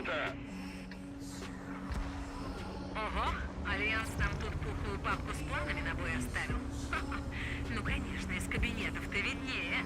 Принято! Ого, Альянс нам тут пухлую папку с планами на бой оставил. Ну, конечно, из кабинетов-то виднее.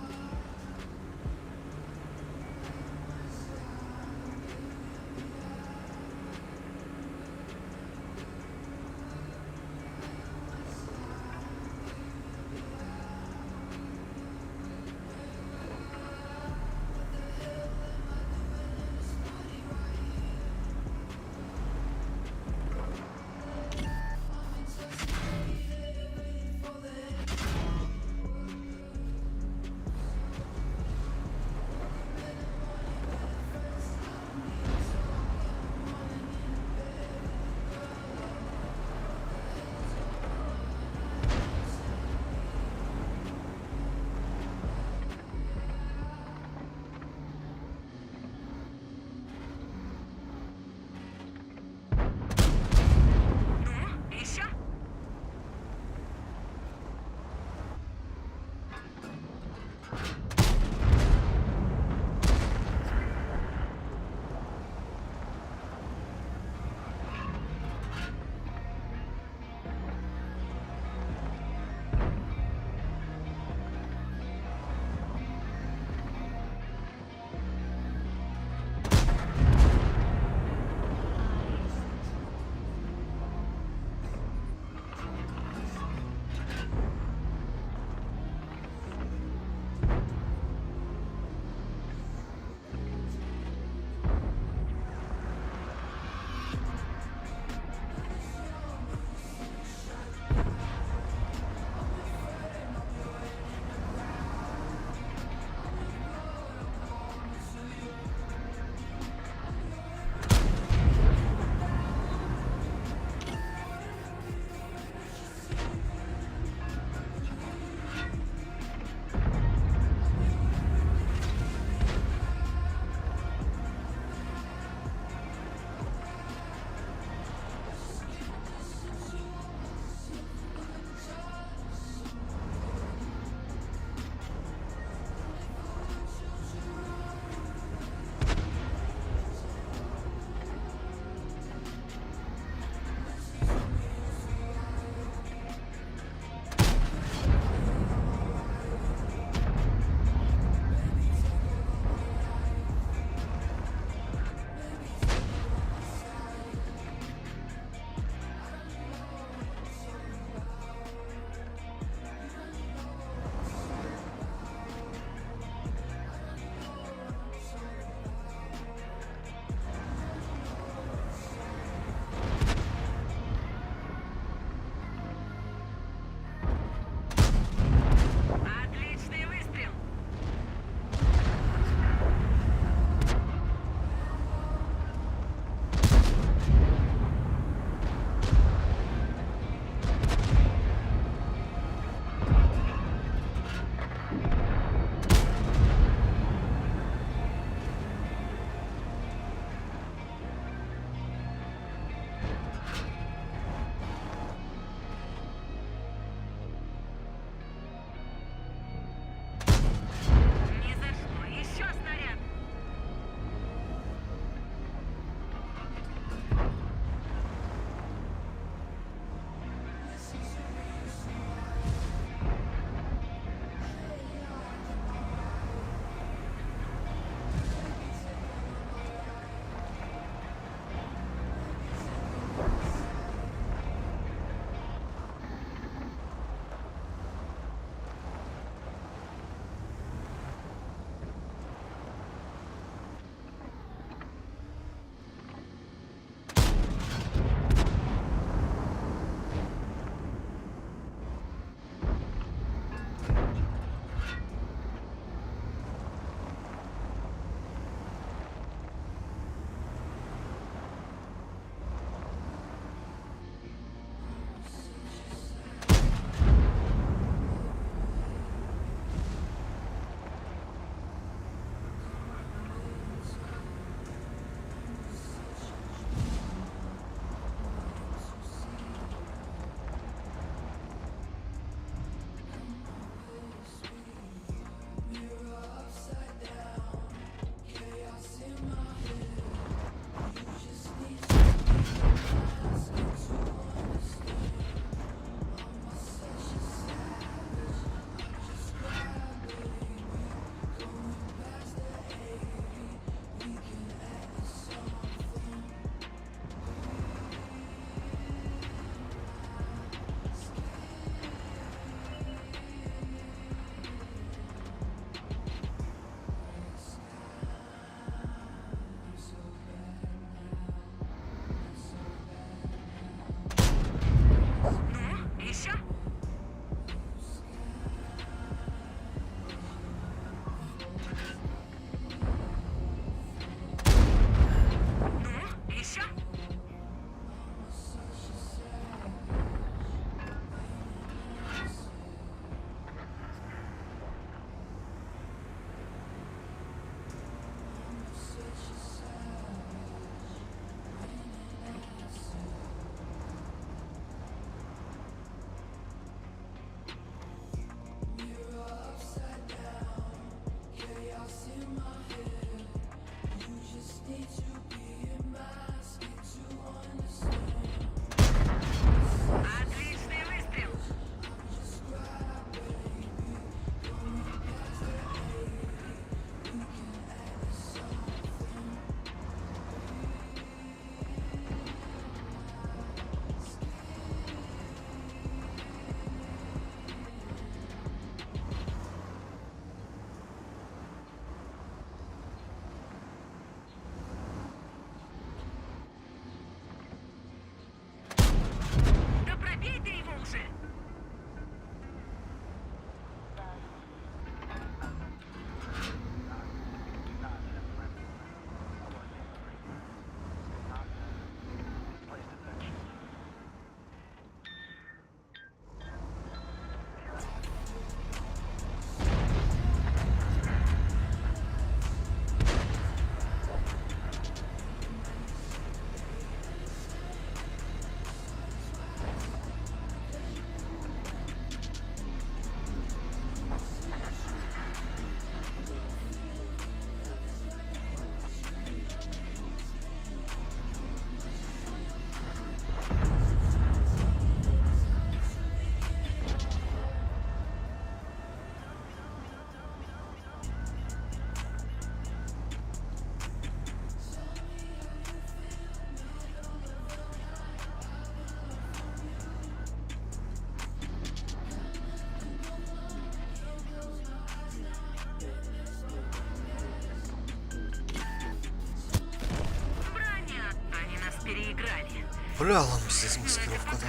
Бля, лам пиздец маскировка там.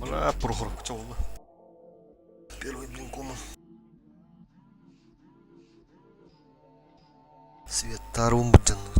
Бля, Прохоровка чабылла. Первый блин коман. Свет тарум быдьанныт.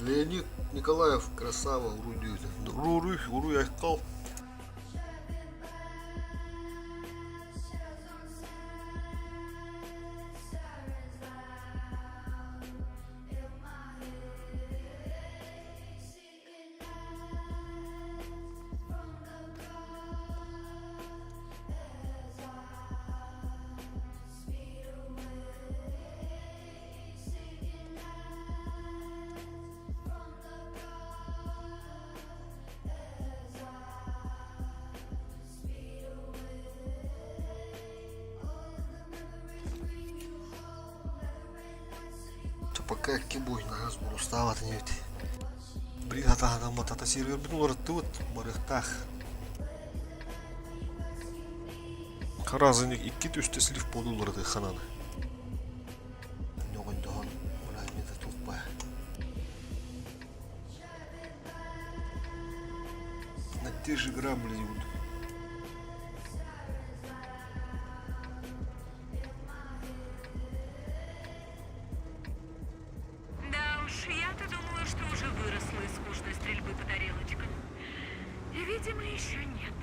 Леонид Николаев красава уруйдуута. Уруй, уруй айхал. Пока икки буойнаһа сборустаабат инибит. Билигин хатаһанаммыт ата сиэргэрбитин уларыттыбыт, барыахтаах. Харазыник икки түстэ слив буолу уларытыахха наада. Ньоҕойдоһон Владимир туппа. На те же грабли идут. Да уж, я-то думала, что уже выросла из скучной стрельбы по тарелочкам. Видимо, еще нет.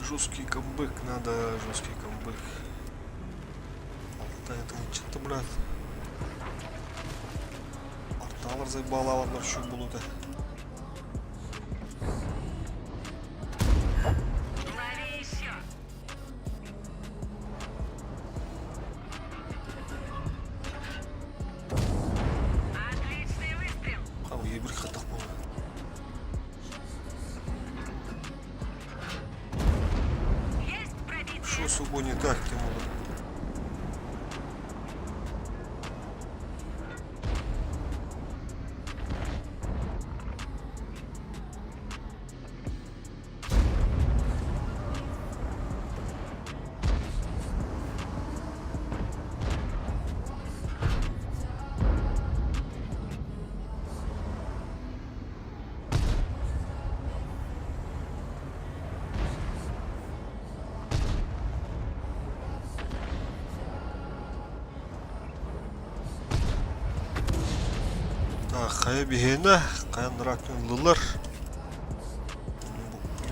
Жесткий камбэк, надо жесткий камбэк. Алтай тылынчытты, блядь. Арталар заебалалар şu булута. Лови еще! Отличный выстрел! Хау, ебір хаттақ болды. Есть пробитие! Что с собой не так, Тимур? Так, хайа биһиэнэ, хайан ракын ыллылар.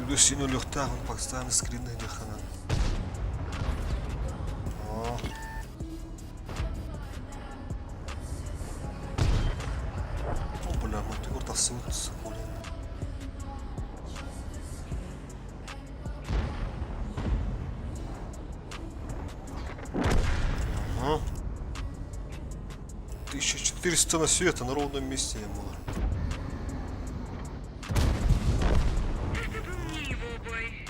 Юда син өлүөхтээх, Пакистан скринный деханан. О. О, бля, мотор тахсыбыт Соколин. Ага. 1400 на света на ровном месте я было. Это был не его бой.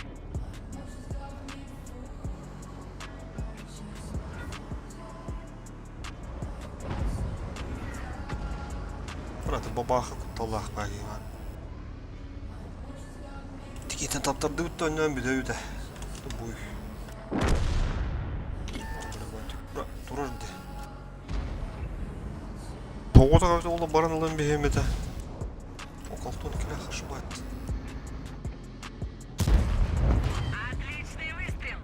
Брат, бабаха кутталлаах баайыма. Тикитен таптардыбыт да онньоон бүтэ-бүтэ. Буй. Турар дии. Тоҕо ол баран ылан биһиэм этэ. Околтон килэ хашыбат. Отличный выстрел!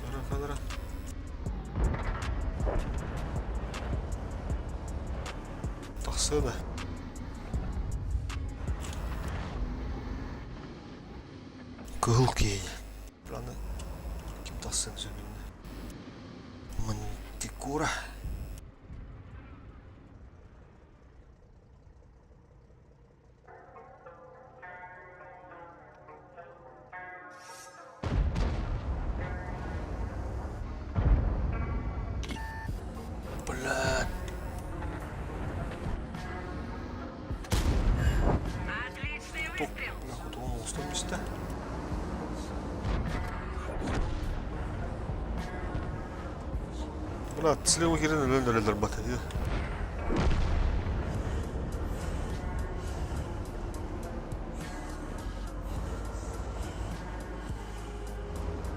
Кадра, кадра. Тахсыа да. Кыһыл киһи. Аны ким тахсыан сөбүннэ. Мантикора. Блядь. Отличный выстрел. Нахуй он устал места. Брат, слева кирен өлөн өлөлөр бата дии.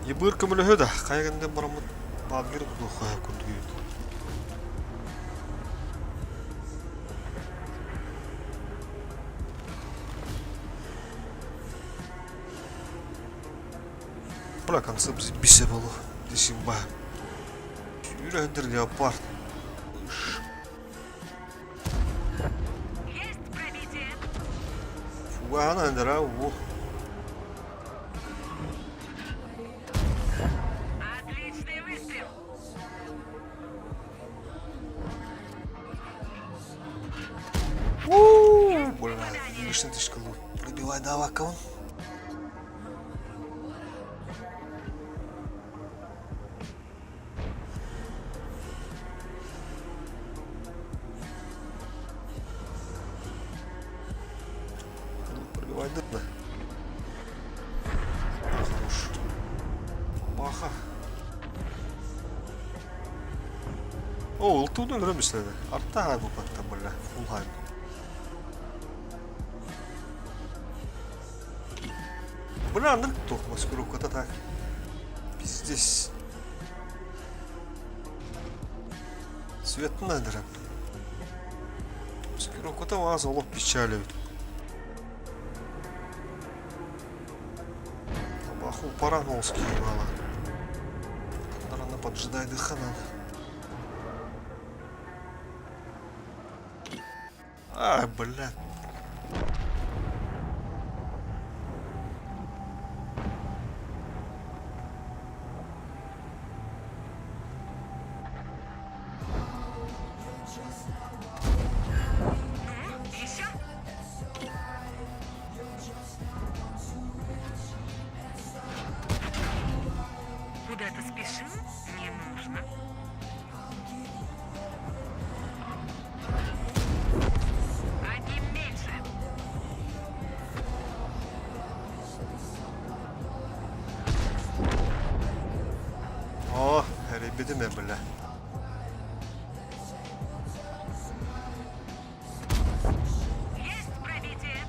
Ебыр көмөлөһө да, хайа гэннэн бараммыт баалгыр кудуохха курдук Бля, концепт бисе болу десим ба. Сүүрэ леопард. Есть пробитие. Фугана андара у. Отличный выстрел. Бля, лишний тышкалу. Пробивай давай кого. Пробивай дно. Хорош. Баха. О, ылтуун өлөрө миследи. Арта хай бу патта бля. Фул хай. Бля, аннык туох маскировката так. Пиздец. Светна дырап. Маскировката вас олох печали. Баху парановский мало. Наверное, поджидай дыха надо. А, бля. Ну, еще? Куда-то спешим? Не нужно. Одним меньше. О, ребятина, бля. Есть пробитие.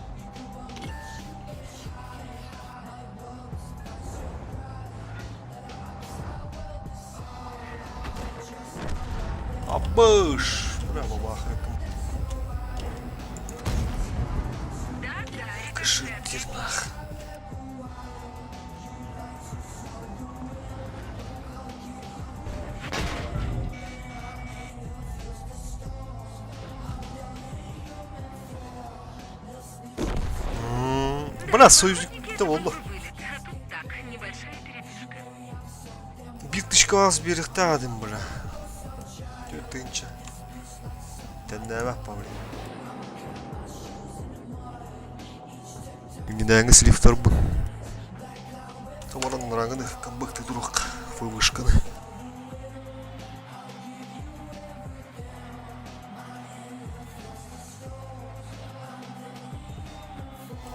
Абыш! Бля, бабахайкам. Да-да, Каши рикошет. нах. Бля, союзник Это болду. был вылет, а тут так, небольшая передышка. Биир тышка берихтаадым, бля. Тынча. Тэннээбэ павли. Иннинээҥи слифтарбын. Товаран раганы камбыкты турук вышканы.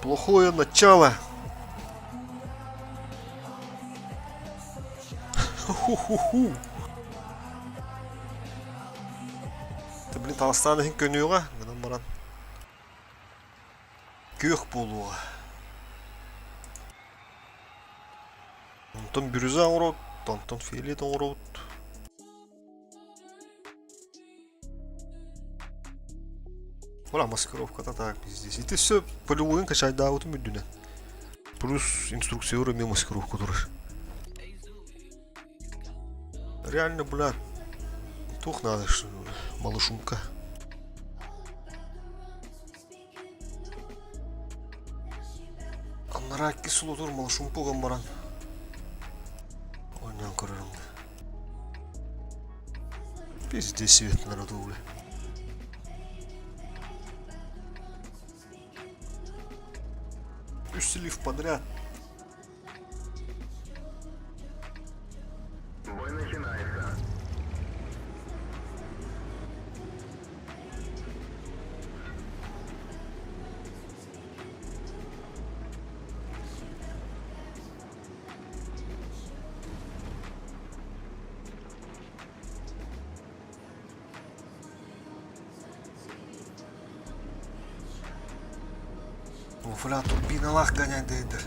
Плохое начало. Ху-ху-ху. Ты, блин, Талстан иһин көнүөҕэ, гынан баран. Күөх буолуоҕа. Онтон бирюза оҥоробут, онтон фиолет оҥоробут. Бра, маскировката так здесь. И ты все полевойын качайдаабытым үрдүнэн. Плюс инструкция эмиэ маскировка турар. Реально, бля, туох надо, что малышумка. Анараа иккис сулутур малашумпу ган баран оонньоон көрөрүм да. Пиздец свет народу бля. Үс слив подряд. Бой начинается. Бля, турбиналаах гоняйдайдар.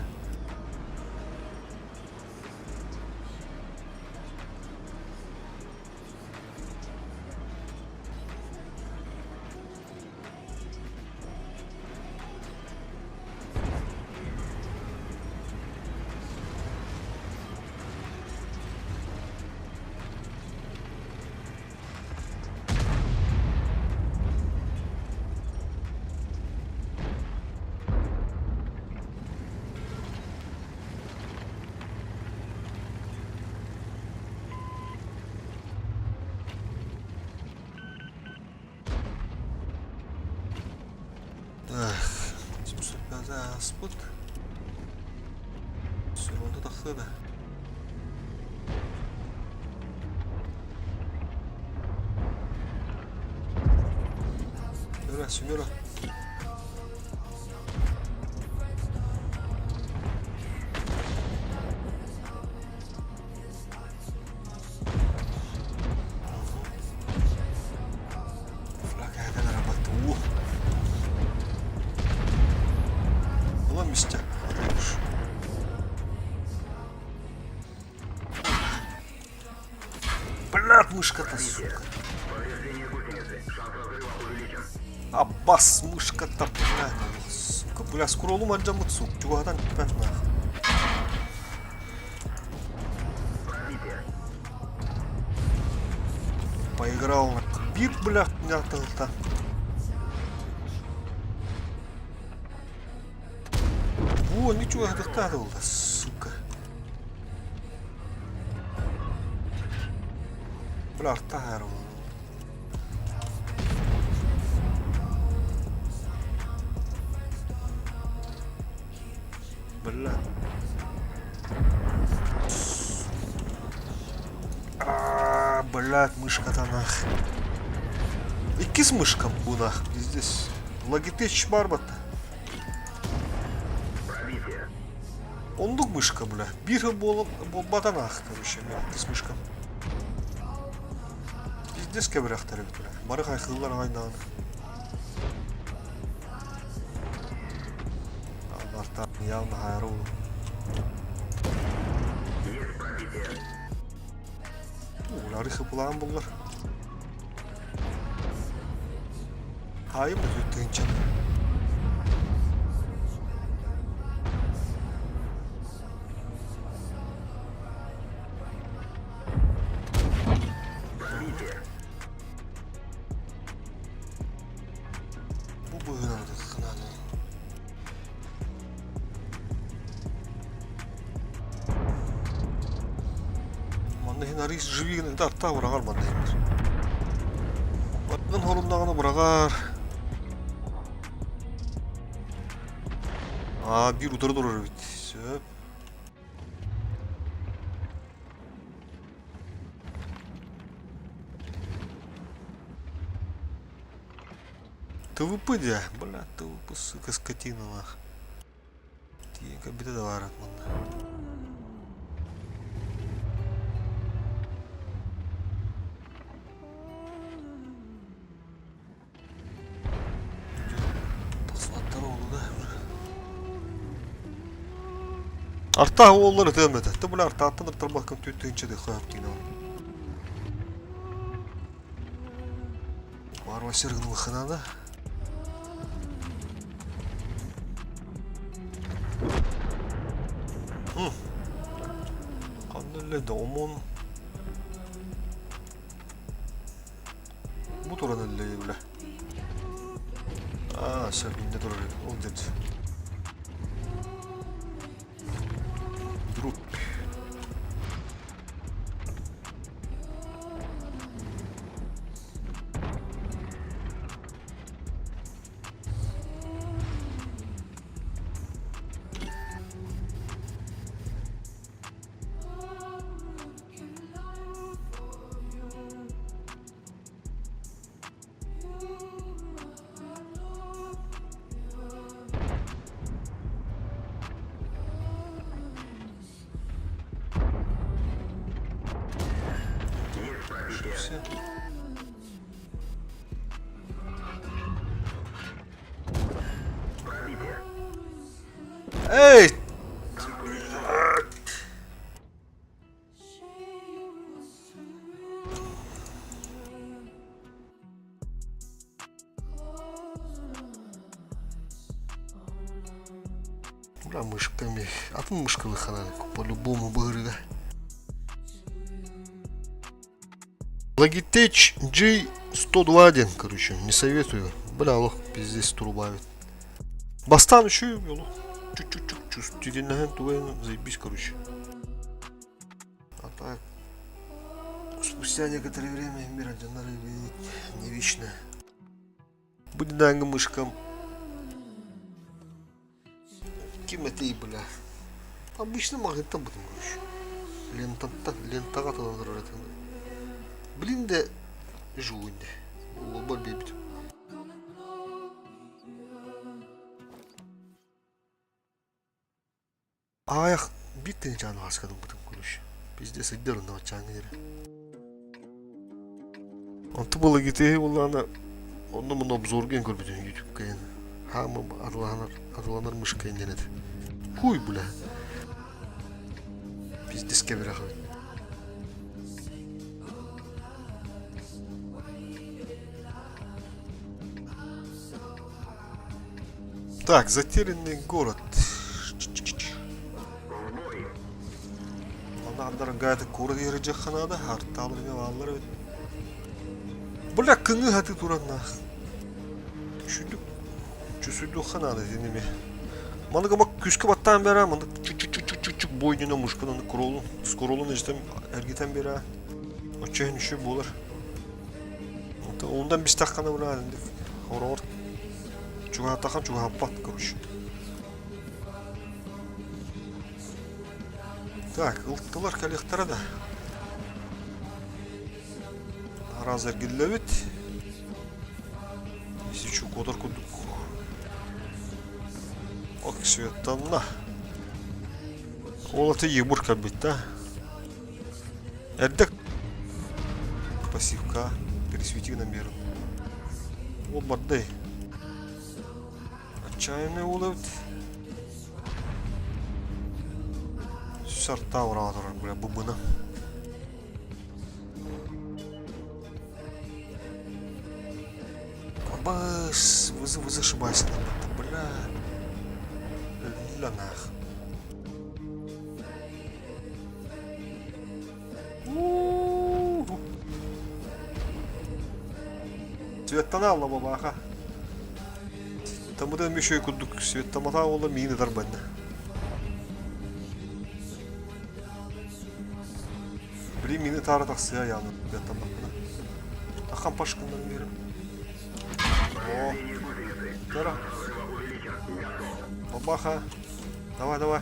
Эх, 705 ааспыт. Сүрүнэ тахсыа да. Сеньора, сеньора. Флаг нарабатываю. Была мистя. Хорош. Блядь, мышка-то, сука. Повреждение гусеницы. Шанс разрыва увеличен. Аббас, мышка-то, блядь. Сука, бля, скоро алдьаммыт, сука. Чугаһатан типпэт нах. Пробитие. Поиграл на бит, бля, та. Во, ничего, это сука. Бля, арта Бля. А, блядь, мышка-то нах. Иккис мышка бу нах. Здесь. Logitech баар батта. Пробитие. Оннук мышка, бля. Биир буолбата нах, короче, мен иккис мышка. Пиздец кэбирэхтэр эбит, бля. Бары хайхыыллар аҕай даҕаны. Артан явно хайруу. Есть пробитие. Улары хыпылаан буллар. Хайым да тыынчан. Пробитие. Бу быһыынан ытыххынаан. Манна иһин арыый живигин да аттаа быраҕар манна иһин. Барытын хоруннаҕына быраҕар. Аа, биир утары турар эбит. Сөп. ТВП дии, бля, ТВП, сука, скотина нах. Тиийэн кэлбитэ да баарат манна. Тахсыбаттар оҕолу да уже. Артаах уоллар ытыам этэ. Ты бля артааттан ыртарбаккын түүт тыынча дыхха диин Барва сир гыныаххына да. Ханна эле да омон бу туран эллэйи бля. Аа, сөп инде турар ол дед. Эй! Бля, мышками. Атын мышкалыхана по-любому быһырыга. Logitech G102 короче, не советую. Бля, лох, пиздец, турубавит. Бастан еще олох чуть-чуть чувствительно тугайын заебись, короче. А так, спустя некоторое время мир одинарный не вечно. Будет мышкам. Ким этэй, бля? Обычно магниттан бутым, короче. Лентаттан, лентаҕа таланар этим. Блин да жуунь. Уолбар биэрбитим. Аҕыйах биир тыһыынчаҕа хаска ылбытым, короче. Пиздец, ыйдар онно баччааҥҥа диэри. Онто былыргытыһы буоллаҕына онно муну обзорга эн көрбүтүм ютубка эн хаама атыланар атыланар мышка диэн этэ. Хуй бля. Пиздец кэбирэх эбит. Так, затерянный город. Она дорогая город Ерджаханада, арталарга бааллар эбит. Бля, кыҥыы хаты тураннаах. Чүдүк чүсүдүк ханаада диними. Маныга бак күскэ баттаан бера, маны чүк-чүк-чүк-чүк бойдуна мушкананы куролун, скоролун эжитен эргитен бера. Оччо үшү болар. Ондан бистаххана бля, хороор чугаһатахан чугаһаппат, короче. Так, ылтылар кэлиэхтэрэ да. Араас эргиллэбит. Исичу куотар курдук. Ок, светтанна. Ол аты Егор кэлбит да. Эрдэ пассивка пересвети гынан биэрэн. Ол бардай. Отчаянный уол эбит. Сартаа ураҕа турар, бля, быбына. Абыс, вызы, вызы ошибайся, бля. Ля нах. Светтана алла бабаха. Тамыдан мүшөй курдук светтамата ола миин ытар банна. Блин, миин ытаара тахсыа яаны светтаммаппына. Тахан пашкыннан берем. О, Здорово. Бабаха. Давай, давай.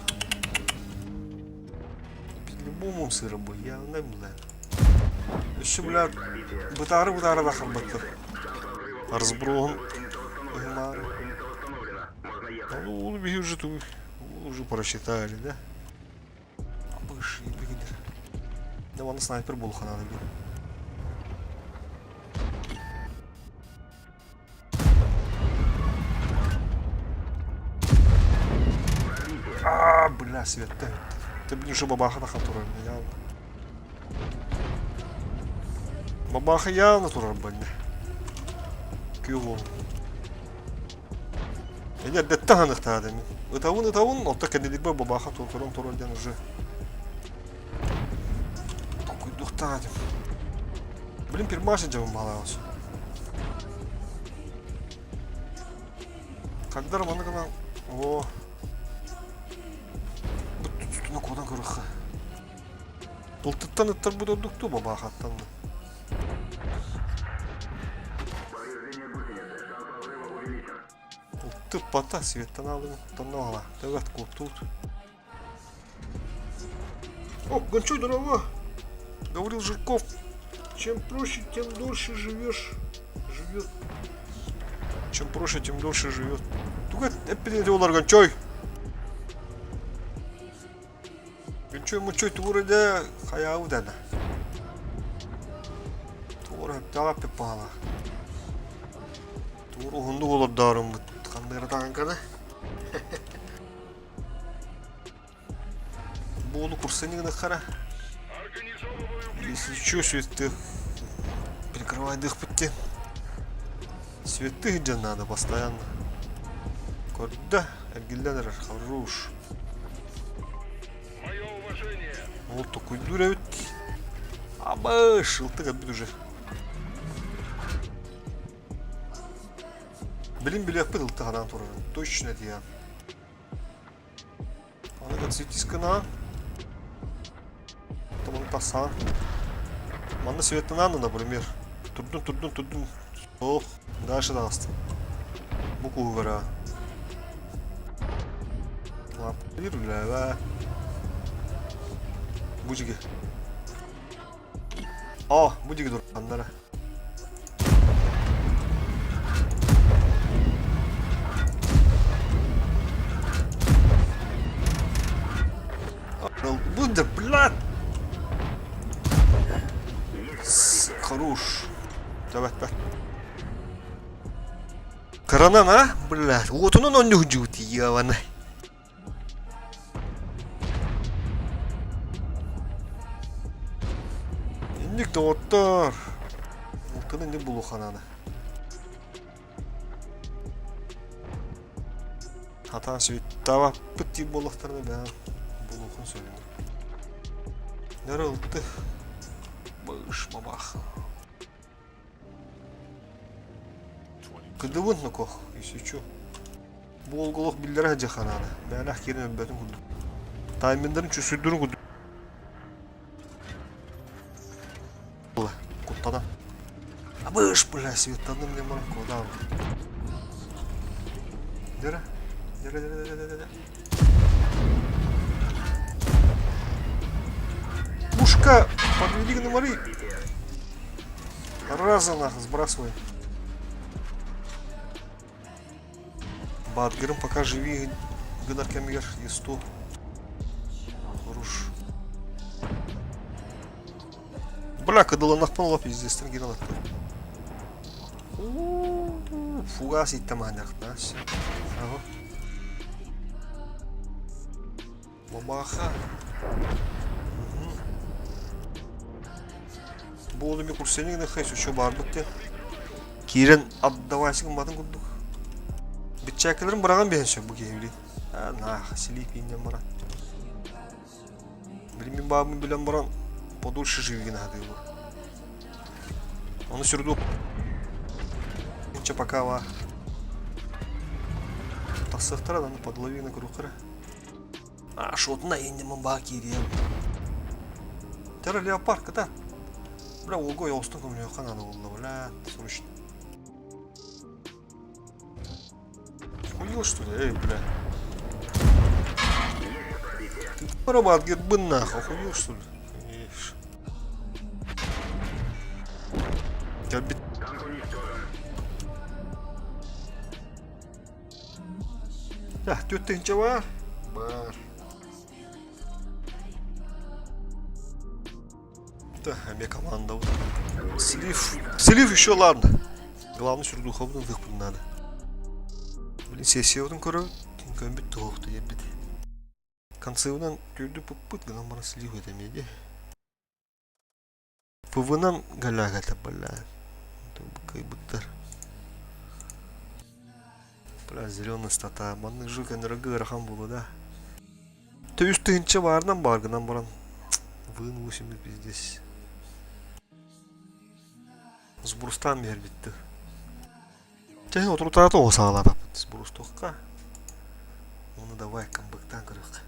По-любому сыра бу, явно, бля. Өссө, бля, бытаары-бытаары да харбаттар. Разброһун ыһымаары. Ну, ол биһи уже ту, уже просчитали, да? Абыш, ебегидер. Да, вон снайпер был хананы бир. А, бля, Света. Ты блин, уже бабаха на турар, явно. Бабаха явно турар банна. Күйгол. Эне эрдэттэн ханыктаады мин. Ытабын ытабын, отто кэнниликбэ бабаха туран турар диэн уже Толкуйдуохтаах этим. Блин, пермаши дьабын баалаабыс. Когда маны гына о Туна куодан көрөххө. Былтыттан ыттар бу ордуктуу бабаахаттан. Тыппата светтан алын, тонно ала. Төгөт куттуут. О, Гончой, здорово! Говорил Жирков, чем проще, тем дольше живешь. Живет. Чем проще, тем дольше живет. Туга эппин олар Гончой. Гончой мучой тугура хайау дана. Тугура хаптаға пеппала. Тугур уһунду олордоорум хандыгара таҥканы. Буолу курсанигына хара. Если чё, светых прикрывайдыхпыт диэн. Светых дьон надо постоянно. Көрдө, эргиллэн эрэр, хорош. Ол токуйдуур эбит. Абыш, ылтык эбит уже. Билин билиэхпит ылтык анаан турарын. Точно диэн. Аны отсветисканаан. Потом тахсаан. Манна светланаан, например. Турдун, турдун, турдун. Ох, дальше таҕыстым. Бу куугара. Лаппыр үлэбэ. Бу дьиги. О, бу дьиги турганнара. Бу да, блядь! Хорош. Давай, давай. Кыранан, а? Блядь, уотунан онньуһдьуут, ебаный. Инник доҕоттор. Ылтын инник булухананы. Хатаан сүттаваппыт диир буоллахтарына бэҕэ булуохун сөбүн. Нөрө ылты. Быш бабах. Кыдыбын нокох, исүчү. Бу олголох биллэрэ дьаханаана. Бээлэх киирэн өлбөтүн курдук. Тайминдарын чүсүрдүрүн курдук. Куттана. Абыш, бля, светтанным не морам, куда? Дера, дера, дера, дера, дера. Пушка, подведи на мори. Раза нахуй сбрасывай. Баатгырым пока живи гынар кэмигэр есту. Хорош. Бля, кыдыланахпын олох пиздецтэн киирэн аттым. Фугас иттэмаанньахтаас. Ага. Мамаха. Буолуми курсеник нахайс еще баарбыт диэн. Киирэн отдавайся гымматын курдук. Биччээккэлэрин быраҕан биһэн сөп бу киһи билин. Наах, силип ииннэн баран. Билин мин баабын билэн баран подольше живи гына сатыыбын. Ону сүрдүк пока ва тахсыахтара аны подловина көрүөхтэрэ. А, шотuna инним баа киириэм. Тера леопард кыта. Бля, олго оостун көмөлөөххө наада буолла, бля, срочно. Охуел, что ли? Эй, бля. Ты робот, гербын нахуй, охуел, что ли? Ишь. Тебя Түөрт тыһыынча баар? Баар. Да, эмиэ командабыт. Слив. Слив еще ладно. Главное сүрдухабытын тыхпын надо. Блин, сессиябытын көрөбүт. Көмбүт туһуохта диэбит. Концевынан түрдү пыппыт гынан баран слив этэ эмиэ дии. ПВ-нан голяк этэ бля. Кыйбыттар. Бля, зеленый стата. Маннык жыл көнөргө ыарахан буолуо да. Төүс тыһынча баарынан баар гынан баран вын 8 пиздец. Сбрустаан биэрбитти. Чэ, отурутаата оҕо саҕалаатахпыт сбрустуохха. Уну давай камбыктаан көрүөххэ.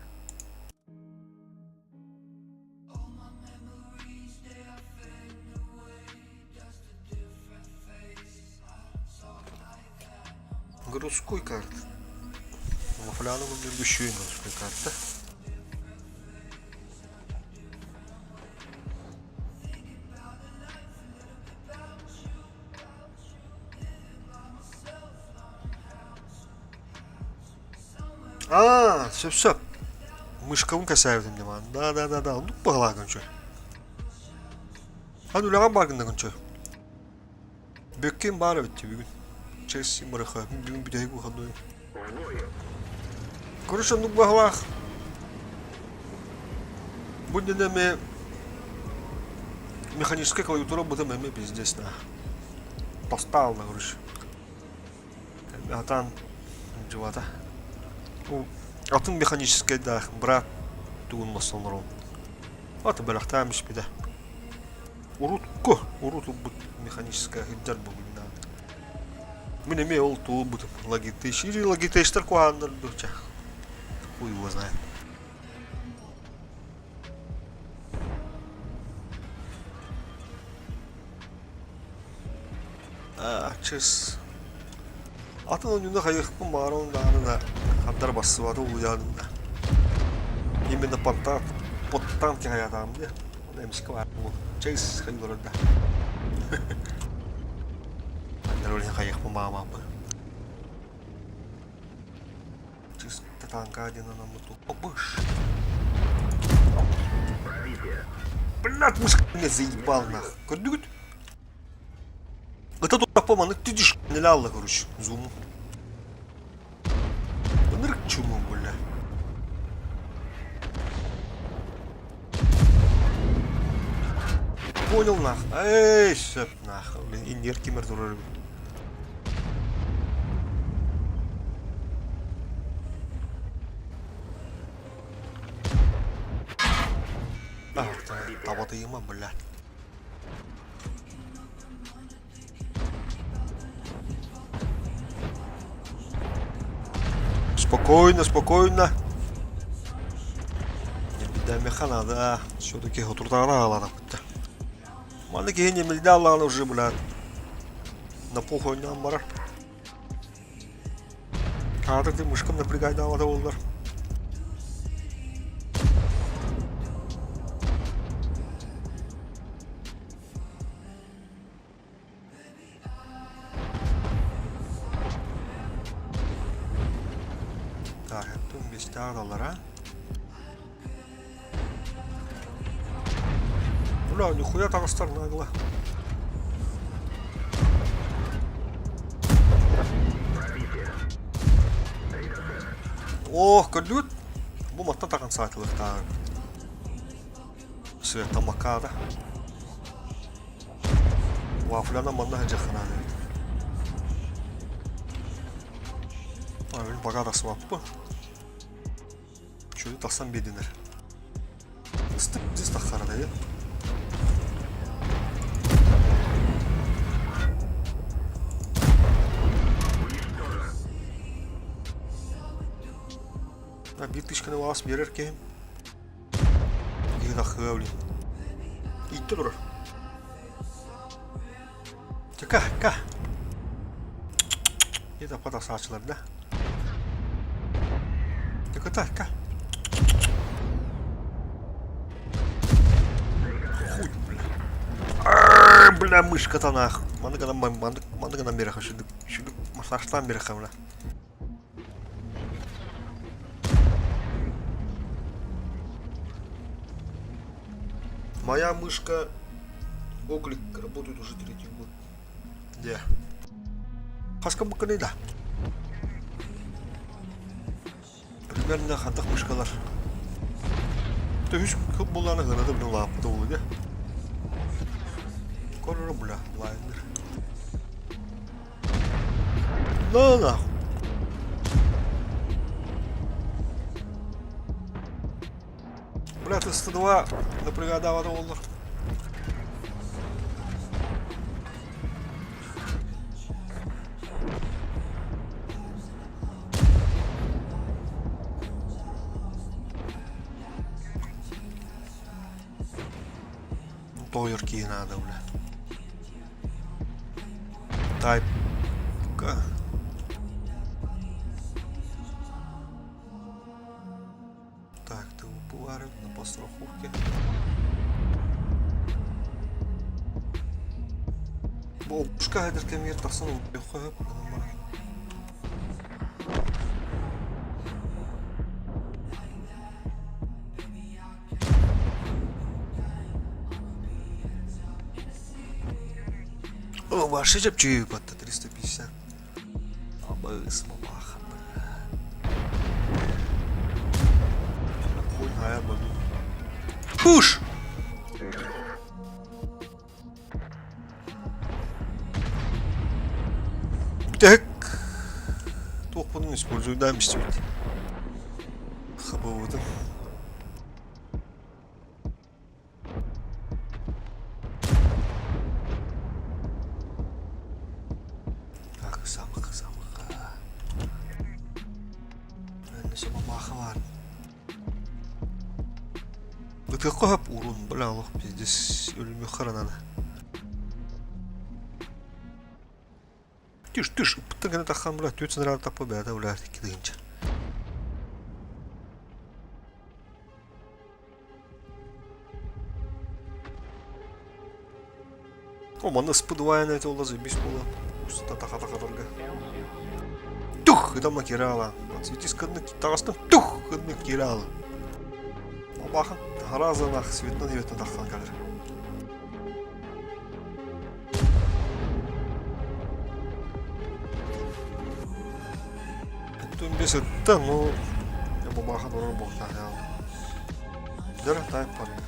Городской карта. Мафляну көрдөргө городской карта. Аа, сөп-сөп. Мышкабын кэсээбитим дьамаан. Да, да, да, да, оннук баҕалаах күнчү. Хан үлэҕэ бар гынна күнчү. Бүккин баар эбит бүгүн. Челси мырыха бүгүн бүтэһик выходной. Короче, оннук баҕалаах. Бу иннинэ эмиэ механическай клавиатура бытым эмиэ пиздец на. Тостаалла короче. Атаан дьыбата. Атын механическайдаах брат тугун мостоллорун. Аты бэлэхтээн испитэ. Урутку, урут ылбыт механическая сылдьар бугуннаан. Мин эмиэ ол туолбутум. Логитеш или логитештер куһааннар дуу чэ. Хуй его знает. Чыс. Атын ойууну хайыахпын баҕарабын даҕаны да хандар бассыбата улуйаанын да. Именно понтан поттан кэһэйэтэҕим дии. Оны эмискэ баар буолуо. Чэйс хайыылар да. Аннар ол иһин хайыахпын баҕамааппын. Чыс танка диэн анаммыт Обыш. Блядь, мышка меня заебал нах. Көрдүгүт? Ыта тутаппа маннык тидиш нелялла короче зум. Ынырык чуму бля. Понял нах. Эй, сөп нах. Блин, иннигэр кимэр турар эбит. Табатыйыма, бля. Спокойно, спокойно. Ньэмбитэмиэхэ наада. Все-таки хотурдаҕына аҕалаатахпыт да. Манна киһи ньэмилдэ аллаҕына уже, блядь, на похуй ойноон барар. Аата ты мышкам напрягайдаабата буоллар. Так, это биэстээх даллара. Бля, нихуя таҕыстар нагло. Ох, көрдүгүт? Бу маттан тахан саатылыктааҕы. Света Макара. Вафляна манна сылдьыахха наада эбит. Мин пока тахсыбаппын. Чүлү тахсан биэрдилэр. Ыстык дьис тахсара да Биир тышканы баҕас биэрэр киһим. Киһи таххыа блин. Ииттэ турар. Чэ, ка. Это тахсааччылар да. Чэ, ка. Хуй, бля. Ай, бля, мышка танах. Маны гана маны маны гана береха шүдүк шүдүк массажтан береха бля. Моя мышка Оклик работает уже третий год. Де. Хаска быккыный да. Примерно хантах мышкалар. Төһүс кыл булланы гынады билин лааппыта болу де. Корро бля, лайнер. На нахуй. Бля, 302 напрягадавата боллар. Тоойор киһи наада бля. Тайпка. Так, ты упуары на постраховке. Бу опушка хәдер кэмигэр тахсан ылбыахха сөп онон баран. О, вообще чэпчэки батта 350. Абыс мамаха, бля. Хуй хайа бабу. Пуш! Бүтэһик туохпунун используйдаан истибит. Хабыбытын. Так, самыка, самыка. Мамаха бар. Ытыахха сөп урун, бля, олох пиздец өлүмүөххэ эрэ наада. Түш, түш, ыппыттан гына таххан, бля, түөрт снаряд таппа бэйэтэ, бля, икки тыһыынча. О, манна ыспыт убайан эти ол заебись буолан. Татаха-тахатарга. Тух! Ытама кирала. Отсветись кыннык таҕыстым. Тух! Кыннык кирала. Бахан харазанах светнан ебетен тахсан кэлэр. Түн бес ытта, ну, бабахан орор буолтаах. Дөрө тай парыг.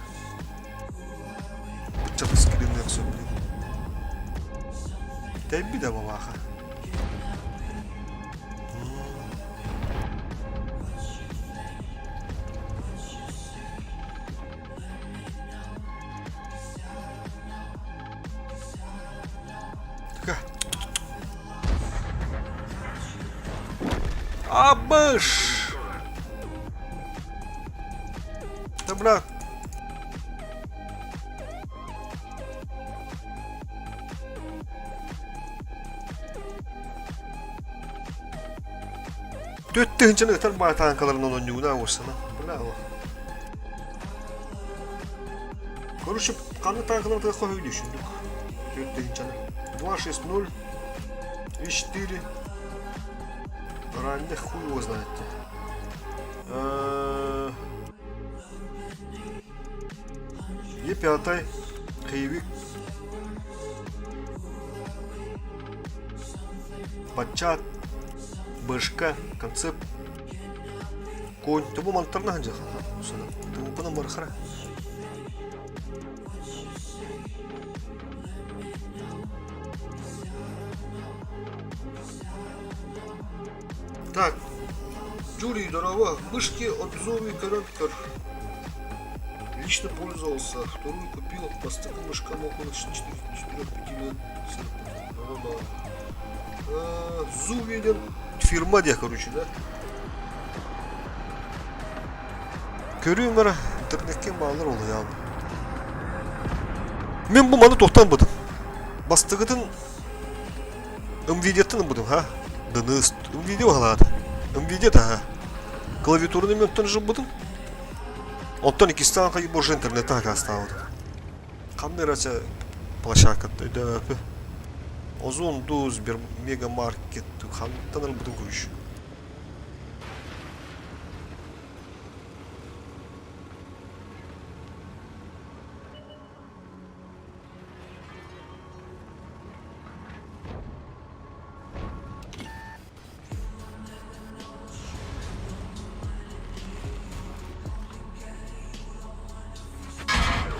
Быччат скринныах сөп блин. Тэйбит бабаха. Така. Абыш! Да бля. Түөрт тыһыынчаны ытар баай таанкаларын ононньугуна оҥорсана. Бля, Короче, ханнык таанкалары тыахха өйдүү сүндүк. Түөрт тыһыынчаны. 2-6-0, 3-4. Ранних хуй его знает. Е5, Хейвик. Бачат, Башка, Концепт. Конь, тобу мантарна ханжаха. Тумпана мархара. Так, Юрий, здорово. Мышки от Зови Корректор. Лично пользовался. Вторую купил. По стыку мышкам около 4-5 лет. Зувелен. Фирма де, короче, да? Көрүүм бара интернетке баалар олуйаан. Мен бу маны тохтон будум. Бастыгытын МВД-тын будум, ха? Дыныс МВД баһалаата. МВД та Клавиатураны мен оттон жыбытым. Оттон иккистан хайы боже интернеттен акаастаабытым. Ханна эрэ площадка өйдөөпү. Озон Дуз, Мегамаркет хантан ылбытын көрүш.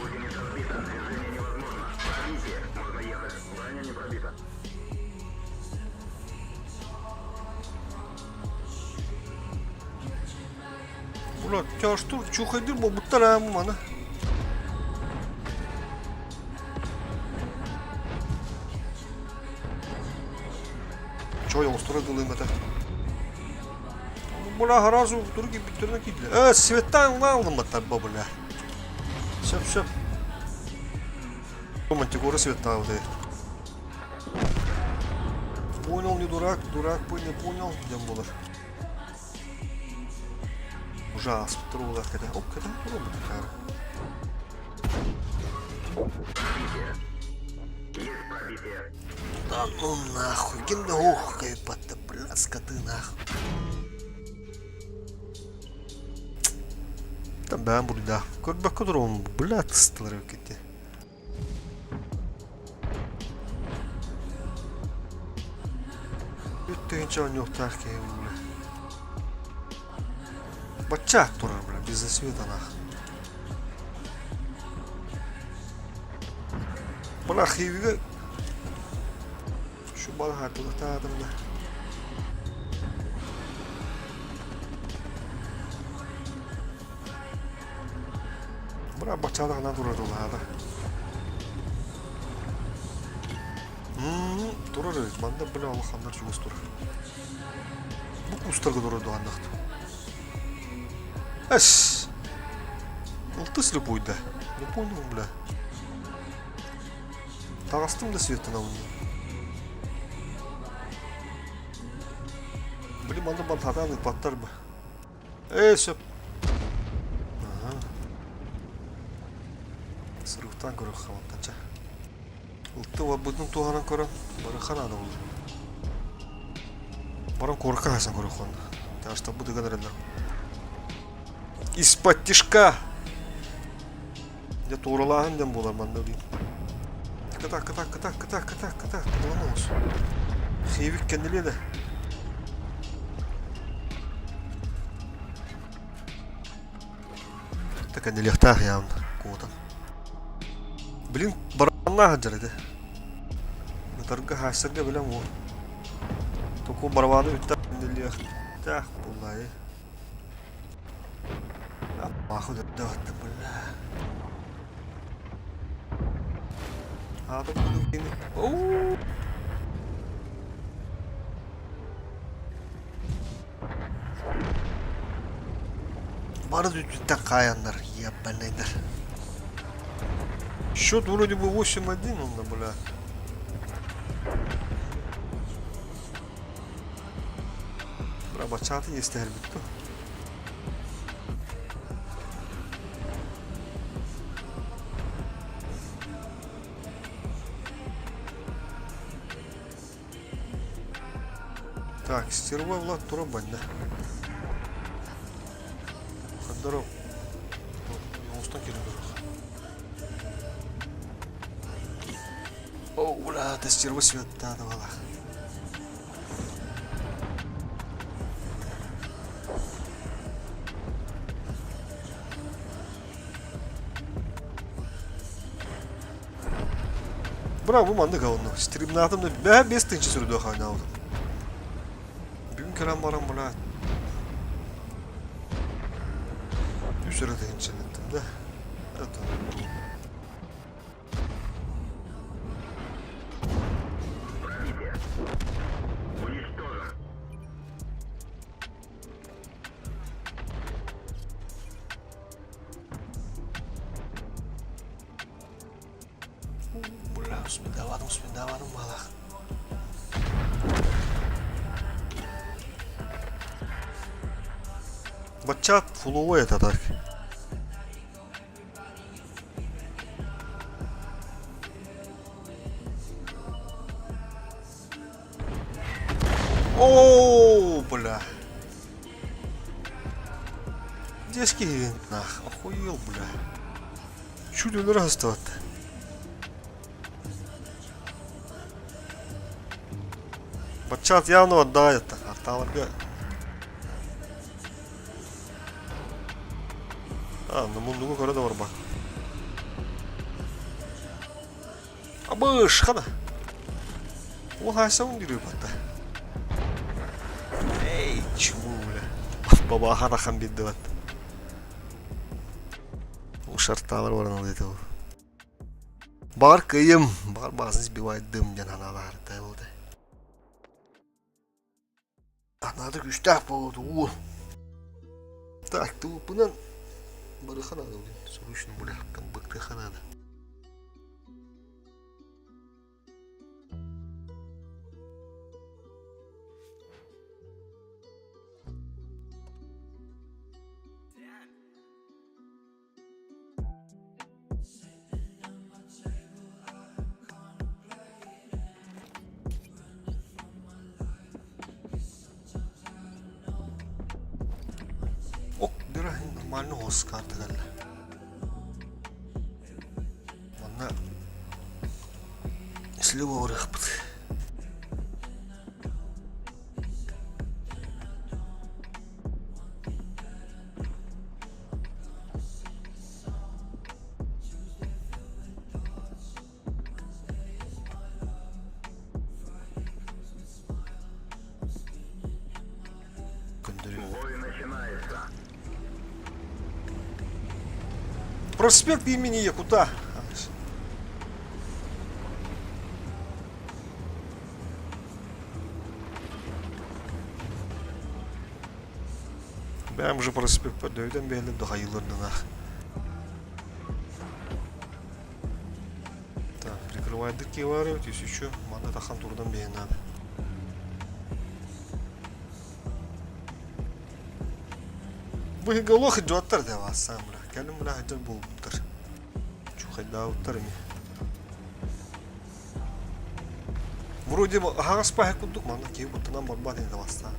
Гусеница сбита. Движение невозможно. Пробитие. Можно ехать. Броня не пробита. Ула, тяжтур, чухайдыр буолбуттар аа маны. Чой оҥосторо дылыым этэ. Бля, сразу другие бүттеріне киирдилэр. Э, Светтаан ылымматтар бо, бля. Сөп, сөп. Мантикора Светтаабытай. Понял, не дурак, дурак бы не понял, диэн буолар. Уже ааспыттар уоллар кэтэ. Оп, кэтэ, туруом Есть пробитие. Да ну нахуй, ким да ох, кайпатта, бля, скоты нахуй. Там бэм буруйдаах. Көрбөккө туруом, бля, тыстылар эбиккит Үт тыһыынча оонньуохтаах киһи бля. Бачча турар, бля, без засвета нах. Бұл архивіге şu балаһардылыктаатым да. Быра бачаалаҕынан турар улаада. Турар эбит. Манна бile улаханнар чугас турар. Бу кустарга турар дуһаннахт. Эс! Ылты слепой да. Не понял, бля. Таҕыстым да светтан алынным. Били манна бантатаан ыыппаттар ба. Ээ, сөп. Аха. Сырыктаан көрүөххэ мантан чэ. Ылты барбытын туһанан көрөн, барыха наада буолла. Баран куоракка хасан көрүөх онно. Таастарбыт ыган эрэллэр. Из-под тишка! Дьэ туоралааһын диэн буолар манна билин. Кытаак, кытаак, кытаак, кытаак, кытаак, кытаак, кыталан оҕус. Хиэбит кэннилиэ да. Та кэннилиэхтээх явно куотан. Блин, барабаннаах сылдьар этэ. Ытарга хаайсарга билэн уол. Току барабаны бүттэ кэннилиэхтээх буоллаайы. Паху да бля. Аата Оу! Бары үрдүттэн хаайаннар, ебаныйдар. Счет вроде бы 8-1 он, бля. Бачааты иэстэһэрбит дуо? Так, стерва Влад тура банна. Хандаров. Оңустан келин көрөх. О, бля, это стерва света давала. Браво, маннык онно. Стримнаатым да бэһэ бес тыһыынча сүрдүөх хааннаабытым. Бүгүн кэлэн баран бля үс эрэ тыһыынчалаттым да. Это Пробитие. Уничтожен. Бля, успедаваным, успедаваным малах. Баччат фуловой это так. О, бля. Детский нах, охуел, бля. Чуть өлөр астыбат. Баччат явно отдает. Арталарга. А, ну мундугу көрө да барба. Абыш, хана. Ол хайсауын дирүү батта. Эй, чему, бля. Бабаха тахан биддибат. Ушартаалар баран алыйды ол. Бар кыйым, бар басын сбивает дым диэн аналаар болды. Анаады күүстээх буолуо уу. Так, тууппунан барыха наада блин, срочно бля, быктыха надо. Ок, нормально оҕус карта кэллэ. Манна слива барыахпыт. Проспект имени Якута. Бэйэм уже проспекпар дөйүтэн биһэллэр да хайыыларданах. Так, прикрывайдык киевары, еще манна тахан турдан биһэн надо. Быһыга олох идиоттар да сам бля. Кэлин бля хадьар буолбуттар. Чухайдаабыттар ими. Вроде бы аһаҕас паһа курдук манна киһи куттанан барбат ини бастаан.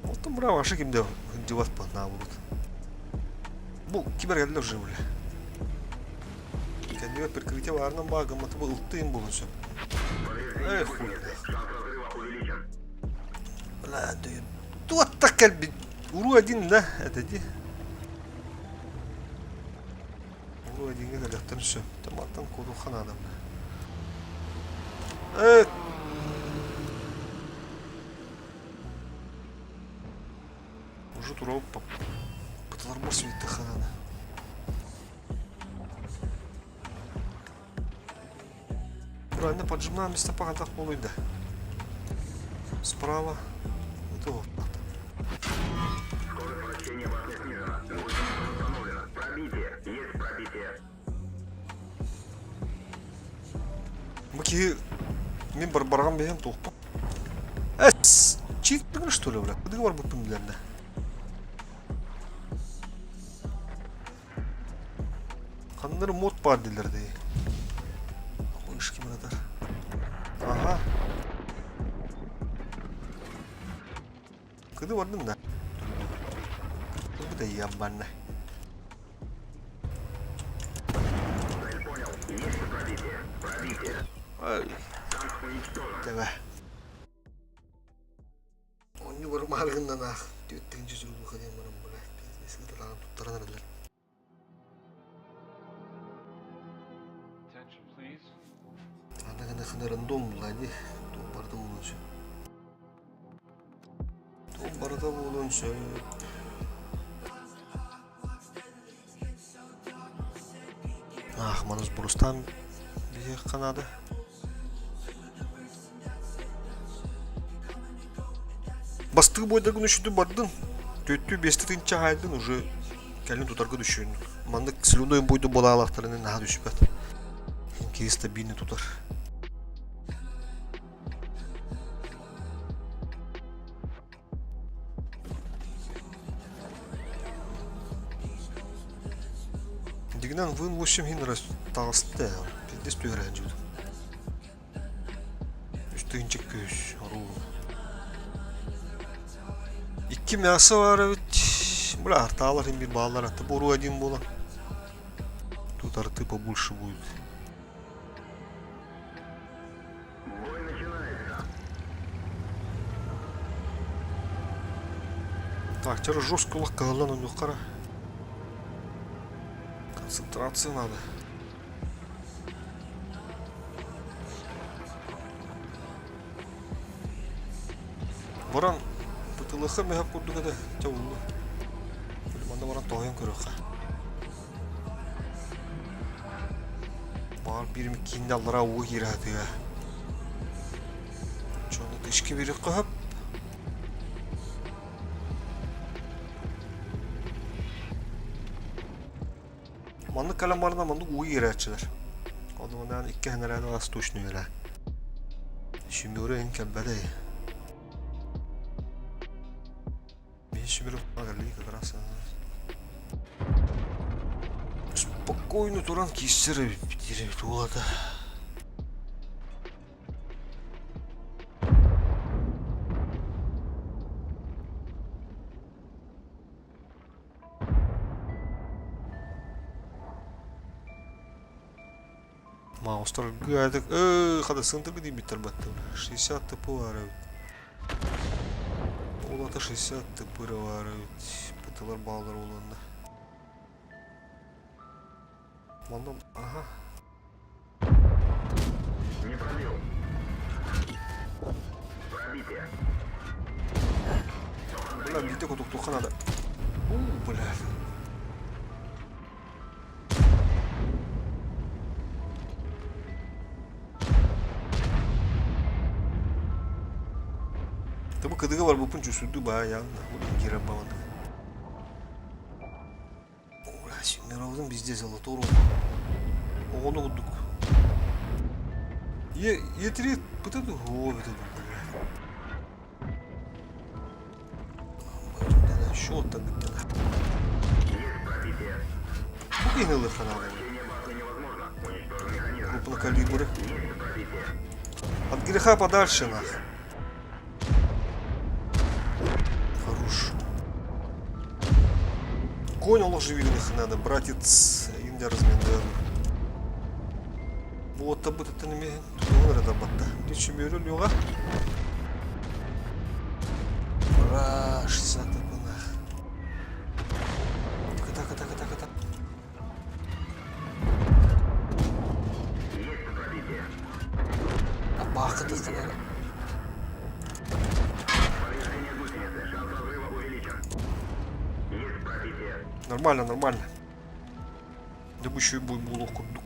Оттон бра вообще кимде дьыбат наоборот. Бу кибер уже бля. Кэннигэр прикрытие баарынан баа гымматы бу ылтыйын булун сөп. Эй хуй. Бля, туотта кэлбит. Уру один да, это ди. Уру одинге кэлэхтэн сөп. Таматтан куруха надо. Э Уже турал Пыталар свитте ханана. Правильно, поджимная место пока буолуйда. Справа. Это вот. Скорость вращения башни снижена. Мощность восстановлена. Пробитие. Есть пробитие. Бу киһи мин барбарҕам бэйэм туохпун. Эс, читтыгын что ли, бля? Кыдыгы барбыппын билэрдэ. Ханнары мод баар дииллэр дии. Вышки братар. Ага. Кыды бардым да. Бу да ябанна. Понял. Есть пробитие. Пробитие. Ай, Танк уничтожен. Давай. Онньу барымаары гыннан аах, түөттүгүнчү сурулуха диэн баран бара сыыталаан туттаран эрэллэр. Аны гына хына рандом буолла дии, туох барыта буолуон сөп. Туох барыта буолуон сөп. Аах, манас бурустаан биһиэххэ наада. Бастыы буойдаргын үшүтү бардын, түөттүү биэстэ тыынча хаайдын уже кэлин тутарга түшүн. Маннык слюной буйду буолаалахтарына наһаа түспэт. Киһи стабильный тутар. Дигинэн вын 8 хин таҕыста пиздец түһэрэн дьуду. Үс тыһыынча күүс оруу. Икки мясо бар эбит. Бля, артаалар хин бир баалар атты бору один буолан. Тут арты побольше будет. Бой начинается. Так, теперь жестко лаккалан у қара. Концентрация надо. Баран бытылыха мөһөп курдук этэ, чэ улла. Манна баран тоһуйан көрүөххэ. Баар биирим кииннэ аллараа уу киирэ сатыа. Чону тышки бири кыһып. Маннык кэлэн барына маннык уу киирээччилэр. Онунаан икки хэнэрээни аас точно үөрэ. Шүмүрэ ин кэлбэтэй. Как раз спокойно туран киирсэр эбиппит диэбит уолата. Маустар гыадык ыы хада сынтыргы диэбиттэр баттым. 60 тп баар эбит. Ол ата 60 тп баар эбит. Бытылар баалар олонна. Манна ага. Не пробил. Пробитие. Бля, биирдэ кутуктуохха надо. У, бля. Табы кыдыга барбыппын чувствую баайаҕын киирэр баҕаны. Бля, Семеровдын везде золотой руку. Оҕону курдук. Е, Е3 быта дуо, быта бля. Счет так Бу киһи ылыахха Крупнокалибры. От греха подальше нах. Хорош. Конь олох живильных надо, братец инде размендан. Вот табыт это неме тутулар это батта. Ничего люга. Ура, 60 нах. Так, так, так, так, так. Баахыт Нормально, нормально. Добычу бой буолуох курдук.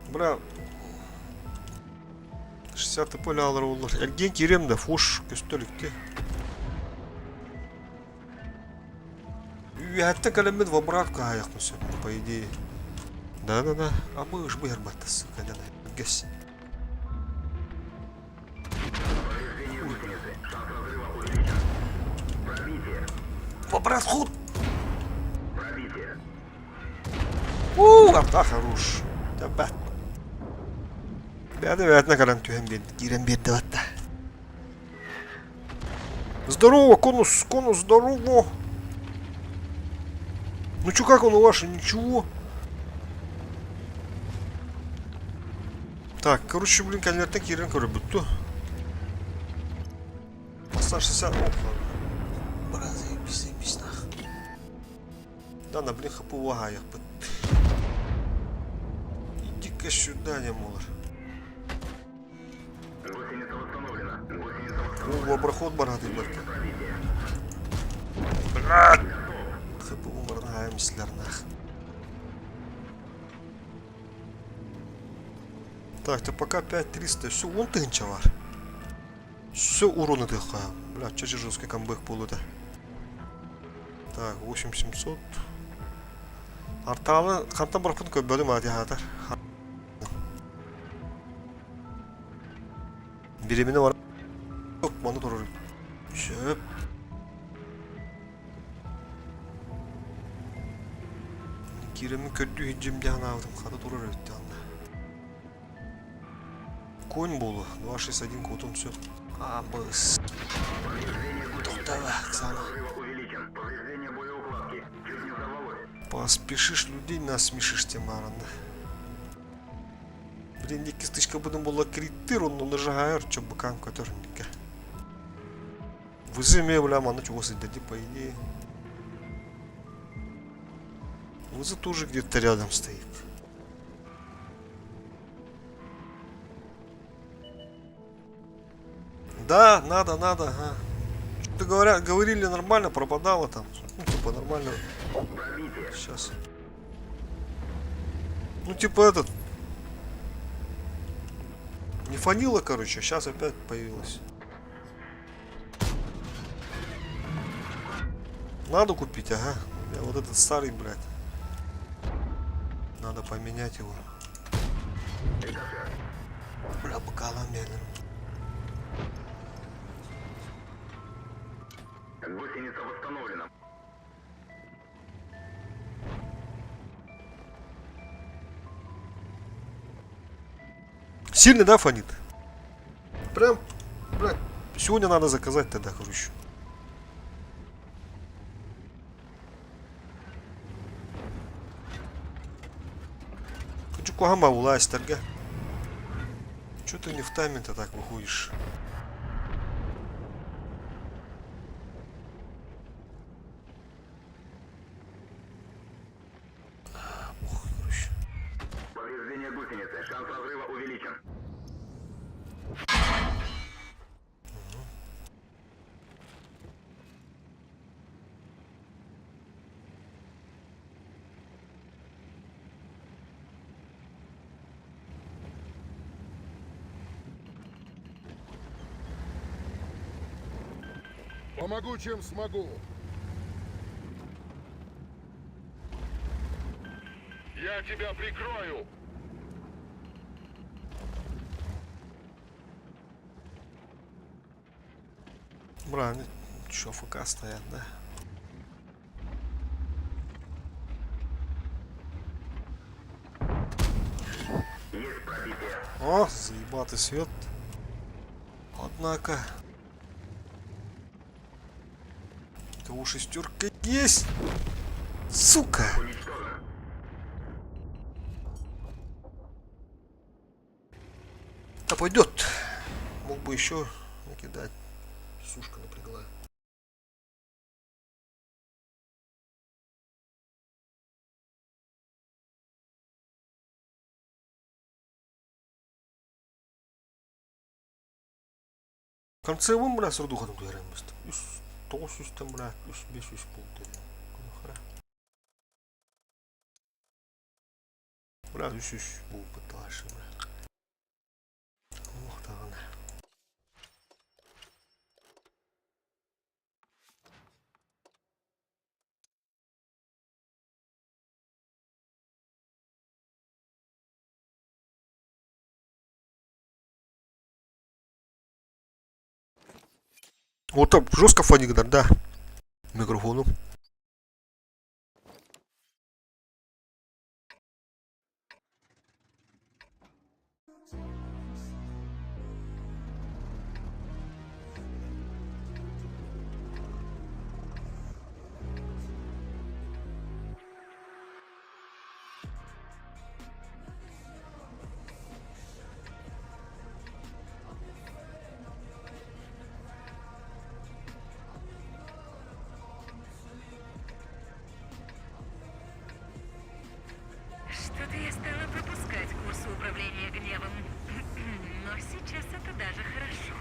Бля, 60 поле алар олар. Эргиэн киириэм да, фуш көстө иликти. Үөһэттэн кэлэммит в обратку аһайахпын сөп, по идее. Да-да-да, а мы уж быһарбатта, сука, да Гэс. В обратку! Уу, арта хорош. Тэбэт. Бэйэтэ бэйэтинэ кэлэн түһэн биэрдэ, киирэн биэрдэ батта. Здорово, конус, конус, здорово. Ну чё, как он у вас? Ничего. Так, короче, блин, кэннилэртэн киирэн көрөрбүт Массаж 60, опа. Бля, заебись, заебись, нах. Да, на блин, хапу уаһаайахпыт. Иди-ка сюда, не молор. О, проход баратый барта. Блядь! Хапу барнаем слярнах. Так, то пока 5300. Все, он тыһынча бар. Все урон ытыахха. Бля, чачы жесткий камбэк буолута. Так, 8700. Артаалы хантан бараппын көрбөтүм аати хаатар. Биремини бар. Маны турар. Сөп. Кииреммин көрдүү сылдьым диэн анаабытым хата турар эбит даҕаны. Конь буолуо, 261 куотун сөп. Абыс. Тоқтава, Оксана. Поспешишь людей насмешишь Тимаранда. Блин, икки будем була криттыр, он нажигайыр, чё быкан көтөрнүкке. Вызыме бля, маны чего сидети, по идее. Вызы тоже где-то рядом стоит. Да, надо, надо, ага. Что-то говоря, говорили нормально, пропадало там. Ну, типа нормально. Сейчас. Ну, типа этот. Не фанило, короче, сейчас опять появилось. Надо купить, ага. Я вот этот старый, блядь. Надо поменять его. Бля, бокала медленно. Гусеница восстановлена. Сильно, да, фонит? Прям, блядь, сегодня надо заказать тогда, короче. Хочу куһаҕан улаастарга. Чё ты не в тайме-то так выходишь? А, похуй, короче. Повреждение гусеницы. Шанс разрыва увеличен. Помогу, чем смогу. Я тебя прикрою. Бра, они что, ФК стоят, да? Есть пробитие. О, заебатый свет. Однако. Того шестерка есть. Сука! Уничтожен. Да пойдет. Мог бы еще накидать. Сушка напрягла. Концевым, бля, с рудуханым туярым. Үс, 900 бля, үс, 500 болды. Бля, 300 буолбут талашы, бля. Ох, даҕаны. Вот там жестко фоник, да, микрофону. Что-то я стала пропускать курсы управления гневом. Но сейчас это даже хорошо.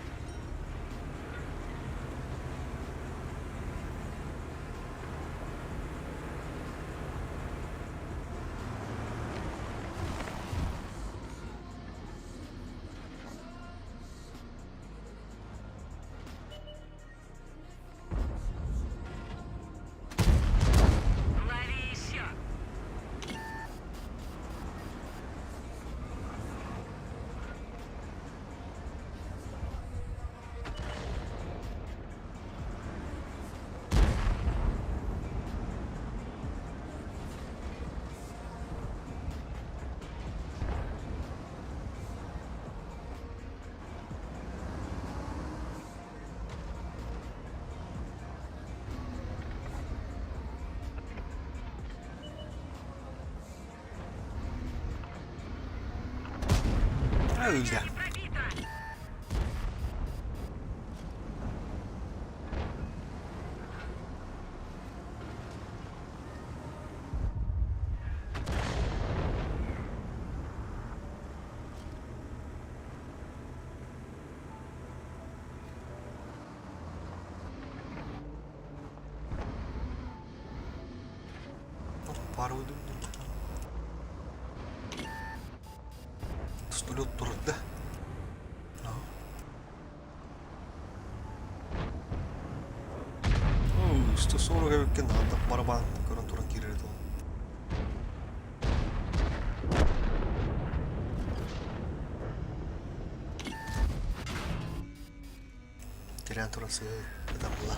Лови еще! Правильно. Не пробито! Пара выйду. Столет турар да? Ой, 140 эбиккин антах барабан көрөн туран киирэр этэ. Тирээн туран сыһыы ытан була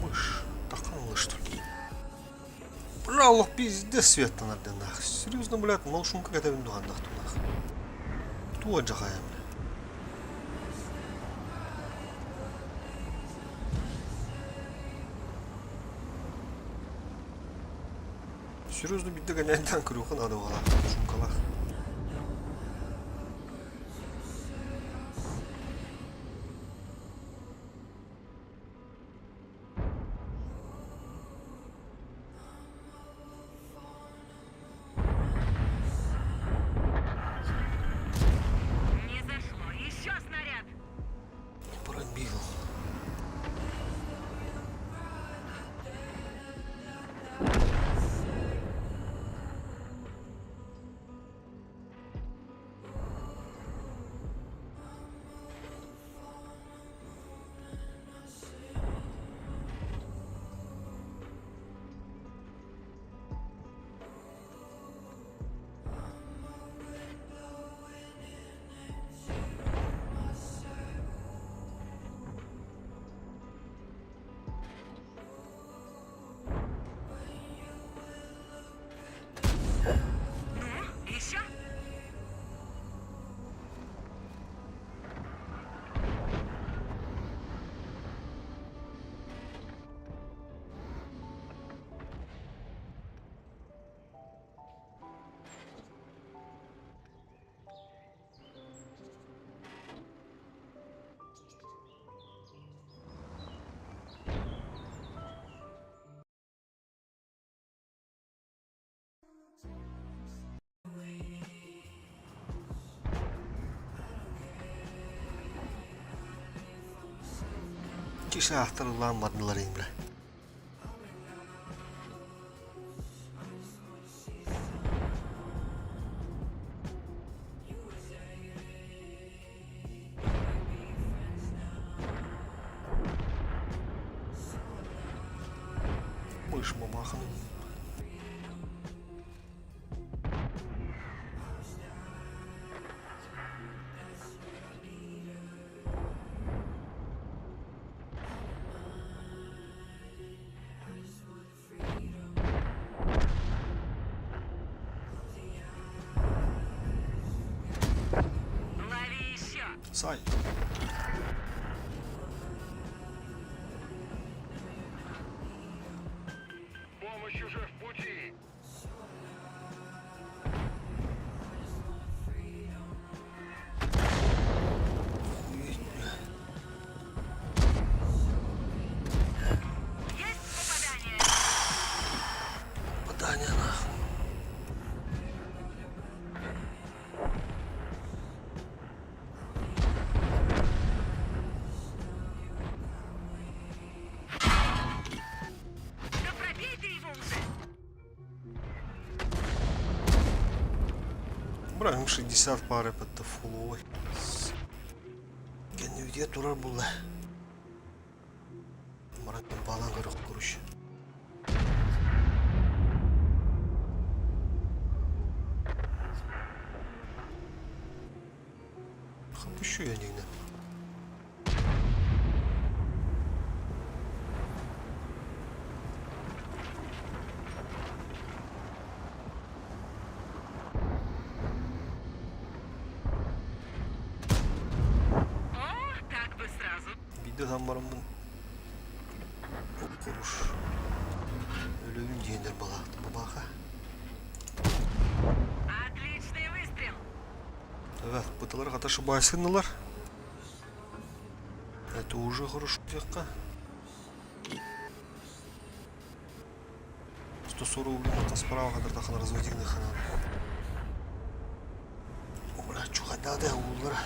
Мыш, таканлы что ли? Бля, олох пиздец светтанар диэн Серьезно, блядь, малшумка кэтэбин дуһаннах тунах. Туа дьаҕайа, бля. Серьезно, биирдэ гэнэйдээн көрүөххэ наада буолла шумкалаах. Чычаахтар ыллаан бардылар бля. Мышь мамаханым. Лови еще! Сай. Помощь уже в пути. Есть попадание! Попадание нахуй. Да пробей ты его уже! Бра, М60 пары под фуловой. Кэннибитигэр турар буолла. Баран балан көрөх короче. Хапыщу я нигде. О, так бы сразу. Биирдэ ытан бараммын куруш өлөбүн диэннэр балаахтым бабааха. Отличный выстрел. Evet, быталар хата шыбайсыннылар. Это уже хорошо диэххэ. 140 рублей справа хадыртахан разводигны ханан. Бля, чухадады ууллара.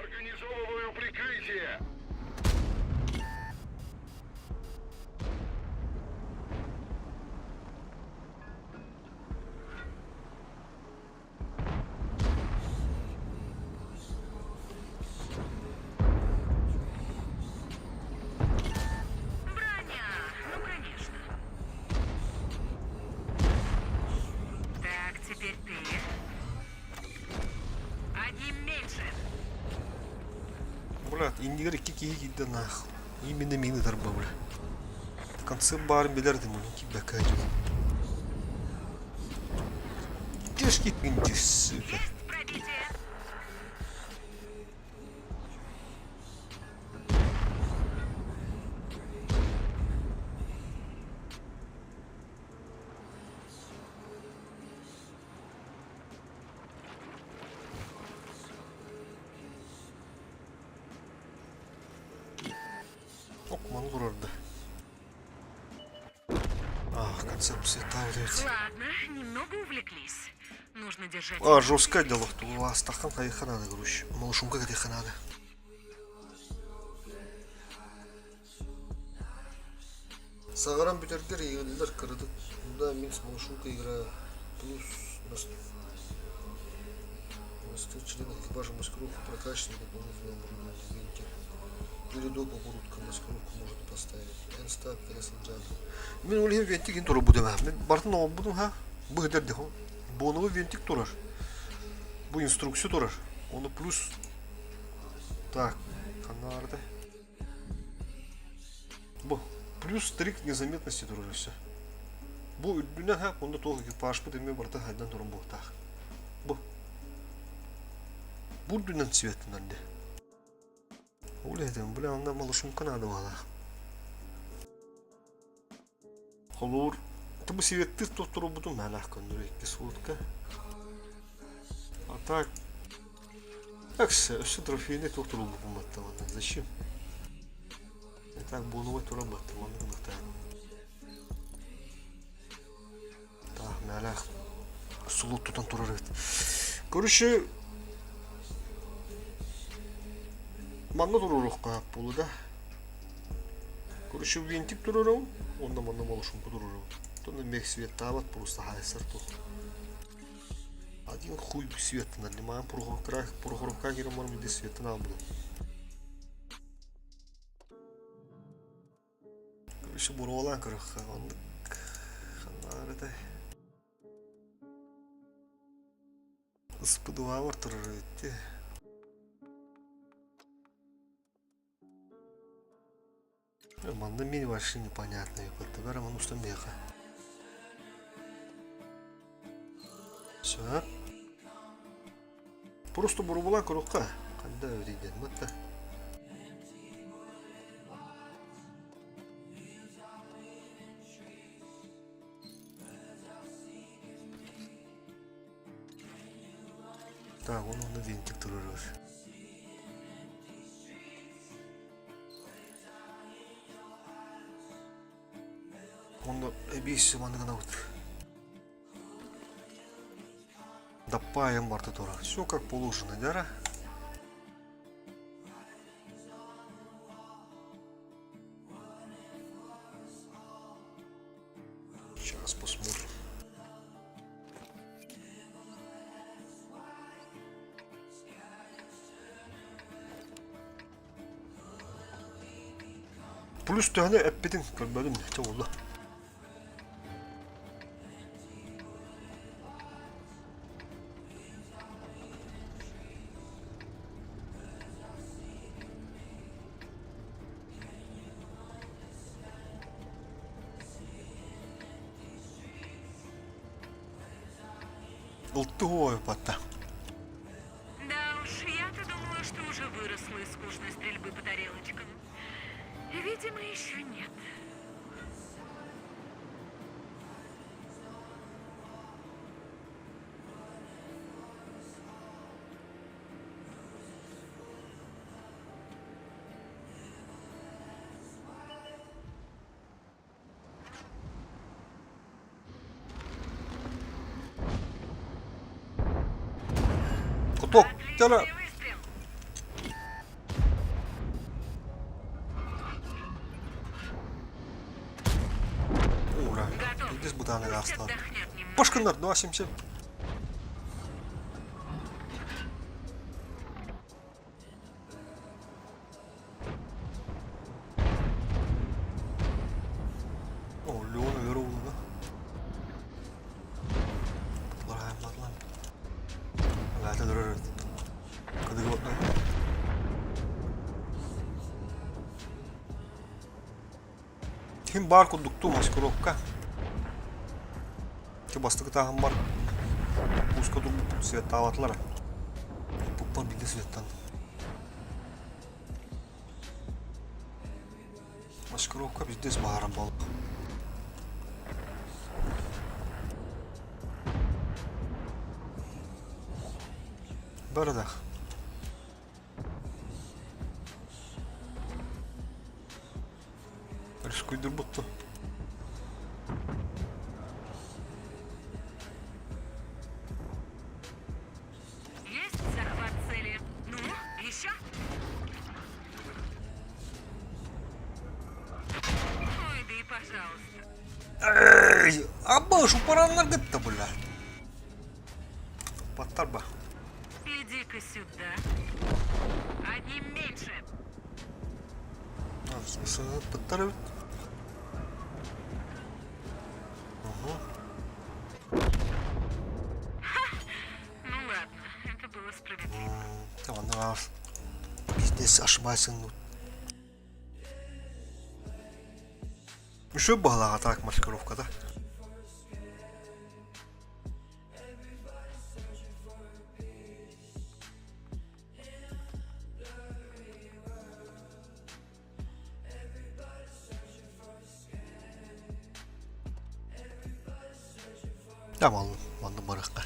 Организовываю прикрытие. Броня! Ну, конечно. Так, теперь ты. Одним меньше. Брат, иннигэр икки киһи киирдэ нах. Именно мины тарба, бля. В конце баарын билэр этим, блин, кибэкэ дьон. Тяжкий ты, сука. Есть пробитие. Окман турарда. Ах, концепция таврить. Ладно, немного увлеклись. Нужно держать... А, жестко дело. Астахан хайха надо, короче. Малышумка хайха надо. Саҕаран бүтэргэр иһиллэр кыратык да мин с малышумкой играю. Плюс на член экипажа маскировку прокачанный дополнительное оборудование винтель. Передок оборудка маскировку можно поставить. Энстап Джан. Мин ол иһин винтик турар будем Мин бартын оҥорбутум ха. Бу иһдэр Боновый винтик турар. Бу инструкция турар. Оны плюс так, ханнаарда. Бу плюс трик незаметности турар өссө. Бу үрдүнэн ха онно туох экипажпыт эмиэ барыта хайдан туран буолтаах. Бу. Бу үрдүнэн цветынан де. Ол этим, бля, онно малышумка надо было. Холуур, бу светтир туттурбутум мэлэх көннөрү икки суутка. А так, так өссө трофейный туттурбутум баттаманна. Зачем? И так буолуга тура баттаманна гынахтаан. Таах мэлэх сулут тутан турар эбит. Короче, манна туруоруохха буолуо да. Короче, винтик туруорабын, уонна манна молошунку туруорабын. Онно мех светтаабат просто хаайсар туох. Один хуй светтанар, лимаан Прохоровка кирен баран биде светтан албытым. Короче, буруолаан көрөххө, оннук ханна этэй. Ыспыдыбаабар турар эбит Манна мин вообще непонятно бара маны устан биэхэ. Сөп. Просто бурубулан көрүөххэ. Ханда эбитий батта. Так, он онно винтик турар. Онно эбиис маннык гынабыт. Даппаайым барда тура. Все как положено, да? Сейчас посмотрим. Плюс төһөнү эппитин көрбөтүм чэ буолла. Ылтыһуой батта. Да уж, я-то думала, что уже выросла из скучной стрельбы по тарелочкам. Видимо, еще нет. Куток, тела. Ура. Здесь бутаны астан. Пашканар 2,77. О, Леон өр уолуна. Ларайматлан. Лата дөрөр. Кыдыгы отнан. Ким бар курдуктуу маскировка. Ки бастыкы тааһым бар. Ууска турбуппут светтаабатылар. Пуппар биирдэ светтан. Маскировка пиздец баара балык. Бардах. Рискуйдурбутту. Есть захват цели. Ну, еще? Ой, да и пожалуйста. Эй, абыш упараннаргытта бля. Паттарба. Иди-ка сюда. Одним меньше. Паттар Ага. Ну ладно, это было справедливо. Онно бизнес ошибайсың. Үшө баһалаҕа так маскировката. Tamam, манны барыахха.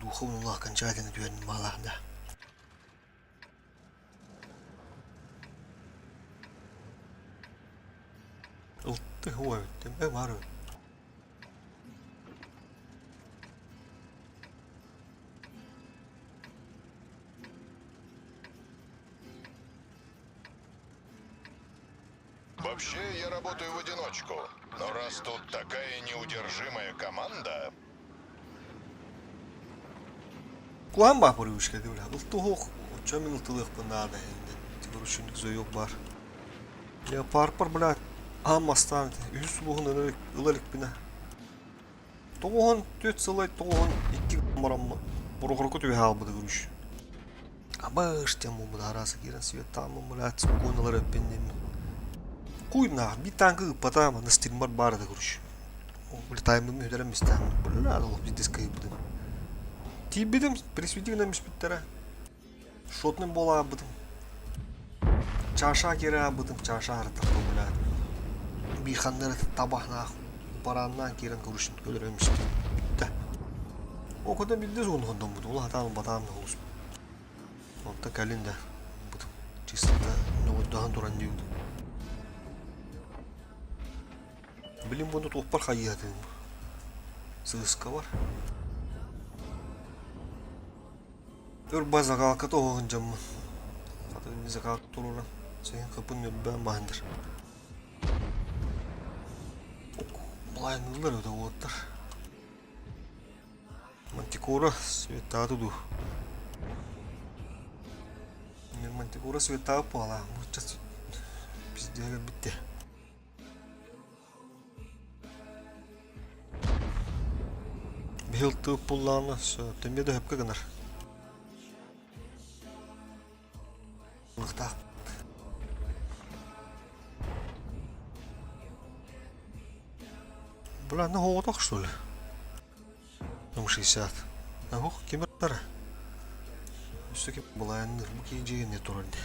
духовный окончательно түһэн баалаах да. Ылты ой, темпе бар. Вообще, я работаю в одиночку. Но раз тут такая неудержимая команда... Куһаҕан баар привычка бля. Ылтыһох, оччо мин ылтылыахпын наада инде. Тигручунник зоёк бар. Леопарпар, блядь, аан бастаан үһүс сулуһун ыла иликпинэ. 94 сылай 92 бараммын Боруохурукка түбэһэ хаалбыта күрүш. Абыш диэн буолбут арааса киирэн светтааммын блядь спокойно ылар эппин диэммин. Куйнаах биир танка ыыппата манна стриммар баар этэ күрүш. Улетаеммын үһүдэрэн мистээммин. Бля олох биирдэ кыайбытым. Тиийбитим пресвитик гынан биспиттэрэ. Шотным буола аабытым. Чаша киирэ аабытым, чаша арытахпа блядь. Биир ханна эрэ табахнаах барааннаан киирэн көрүшүн өлөрөн испит. Бүттэ. Ол куда билдэ суонуһундоммут, ол хатаан батаан олус. Онтон кэлин да бутум чисто ньоҕойдоһон туран диибит. Билим буну туохпар хайыатыым. Сыыска бар. Өр ба закалка тоһоҕун дьоммун. Хата закалка туруоран, син кыпын ньурбаан баһындар. Былайынылар өтө уоттар. Мантикора светааты дуу. Мантикора светаабыт буолаа. Бу пиздега битте. Быйыл тыып буллаҕына тэмиэ да сөпкө гынар. Ылыктаах. Бля, ну оҕотох что ли? М60. Ох, ким ыртара? Өссө ким былаанныр бу киһи дьиэ турар дии.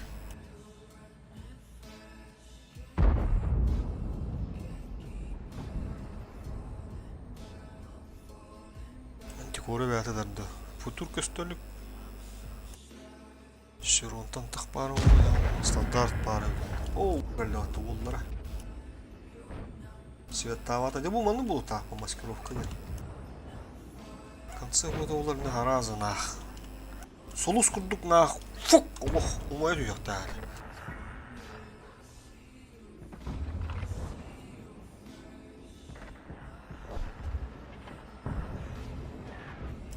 Антикора бэйэтэ тарда. Футур көстөлүк. Широнтан тах баар стандарт баар Оо, кэллэҕэ уоллара. Светтаабата. Дьэ бу манны буолуохтаах по маскировка диэн. В конце года олар не араза нах. Сулус курдук наах фук олох умайа түһүөхтээх.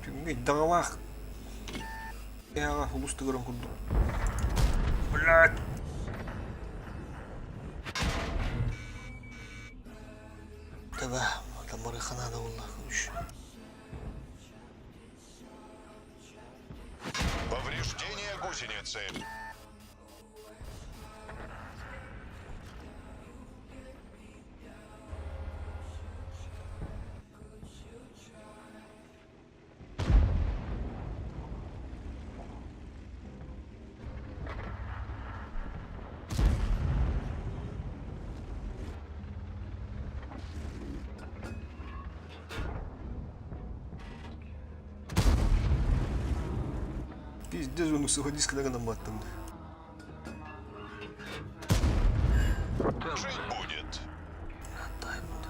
Түүҥҥү ыйдаҥалаах киэһэҕэ сулус тыгарын курдук. Блядь! Тэбэ, тамарыха наада буолла. Повреждение гусеницы. Пиздец, он суходиска гынан баттым. Жить будет. Дай будет.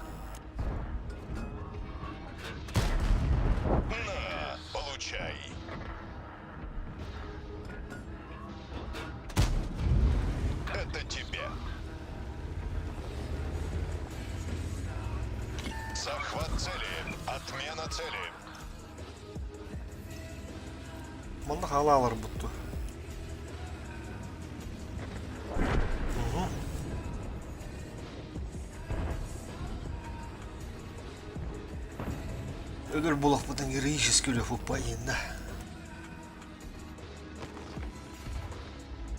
На, получай. Это тебе. Захват цели. Отмена цели. Манна хаалаалар бутту. Өлөр булахпытын героический үлэ фуппайында.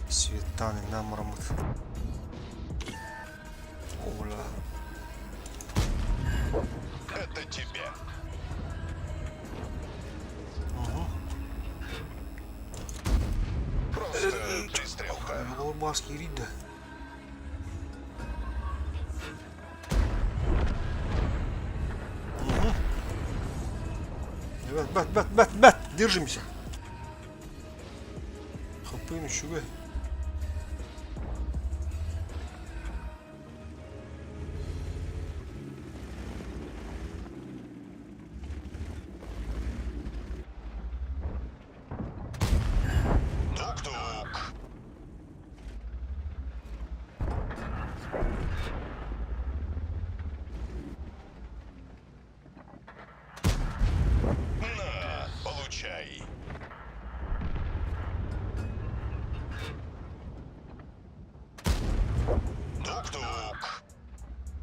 Светтан иннан мараммыт. Оля. Это тебе. Угу. Просто пристрелка. Олбас киирдэ. Угу. Бэт, бэт, бэт, бэт, бэт, держимся. Хаппыын үчүгэй. Тук-тук. На, получай. Тук-тук.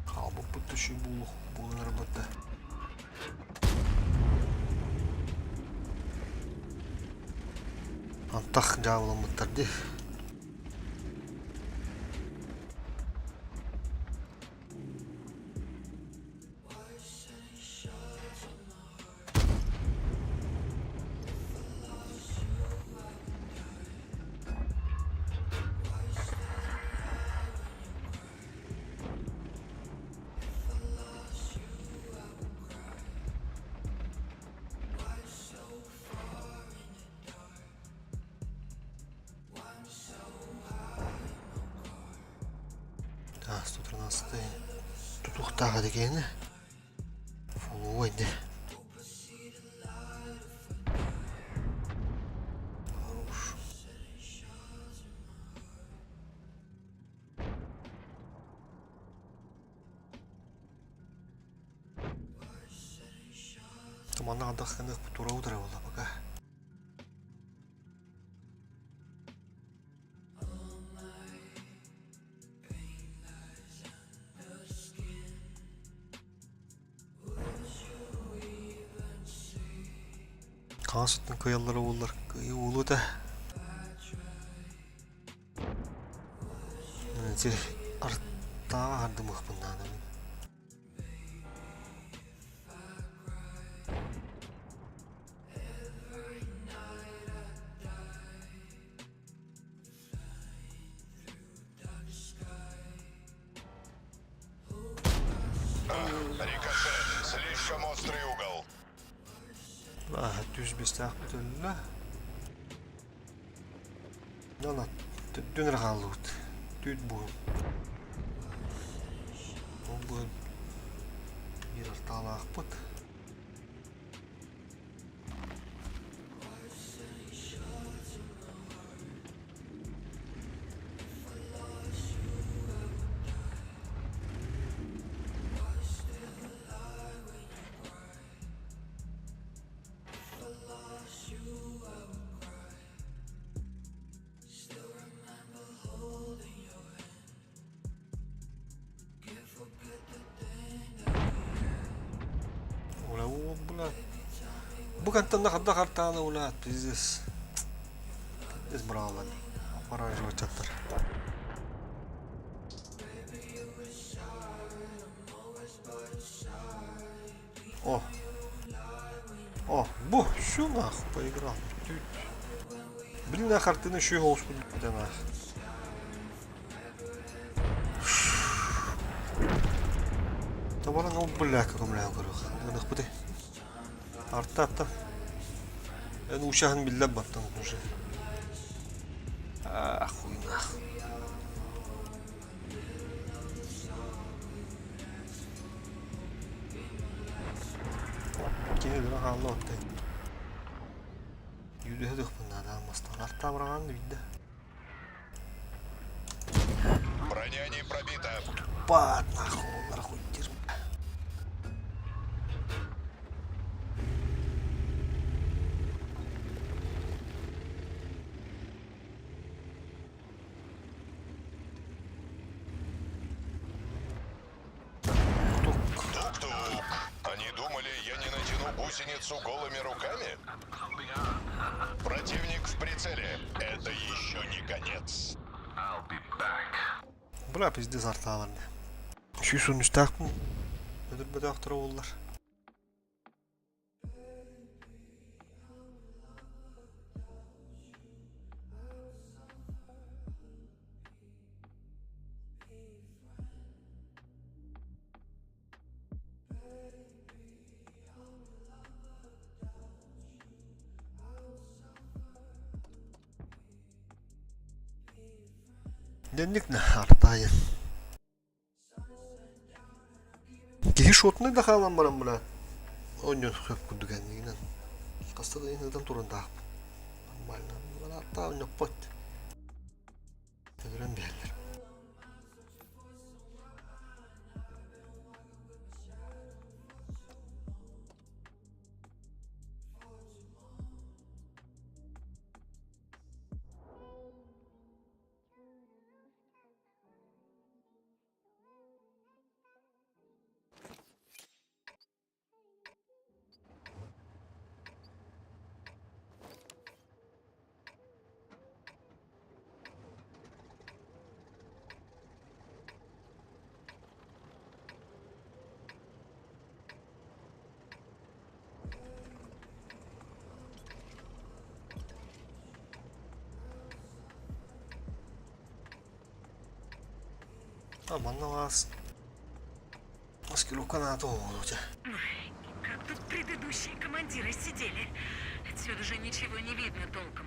Хаалбыппыт түшүй буолуох буолан эрэ Антах дьаабыламмыттар дии. 113 тутуохтаах этэ Фулуой да. Хорош. Туманнаах ардах гыныах тура утара буолла пока. Хаҥас өттүн кыайаллара буоллар кыайыы буолуо этэ. Ити артааҕа аһардымыахпын наада мин. Рикошет. Слишком острый угол. Түс бэстээх өллө. Дьон төрдүн эрэ хааллыбыт. Түүт буһун. Ол буһун биир артаалаахпыт. Оля, о, бля. Бу кантан да хадда хартаана улаат, пиздец. Пиздец браалар. Аппараажыбачаттар. О! О, бу, всё нахуй поиграл. Блин, на хартына еще голос да нах. Табаран ол бля как бля көрөх. Гынах бute. Арта арта. Эн ушаһын биллэр баттан уже. Ахуй нах. Кини өлөрө хаалла оттай. Юдүһэ дыхпын наада мастан. Арта быраҕан да бидде. Броня не пробита. Пат нахуй, нахуй дерьмо. Тук-тук. Они думали, я не натяну гусеницу голыми руками? Противник в прицеле. Это еще не конец. Бля, пиздец артааларны. Сүүс он үстээхпин өлөрбөтөхтөрө буоллар. Дэнник артайын. Киһи шотный да хаалан баран бара оонньуон сөп курдук эннигинэн. Хаста да ыытан турардаахпын. Нормально. Аттаа оонньоппот. Өлөрөн биһэллэр. А манна вас маскировка надо оҕолоча. Ой, как тут предыдущие командиры сидели. Отсюда же ничего не видно толком.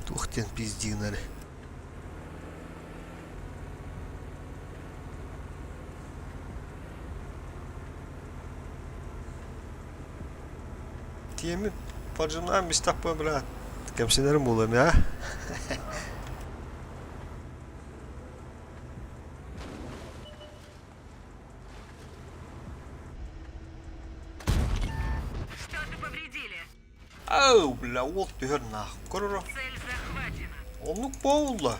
Туох диэн пиздиинэри. Тиэмин поджинаем местах брат. Кэмсинэрим буолуом аа. Что-то повредили. Ау, бля, уол түһэр нах. Көрөрө. Цель захвачена. Оннук буолла.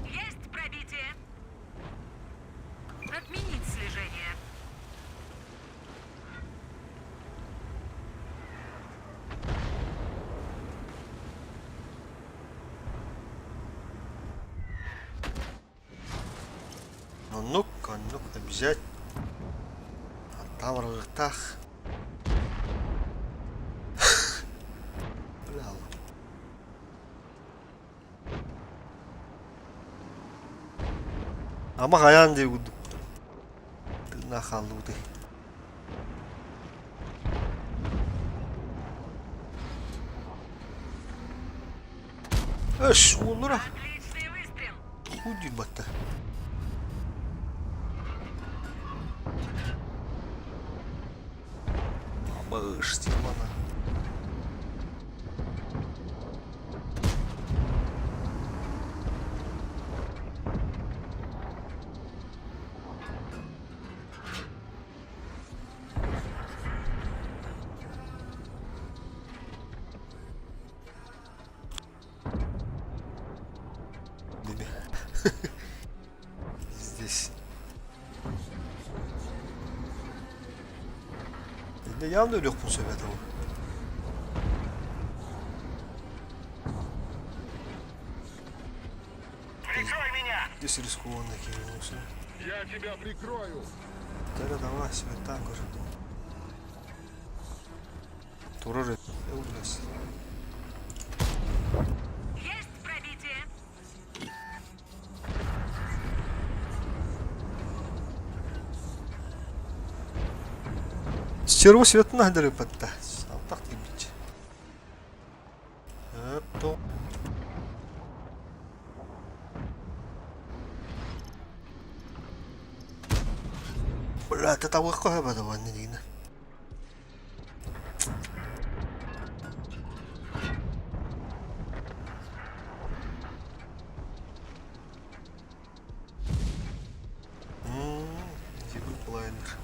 Есть пробитие. Отменить слежение. Оннук, оннук обязательно. Таврыгтах. Бля. Ама хайаан дии курдук. Тыыннаах хааллыбытый. Эш, уоллара. Отличный выстрел. Хуй диир батта. Абыш, Тимана. Здесь. Иннэ явно өлүөхпүн сөп этэ ол. Прикрой меня! Здесь рискованно кинулся. Я тебя прикрою! Тогда давай, себе так уже. Турар ылбас. Есть пробитие. Стерво светына хадырыпатта. Алтах тибич. То. Бля, татауыққа хабада ванны дейін. Зиплайнер.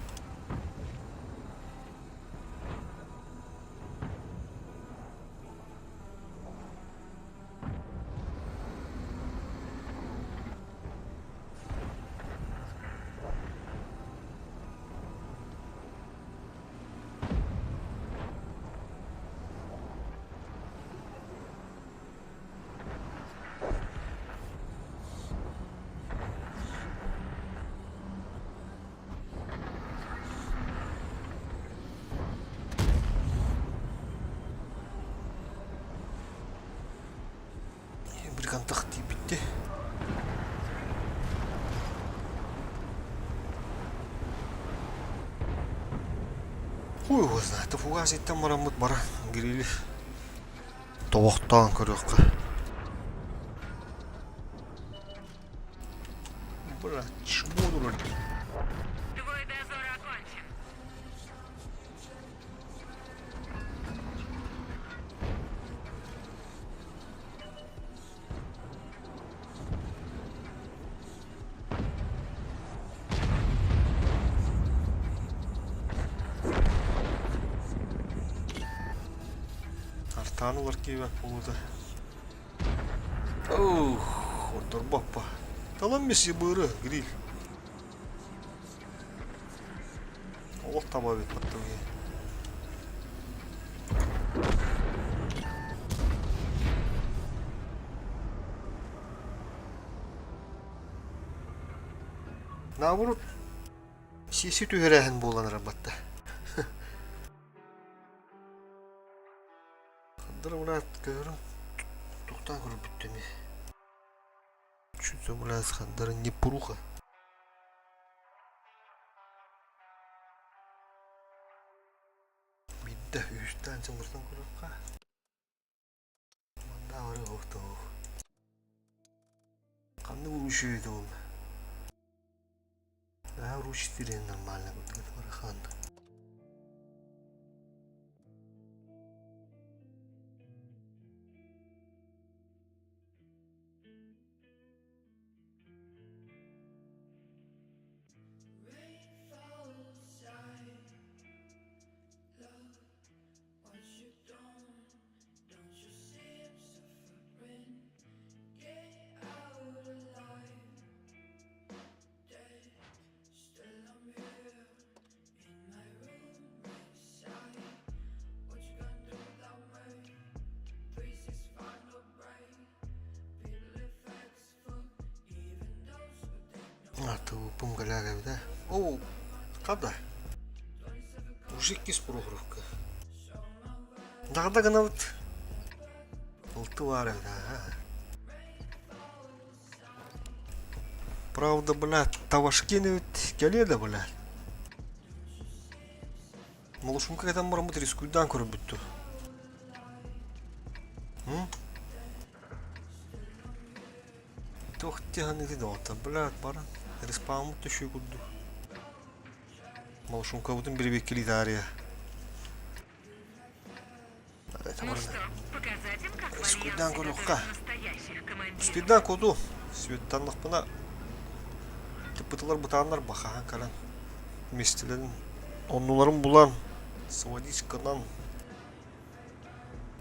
Бригантах тиийбитти. Хуй его знает, фугас иттэн бараммыт бара грили. Тобохтоон көрүөххэ. Бля, чмо турар. Твой дозор окончен. Артаан ылар киэбэ буолута. Ух, ордорбоппа. Талан месси быыры, гриль. Олох таба эбит баттым Наоборот, сиси түһэрээһин буолан эрэр батта. Хандара брат көрүн тухтаан көрбүттүн. Чуть блядь, хандара не пруха. Биирдэ үһүстээн чымыртан көрүөххэ. Манна бары оһохтоох. Ханнык уруучуй этэ ол? Аа уруучу тириэн нормально курдук барахан. Артыбыппын кэлээр эбит ээ. Оо, хата, уже иккис прохоровка. Даҕда гынабыт. Алты баар эбит аа. Правда, блядь, Тавашкин эбит кэлиэ да, блядь. Молушунка кэтэн бараммыт рискуйдаан көрөрбүт дуу? Туох тиһаныгы доҕоттор, блядь, баран респауммут түшүү курдук. Молушункабытын бирибиэккилии таарыйа. Ну что, показать им, как в Рискуйдаан Альянсе көрүөххэ. готовят настоящих командиров? Спиддан куду. Светтаннахпына тыппытылар бытааннар бахаһан кэлэн миэстэлэрин оннуларын булан сводить гынан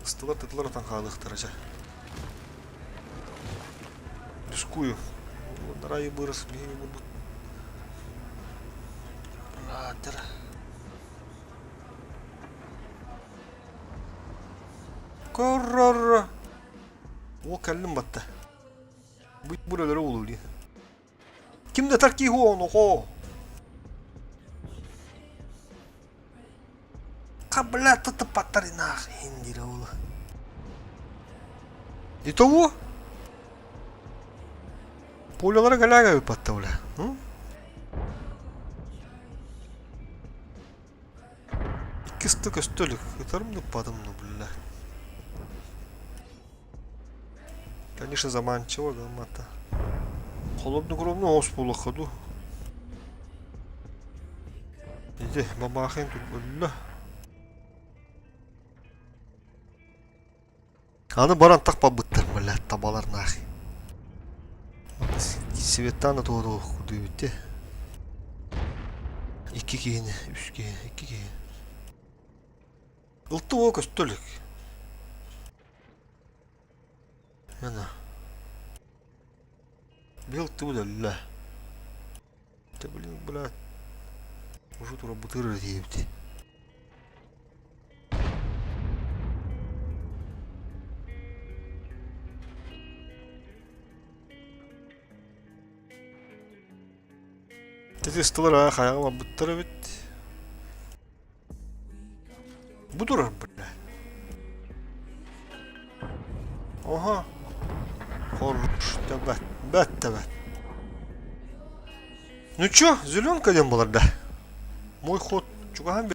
ыстылар тытылар атан хаалыахтара чэ. Рискую. Нарайы бырыс биһиги бурбут. Братер. Коррор. О кэллим батта. Бу бу өлөрө улуу дии. Ким да таркиһу оноко. Ха, блядь, тут паттаринах индире ула. Итого? Пулялара галяга патта бля. Иккис көстөлүк. Ытарым дуппатым ну бля. Конечно, заманчиво гаммата. Холоднокровный ос буолуохха дуу. Иди, бабахин тут өллө. Аны баран тахпабыттар, бля, табалар нахуй. Светана туоруох кудуйбүттэ. Икки киһини, үс киһи, икки киһи. Ылты уо көстө илик. Мына. Бил тыбыт өллө. Ты, блин, блядь. Уже тура бытырыр диэбит. Ити ыстылар аа хайаҕа барбыттар эбит. Бу турар бля. Оха. Хорош, бэт, бэт бэт. Ну чё, зеленка диэн буолар да. Мой ход чугаһан.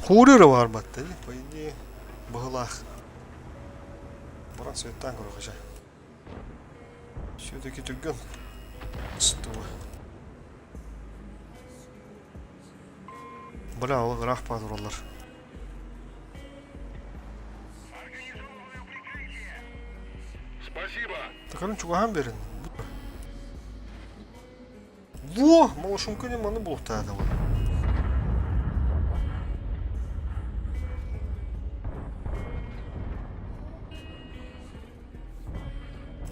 Куурыыра баҕарбатта дии, по идее, быһылаах. Баран светтаан көрүөххэ чэ. Все-таки түргэн ыстыба. Бля, ол ыраах баа тураллар. Спасибо. Такарын чугаһаан берин. Во, малышунка не маны булуктаады ғой.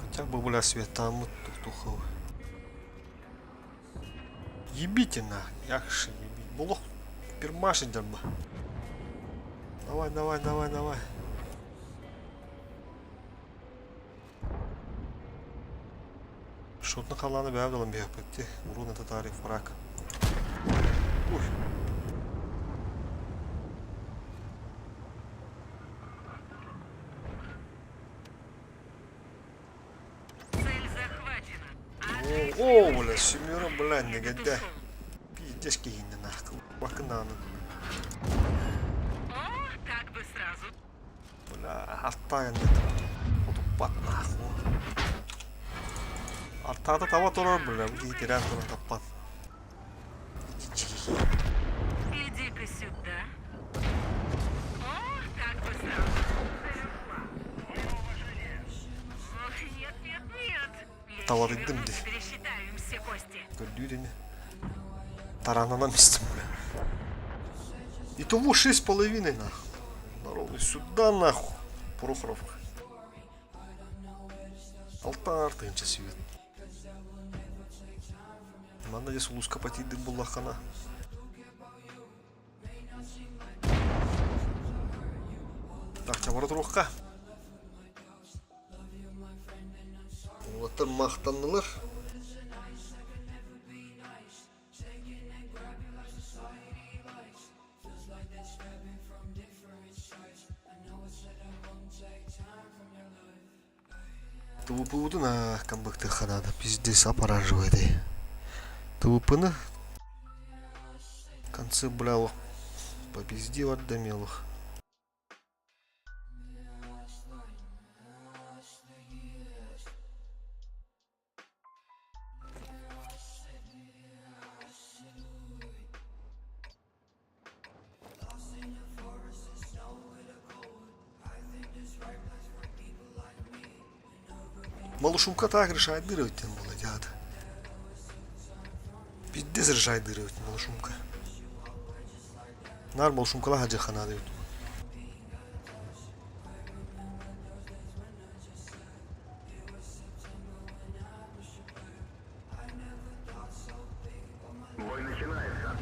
Хотя бы, бля, светамы тухтухов. Ебите на, яхши, ебить. Булух пермаши дерба. Давай, давай, давай, давай. Шотны халлааны бэйэм да ылан биһиэхпит дии, уруун это таарыйа фраг. Уй. Цель захвачена. О, о, бля, семеро, бля, негодяй. Пиздец киһиннэ нахуй. Бакынааны. О, так бы сразу. Бля, артаан утуппат нахуй. Артаата таба турар, бля, бу киһи тирээн туран таппат. Иди-ка сюда. О, так бы сразу. Ох, нет, нет, нет. Я еще Таларыйдым вернусь дии. и пересчитаю им все кости. Көрдүү ини. Тарананан истим, бля. Итого 6,5 нахуй. Здорово, сюда нахуй. Прохоровка. Алта тыһыынча свет. Манна дьэ сулуска патийдыр буллаххана. Так, чабара туруохха. Уолаттар махтаннылар. ТВП-бутун камбыктыахха наада, пиздец апараживает. ТВП-ны концы, бля, попиздил от мелых. Малышумка так решает дыры тем было дядя. Пиздец решает дыры малышумка. Нар малышумкала хаджахана дают. Бой начинается.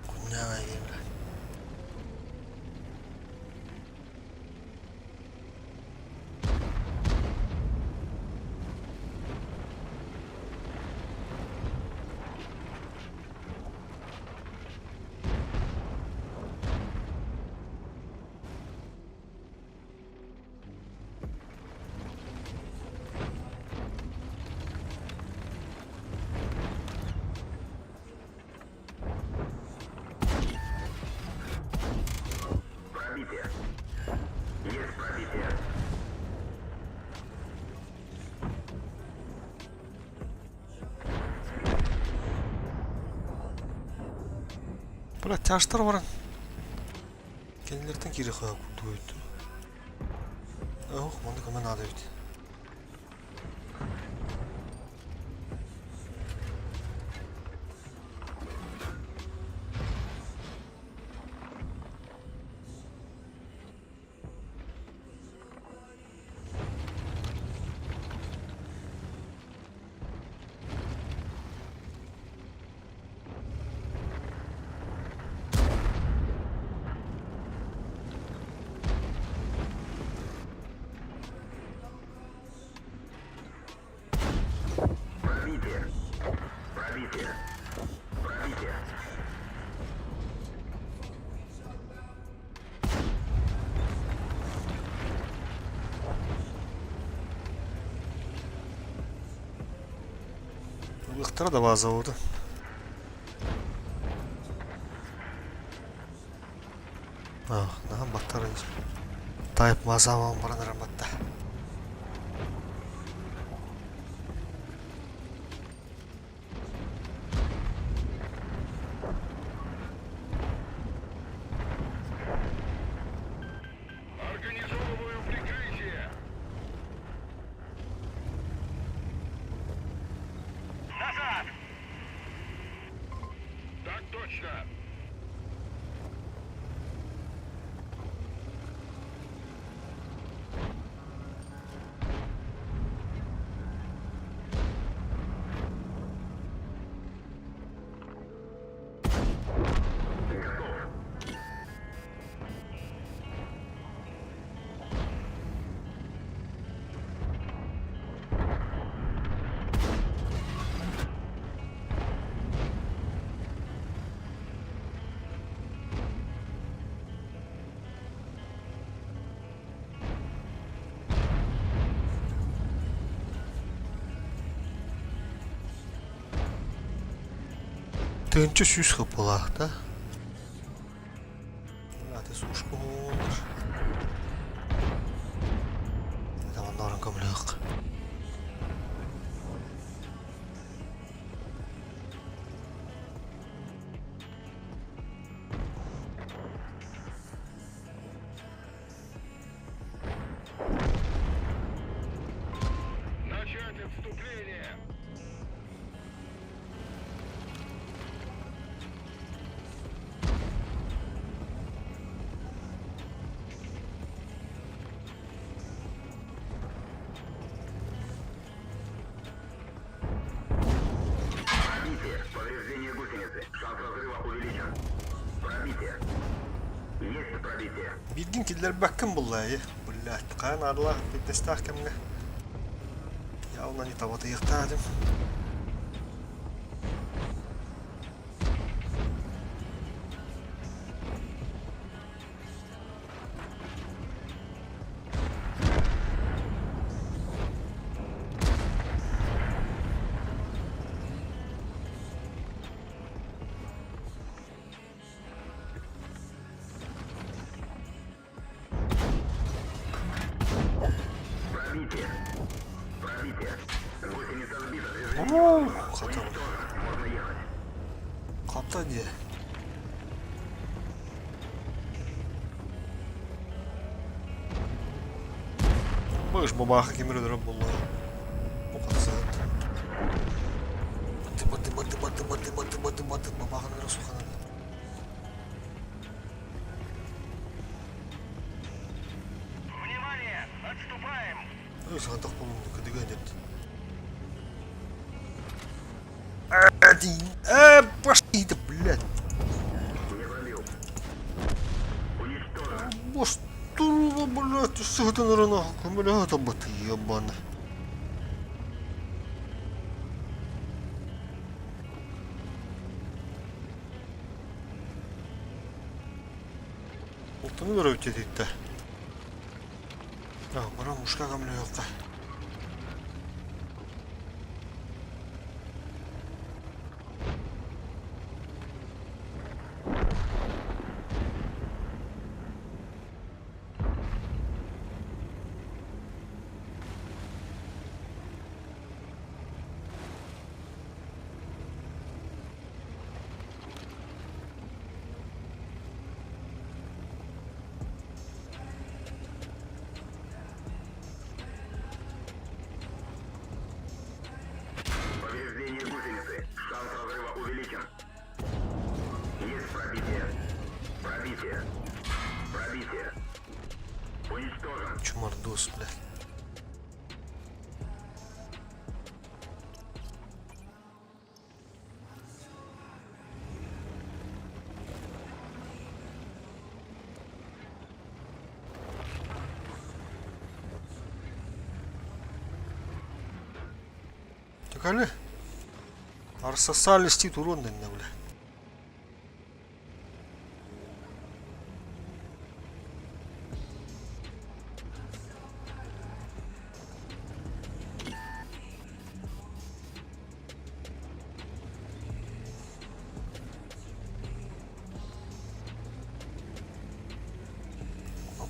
Куннявая блядь. Пробитие. Есть пробитие. Бля, тяжтар баран. Кинилэртэн киирэ хаһа курдук эбит. Ох, манна көмө наада эбит. Ылыахтара да баазабыты. Наһаа баттар Тайп баазабан баран эрэн батта. Организовываю прикрытие! Назад! Так точно! Тыһыынча сүүс хаппылаах да Аты сушка оҥоһуллар. Это манна көмөлөөх. Начать отступление! Пробитие. Повреждение гусеницы. Шанс разрыва увеличен. Пробитие. Есть пробитие. Бииргин киллэрбэккин булла Блядь, хаһан аадалаах эппиэтинэстээх кэмҥэ явно не табатыйыахтаах этим. Пробитие. Пробитие. Гусеница сбита. Движение Уу, хата. Можно ехать. Хата дии. Быыс бабааха кимир өлөрө буолла. Бу хатсаат. Баты баты баты баты баты баты баты баты бабаахын өлөрө суханан. Внимание! Отступаем! Саҕатах буолуҥ кыдыга нет. Пошли ты, блядь. Не пробил. Уничтожен. Бостурува, блядь, сыһытын ырына, көмөлөһө табыт, ебана. Алтыны көрөбүт диэтиттэ. Баран мушка көмөлөһүөххэ. Повреждение гусеницы. Шанс разрыва увеличен. Есть пробитие. Пробитие. Пробитие. Уничтожен. Чумардос, блядь. Такали? Арсасали стит урон дэннэ, бля.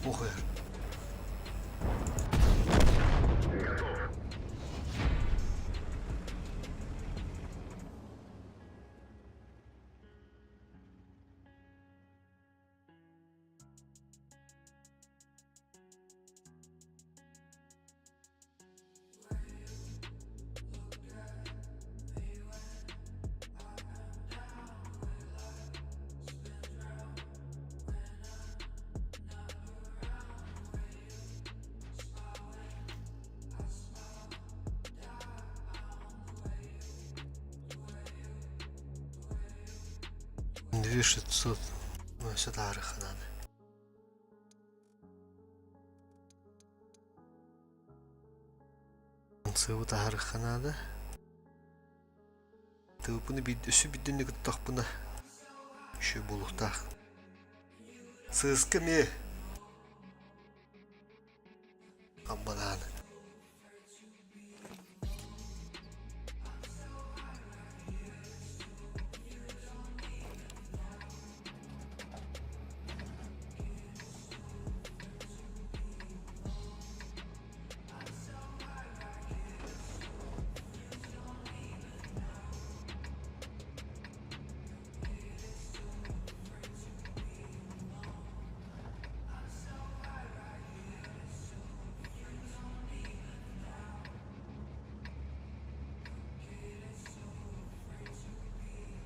Похуй. Готов. 2600. Өссө таарыха наада. Сыабы таһаарыахха наада. Тыыппыны биир өссө биирдэнни кыттахпына үчүгэй буолуохтаах. Сыыска эмиэ амманаан.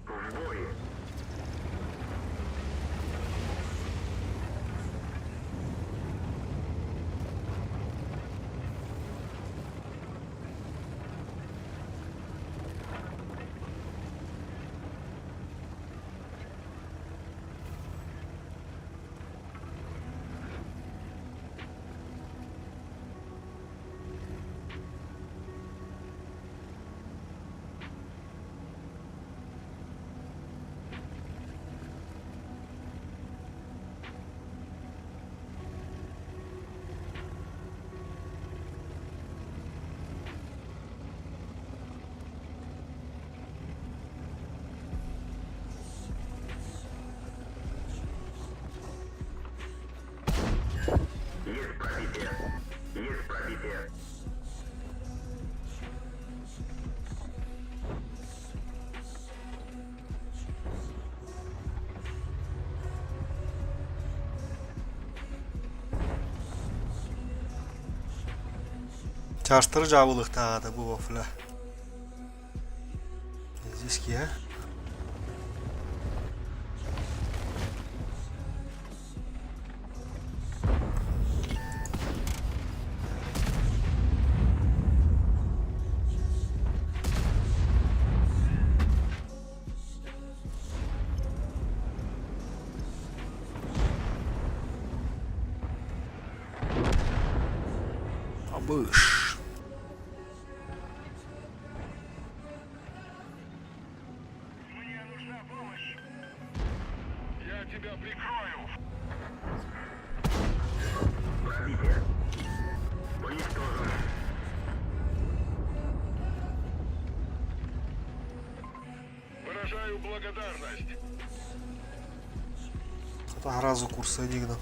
В бой. Есть пробитие. Есть пробитие. Чаастары дьаабылыктаата бу вафля. Здесь я. Абыш. Мне нужна помощь. Я тебя прикрою. Пробитие. Уничтожен. Выражаю благодарность. Сразу курсы Энигма.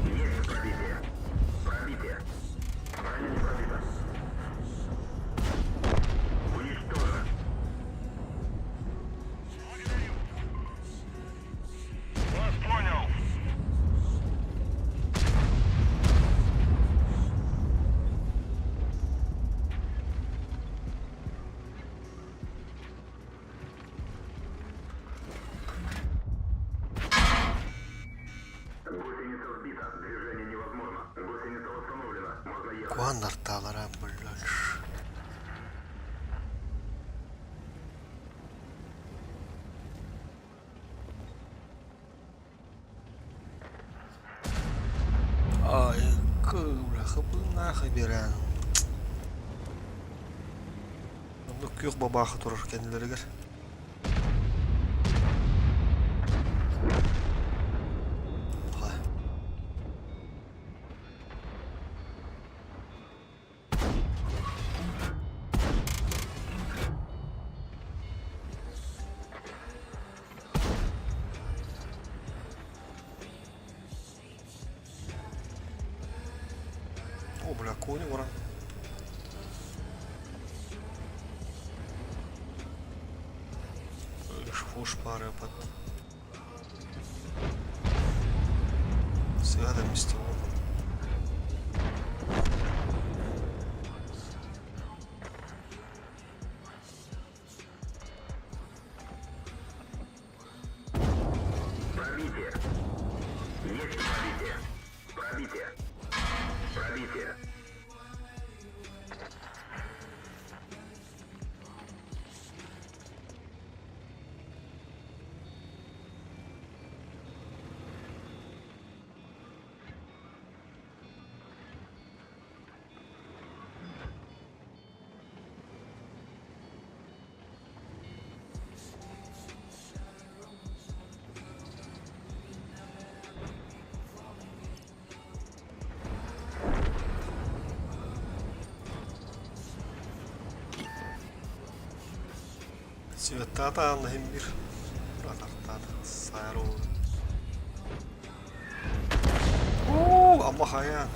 Есть пробитие. Пробитие. Броня не пробита. Уничтожен. Вас понял. Гусеница сбита. Движение невозможно. Гусеница восстановлена. Можно ехать. Куаннартаалара блядь. Ай, бля, хабы нахуй берен. Онно күөх бабааха турар кэннилэригэр. О, бля, кони баран. Фош пары под. Сыа да мистево. Пробитие. Есть пробитие. Пробитие. Пробитие. Светтаата аанна иһин биир атартаата сайар уолу. Уу, амма хайаан.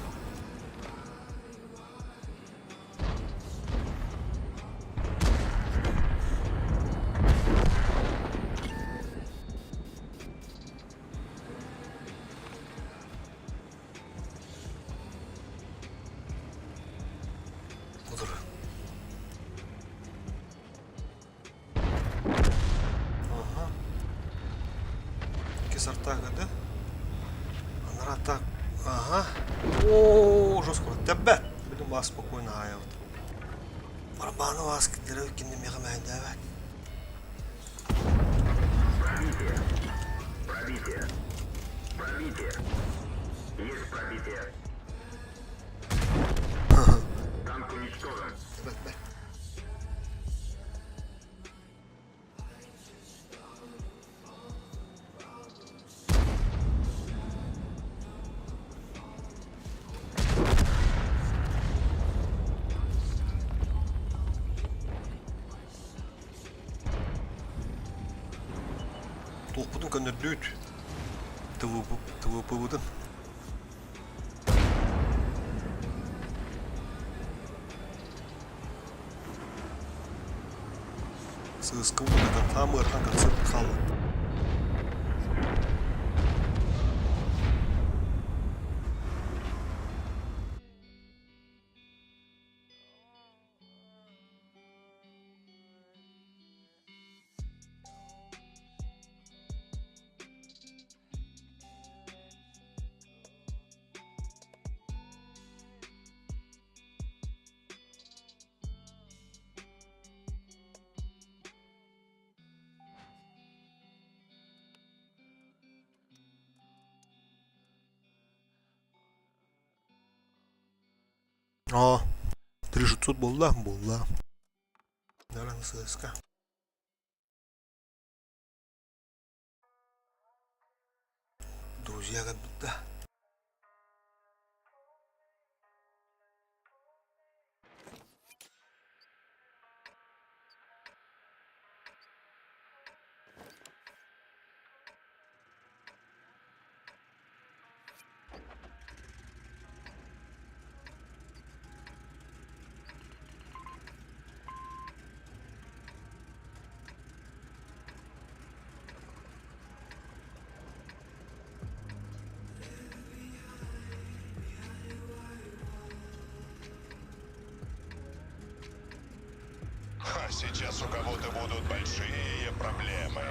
Кудур. Ага. Икки сортаах да? Анараа так. Ага. О, жестко. Тэббэт. Билим баа спокойно аайабыт. Барабаны вас киллэрэ кинини миэхэ мэһэйдээбэт. Пробитие. Пробитие. Пробитие. Есть пробитие. Танк уничтожен. Бэт бэт. Туохпутун көннөрдүүт ТВП-бытын. Сыыска уутатан хаам ыарахан концерт хаалла. Аа, 3600 буолла, буолла. Наверное, ССК. Друзья как будто. А сейчас у кого-то будут большие проблемы.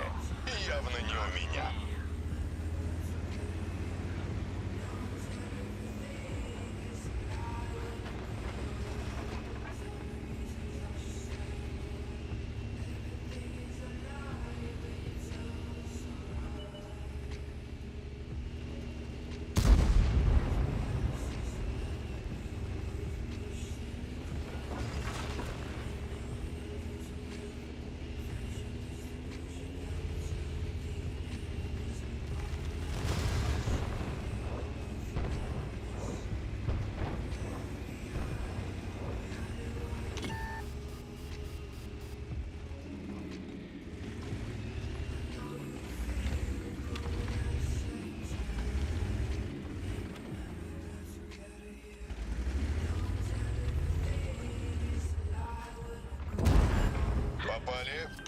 И явно не у меня.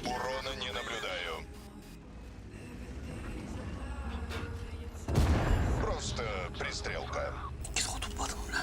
Урона не наблюдаю. Просто пристрелка. Иккис хотуппатым бля.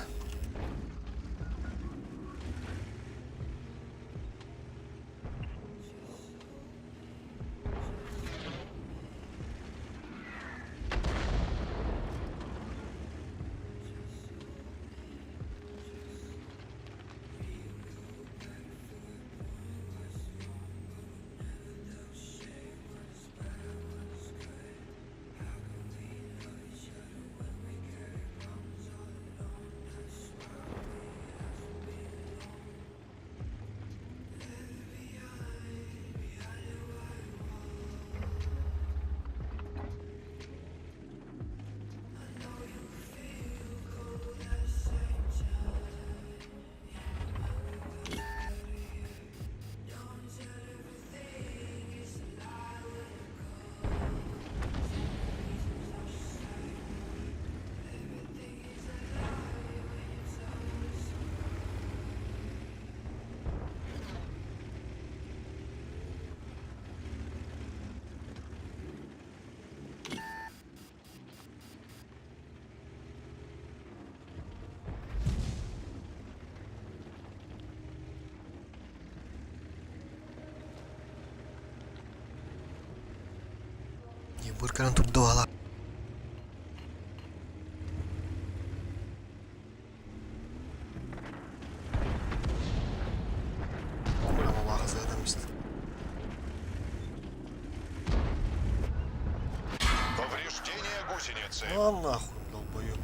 Бырканан турда Повреждение гусеницы. На нахуй, долбоёб.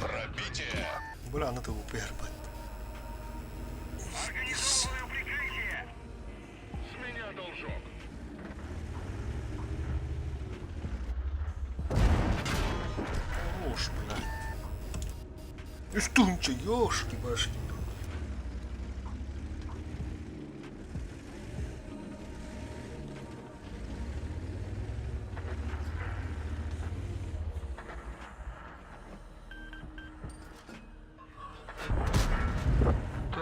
Пробитие. Бля, аны ТВП ебать. Организовываю прикрытие! С меня должок. Хорош, бля. Үстүнче, ёшки-башки.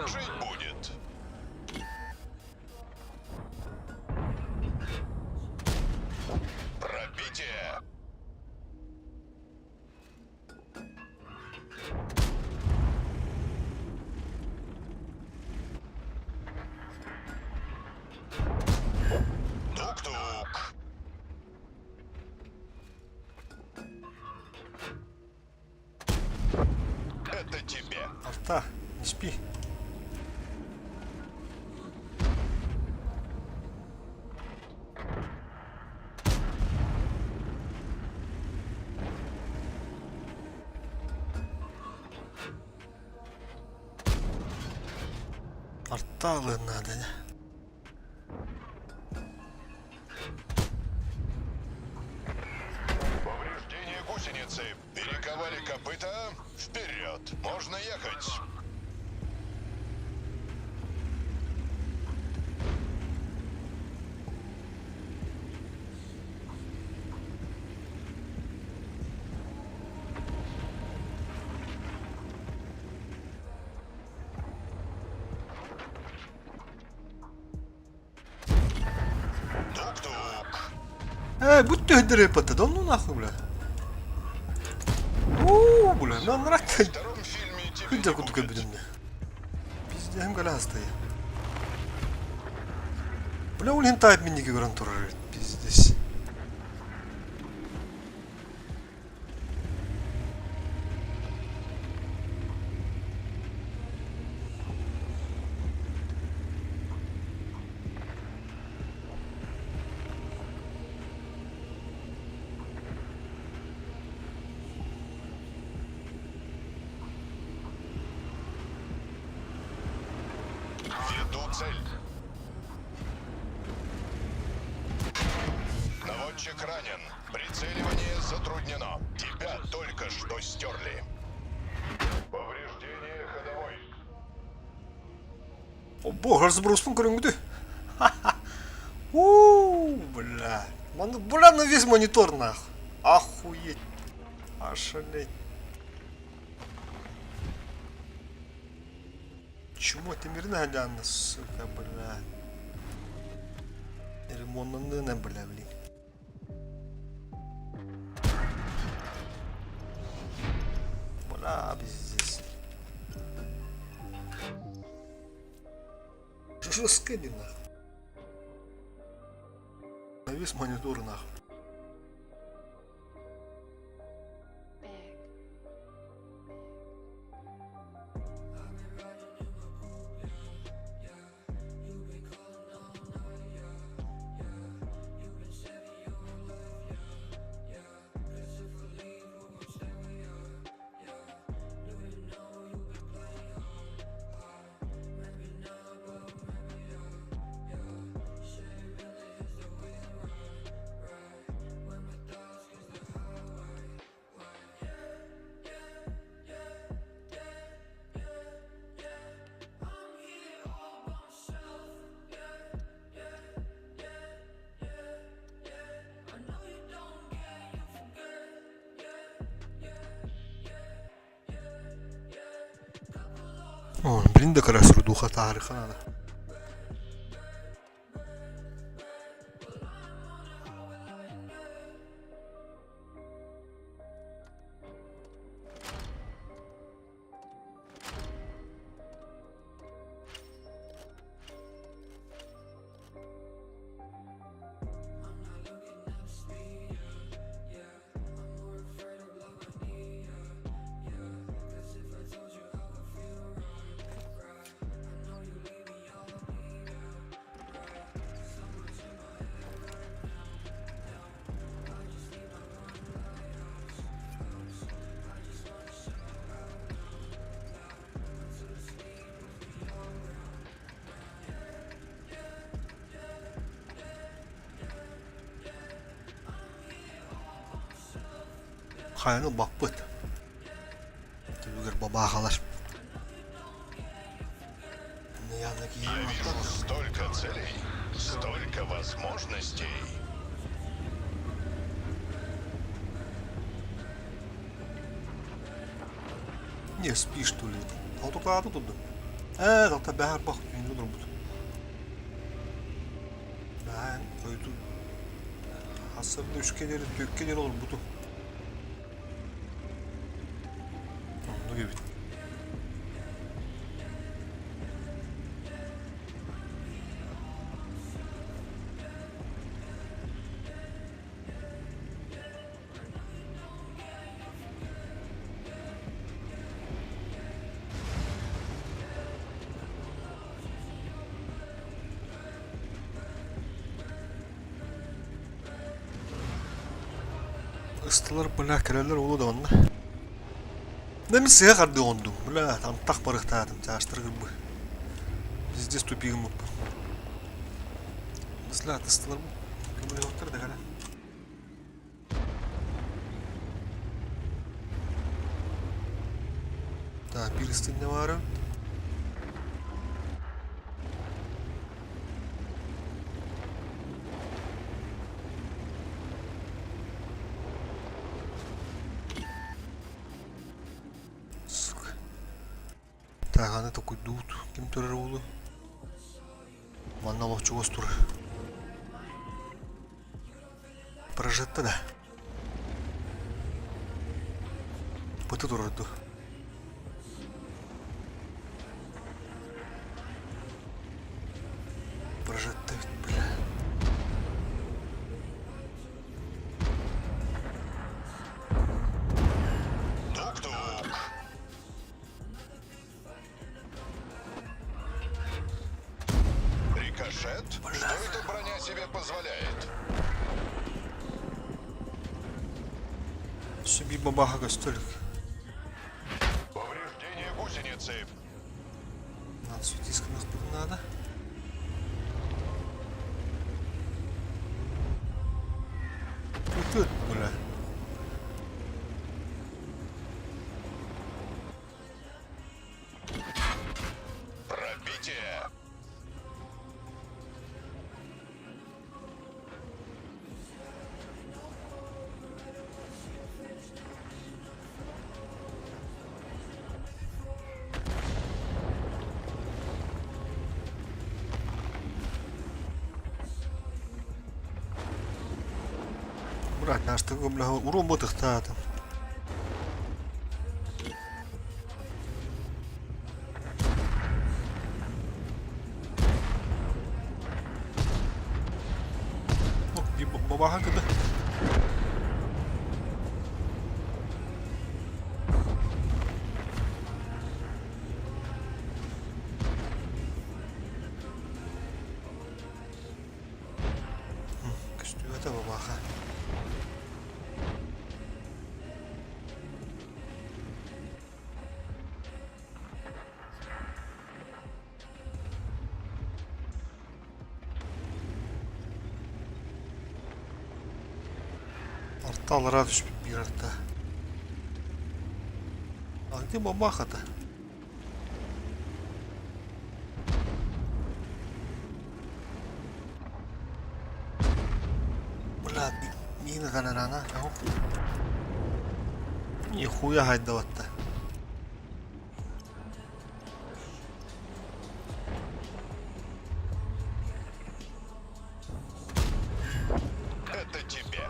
Жить будет. Пробитие. Тук-тук. Это тебе. Арта, не спи. Арта надо. Повреждение гусеницы. Перековали копыта. Вперед. Можно ехать. Тук-тук. Будь ты дрыпата, да ну нахуй, бля. Уу, бля, нам нравится. В втором фильме тебе Хыджа не кутука будет. будем. Пиздец, голястые. Бля, ол хентай минники көрөн турар пиздец. Веду цель. Наводчик ранен. Прицеливание затруднено. Тебя только что стерли. Повреждение ходовой. О, бог, разброспун көрүҥҥүтүй. У, бля. Бля, на весь монитор нах. Охуеть. Ошалеть. Чмо тимирин хадьаанна, сука, бля. Ремоннанныына, бля, блин. Бля, пиздец. Жестко не нахуй. На весь монитор нахуй. Билин да кыра сурдууха таарыха наада. Хайаны баппыт. Түбүгэр бабаахалар. Я вижу столько целей, столько возможностей. Не спишь, что ли? А только а тут Ээ, алта бэһэр бах түүнү олорбут. Бэһэн хойуту хассарда үскэ диэри, түөккэ диэри олорбутум. Оннук эбит. Ыстылар, бля, кэлэллэр уолу да онно. Да мин сыһа хардыы оҥордум, бля, антах барыахтаатым, чаастар гырбы. Везде тупигым оппун. Бля, ыстылар көмөлөһүөхтэр да кэлэн. Так, биир ыстынньа баара. Сука. Так, аны токуйдуут. Ким турар уолу? Манна олох чугас тур. Прожитта да. Быты турарду. Прожитта ведь, бля. Тук-тук. Рикошет? Что эта броня себе позволяет? Себе бабаха столик. Повреждение гусеницы. Надо надо. Көстүөт, бля. Пробитие! Брат, наштыгы, бля, урон ботыхтаатым. Бабаха кыды. Көстүбэтэ бабаха. Арта аллараа түспүт биир арта. А где бабаха-то? Бля, мина ганарана. Нихуя хайдаватта. Это тебе.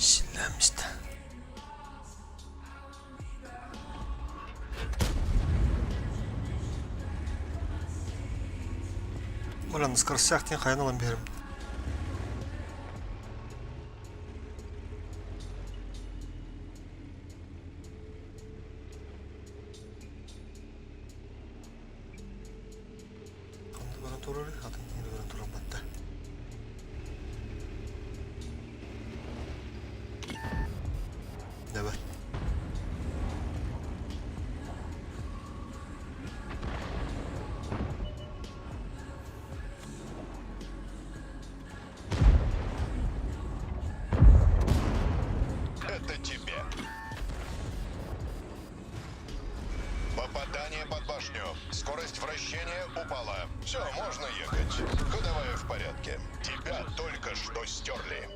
Силлээммистэ. Бля, на скоростях диэн хайан ылан биэрим. Ханна баран турарый? Атын киһини баран турар батта. Давай. Это тебе. Попадание под башню. Скорость вращения упала. Все, можно ехать. Ходовая в порядке. Тебя только что стерли.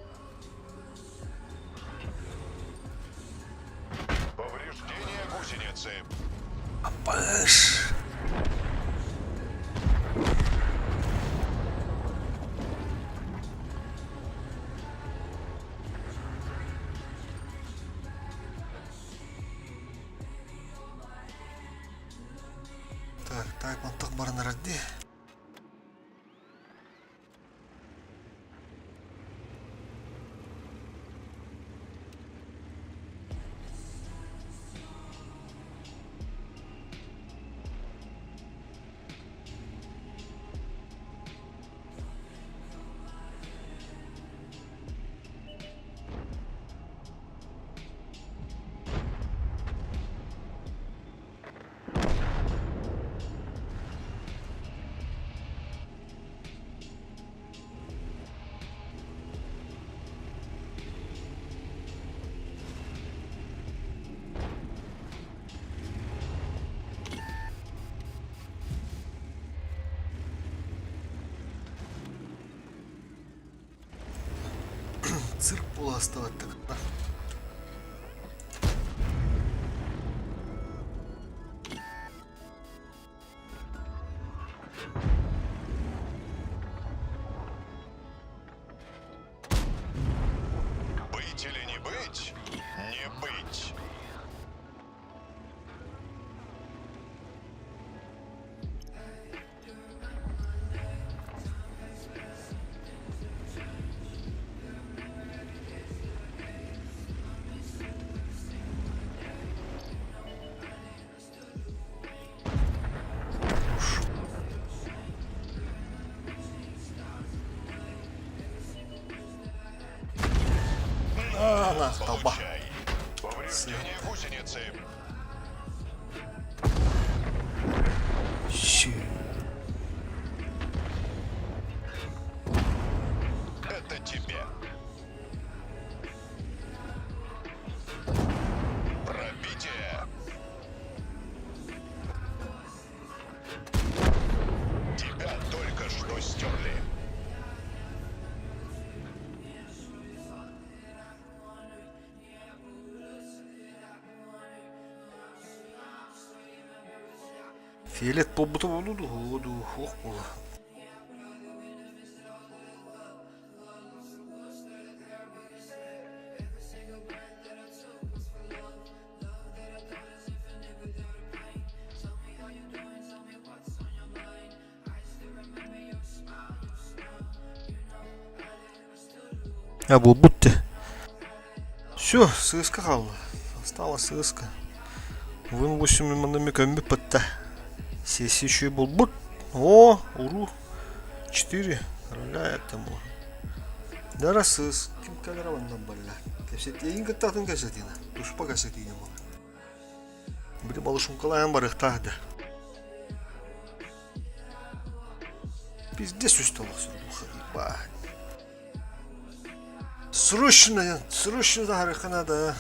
Повреждение гусеницы. Апаш! Так, так, мантах баран эрэр дии. Цирк буола астабаттык. Быть или не быть? Не быть. На-на, таба. Получай. Повреждение гусеницы. Щи. Это тебе. Пробитие. Тебя только что стерли. Фиолет буолбута буолуо дуу, дуу, суох буолуо. А буолбут дии. Все, сыыска хаалла. Осталась сыыска. Вын 8 манна көммүт бытта. Сессия үчүгэй буолбут. О, уруу. 4 роля этому. Дара сыыс. Ким кэлэрэ онно балла. Кэпсэтиэйин кытта атын кэпсэтиинэ. Туспа кэпсэтиинэ буолар. Били балышункалаан барыахтаах да. Пиздец үстэ олох ебать. Срочно, срочно таһарыахха наада.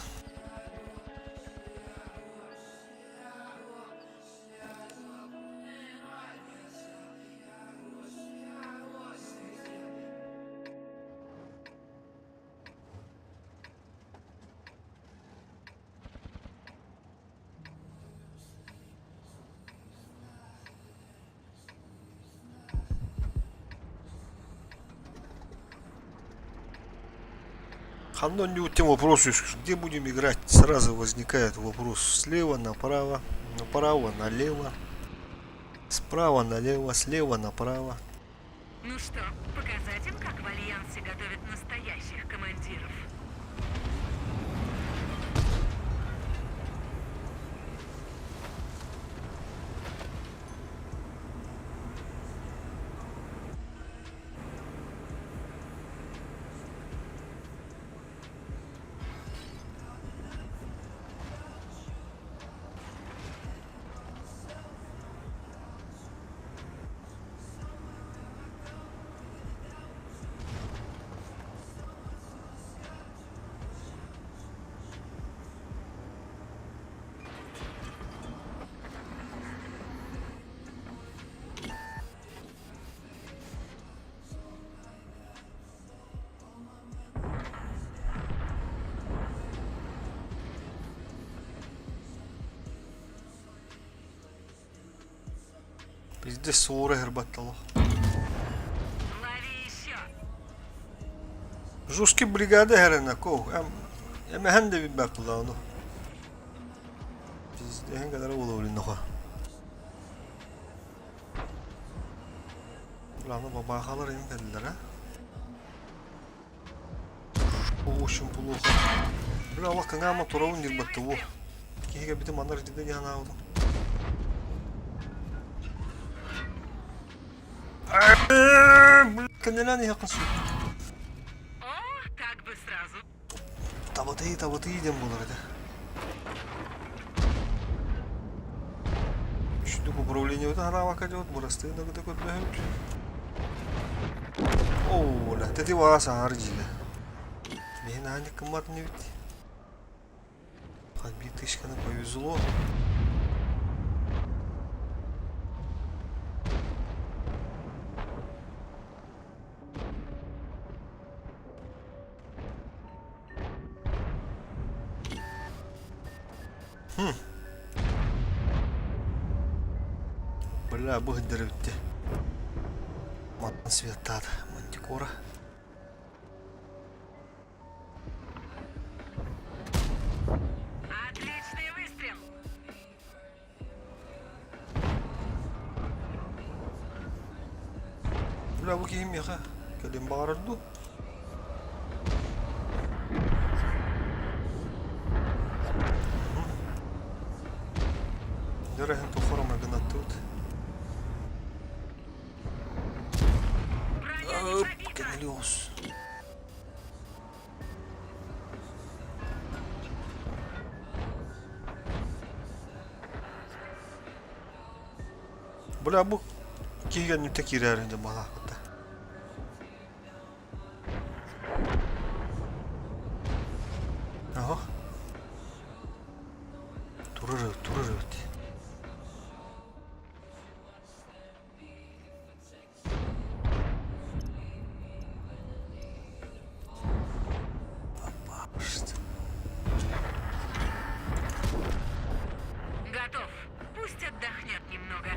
Ханна не тем вопрос, где будем играть? Сразу возникает вопрос слева направо, направо налево, справа налево, слева направо. Ну что, показать им, как в Альянсе готовят настоящих командиров? Пиздец суора herbattalo. Лови еще! Жуски бригада herena ko. Em em de bir bak onu. Пиздец kadar буолуолунноха. Лана бабахалар им кэллэр а. Очень плохо. Бля, Аллах каңаама туравын дирбатты во. Киһигэ бити манар дидэ диһанаабытым. Кэннэлээн иһэххин сөп. О, так бы сразу. Табатыы табатыы диэн буолар этэ. Үчүдүк управлениебыт хараабакка дьон бырастыы да гыта көрдөһөбүт. Оо, ла, тэти баа саҥар дьиэ. Миһин аанньык гыммат инибит. Биир тысячканы повезло. Хм. Бля, бу бүттэ. Мантан светтаата мантикора. Отличный выстрел! Бля, бу киһи миэхэ кэлин баҕарар дуу? Дөрөһүн тухары гынаттыбыт. Броня не Оп, пробита! кэннилиос. Бля, бу киһи кэнниттэн киирээрин дьэ балаахпыта. Аһа. Турар, турар эбит. Готов. Пусть отдохнет немного.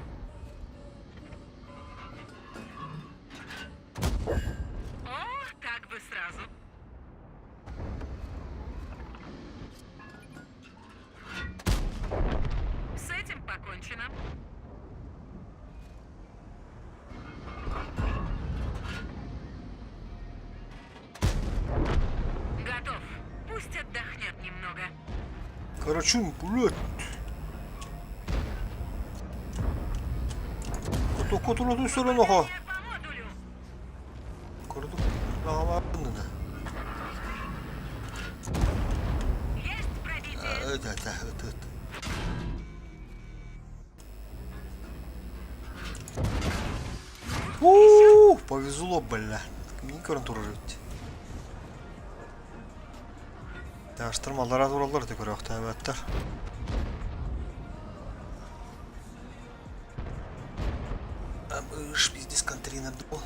О, так бы сразу. С этим покончено. Готов. Пусть отдохнет немного. Карачун, блядь. Коту сөрөн оҕо. По модулю. Курдук наҕалаабынна. Есть пробитие. Ыт, ыт, ыт, ыт. У, повезло, бля. Мин көрөн турар эбит. Таастар маллара тураллар да көрөөхтөөбөттөр. Ыш, пиздец, контейнер был.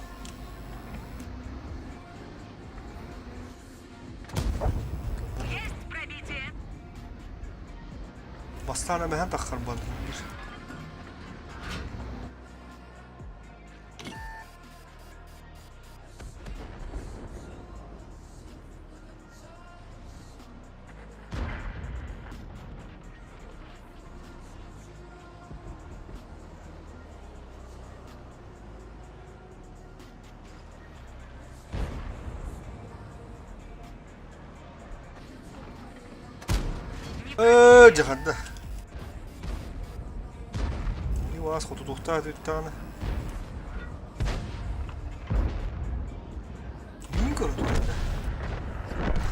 Есть пробитие. Бастаан эмэһэн таххарбан. Ээ, дьаһанна. Иваас хотутуохтаах этиттаҕына. Мин көрөн турар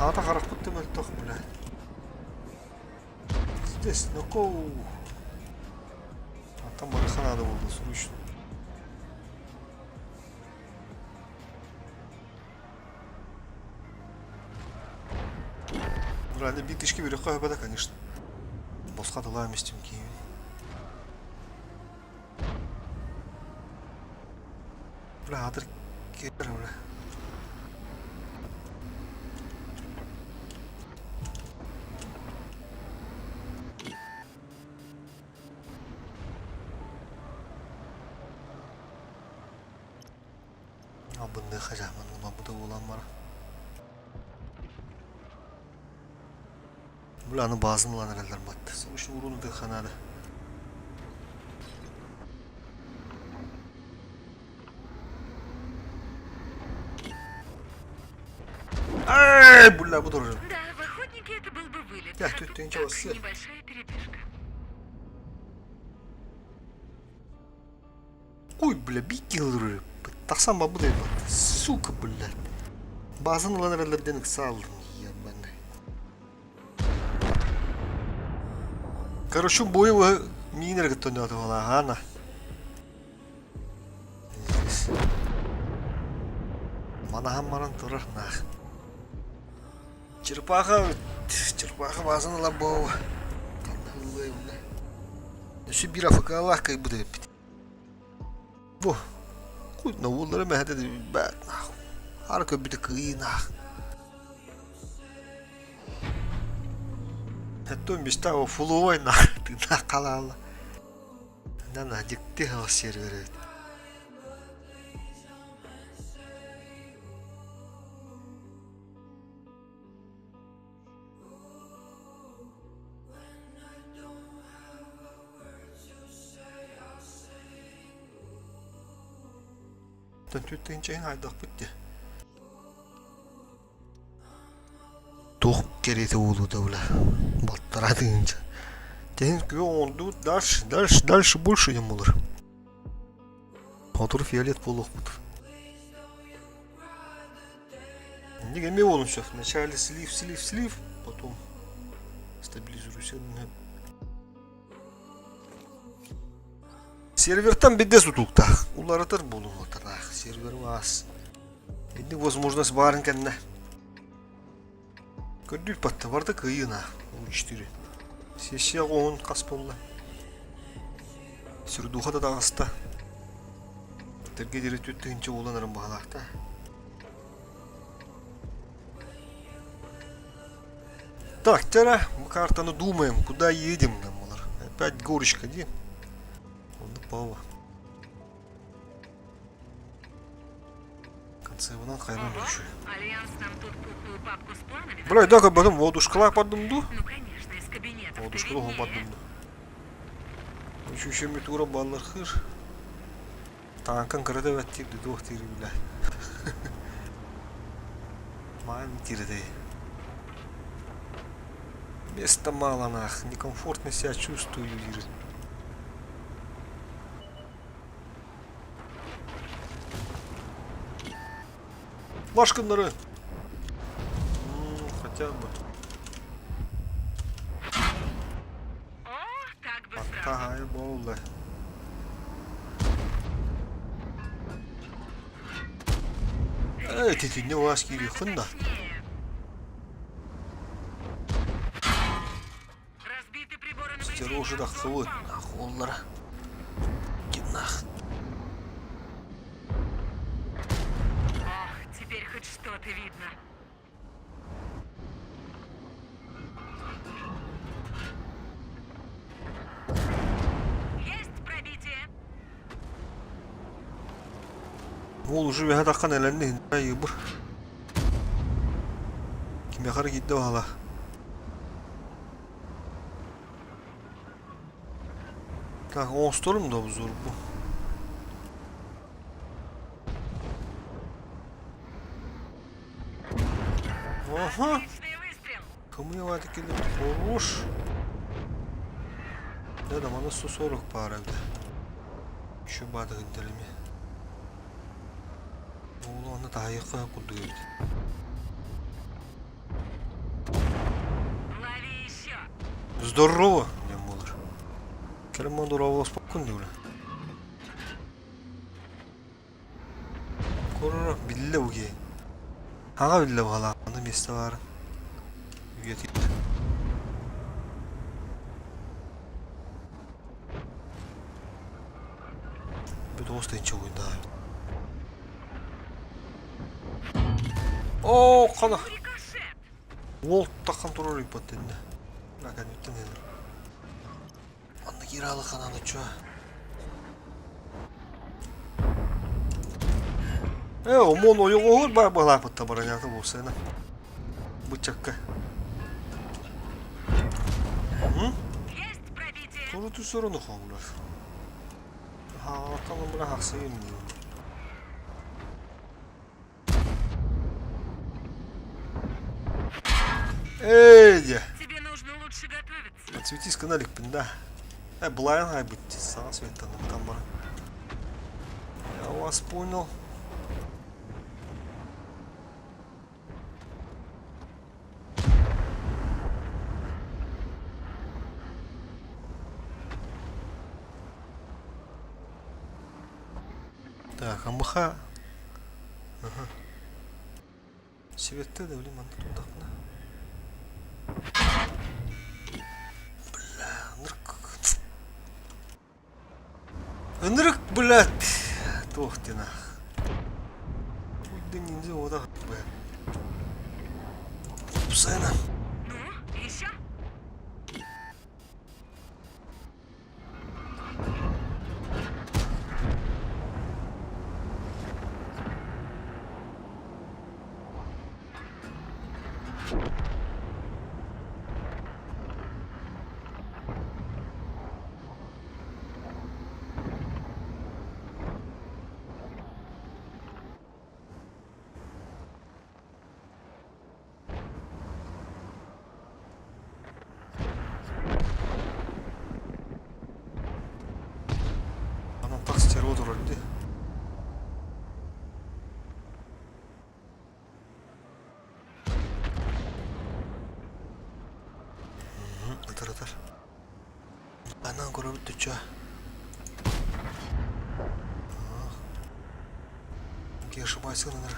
Аата харахпыт да мөлтөх, бля. Здесь, ноко. Антон барыха надо было срочно. Реально биточки берёххэ сөп конечно. Босха тылаам истим киһи. Бля, аатыр бля. Абынны хажаман улабыта буолан бара. Бля, аны баазын ылан эрэллэр батты. Срочно урууну тыахха наада. Эй, бля, бу турар. Да, в охотнике это был бы вылет. Так, А тут тут ты ничего так, себе. небольшая передышка. Ой, бля, биккилер. Тахсан бабы да Сука, бля. Баазын ылан эрэллэрдэн ыкса алдым. Ебаный. Короче, бойы миин эрэ кытта оонньоотуҕалааһаана. Манаһан баран турар наах. Черепаха, черепаха баазын ылар буолуо. Ханна ыллыай уонна. Өссө биир АФК-лаах кыайбыт эбиппит. Бу куй уоллара мэһэтэ билбэт нахуй. Хара көрбүтэ кыайыы нах. Это мечта о фуловой нах тыыннаах халаала. Нана дьикти хаос сервер эбит. Түттүнчэйин хайдахпыт дии. Туох кэриэтэ буолуо бля балтараа тыһыынча. Тэһин күөх оҥордубут дальше, дальше, дальше больше диэн буолар. Хотур фиолет буолуохпут. Инник эмиэ буолун сөп. Вначале слив, слив, слив, потом стабилизируйся. Сервертан бидде сутулуктаах. Уларытар буолуохтаах. Сервер аас. Инник возможность баарын кэннэ. Көрдүүр батта барда кыайыына. 4. Сессия оҕуһун хас буолла? Сүрдуха да таҕыста. Тэргэ диэри 4000 буолан эрэн баһалаахта. Так, тера, мы картаны думаем, куда едем нам олар. Опять горочка, где? Онно пава. Концевынан хайран еще. Альянс нам тут пухлую папку с планами. Бля, да, как потом водушкала подумду. Ну, конечно, из кабинета. Водушкала подумду. Еще метура баллар хыр. Таанкан кырата бэттиир туох диир бля. Маан тирэтэй. Места мало нах, некомфортно себя чувствую диир. Башкыннары. Хотя бы. О, так бы сразу. Аттаһай буолла. Эй, титинне уас киириэххин да. Точнее. Разбиты приборы наблюдения. Стерожи Обзор тахсыбыт. пал. Нахуоллара. Кинах. Ох, теперь хоть что-то видно. Есть пробитие. Уол уже үөһэ таххан элэнни иһин йыбыр. Кимиэхэ эрэ киирдэ баһала. Так, оҥосторум да обзор бу. Ага. Отличный выстрел. Кымыйалааты кэлин хорош. Да, да, маны 140 пара эбит. Еще баадыгын эми. Ол аны таайыкка курдук эбит. Лови еще. Здорово, диэн буолар. Кэлин мандура диуле. Корора биллэ уге. Хаҥа биллэ баҕалаах аны миэстэ баарын. Үйэтийдэ. Бүт оҕус тыһыынча уйдаа. Оо, хана. Рикошет. Уол таххан турар ыйбат дэннэ. Академиттен дэнэр. Манна кииралы хананы чуа. Э, омон ойоҕоһур баар баһылааппытта баранята буолсайна. Бычакка. Есть пробитие. Туруту сорону хоҥнор. Хаатан быра хахсыйым дии. Эй, дьэ. Тебе нужно лучше готовиться. Отсветись каналикпин, да. Э, былайын хайбыт саҥа светтанымтан баран. Я вас понял. Так, АМХ. Ага. Сибеттэ да блин манна турдахпына. Бля, ынырык. Ынырык, блядь. Туох диэн Уйда ниндзя ода бля. Псайна. Ну, еще? Анан так стерво турар дии. Ытар ытар. Анан көрөбүт түчө. Кеша ошибайся, наверное.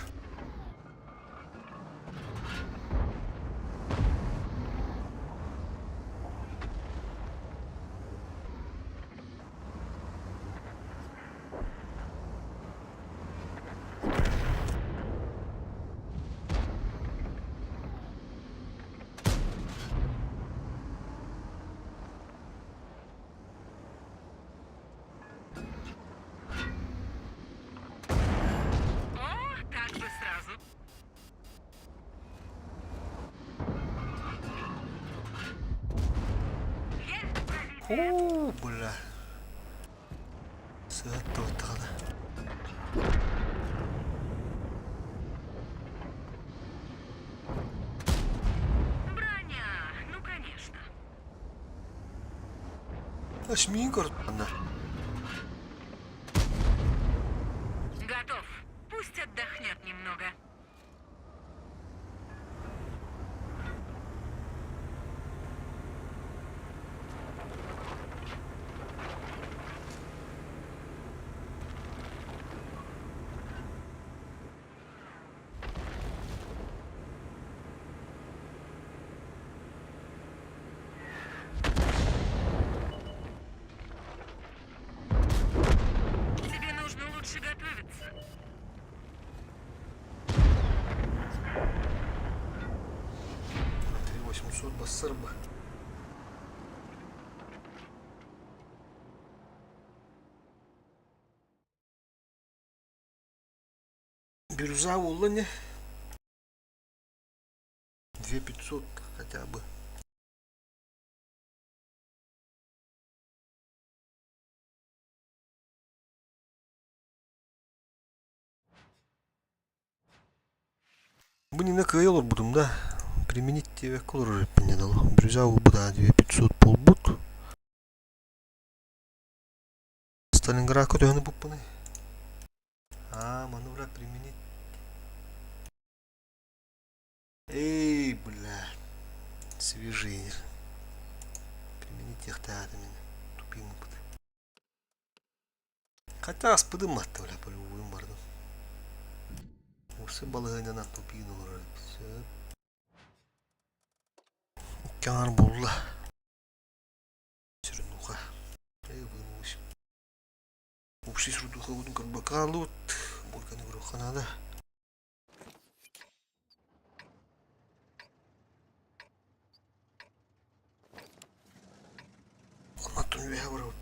О, так бы сразу. Есть пробитие. Оо, бля. Сыат туоттаҕына. Броня, ну конечно. Ас миин көрдө. Готов. Пусть отдохнет немного. Тебе нужно лучше готовиться. 3800 бассырба. Бирюза буолла ини. 2500 хотя бы. Бу иннинэ кыайа олорбутум да, применить диэбэккэ олорор эбиппин диэн олох. Бирюза ылбыт 2500 буолбут. Сталинградка төһөнү буппуный? Аа, маны бля применить. Эй, бля, свежий. Применить диэхтээтим ини. Тупим опыт. Хотя аспыдым матта бля, по-любому бардым. Осы балаһыанньанан тупиин олорор эбит. Сөп. Икки аҥаар буолла. Сүрүнуха. Э, Общий срудуха көрбөккө хааллыбыт. Бурганы көрүөххэ наада. Онтон үөһэ барабыт.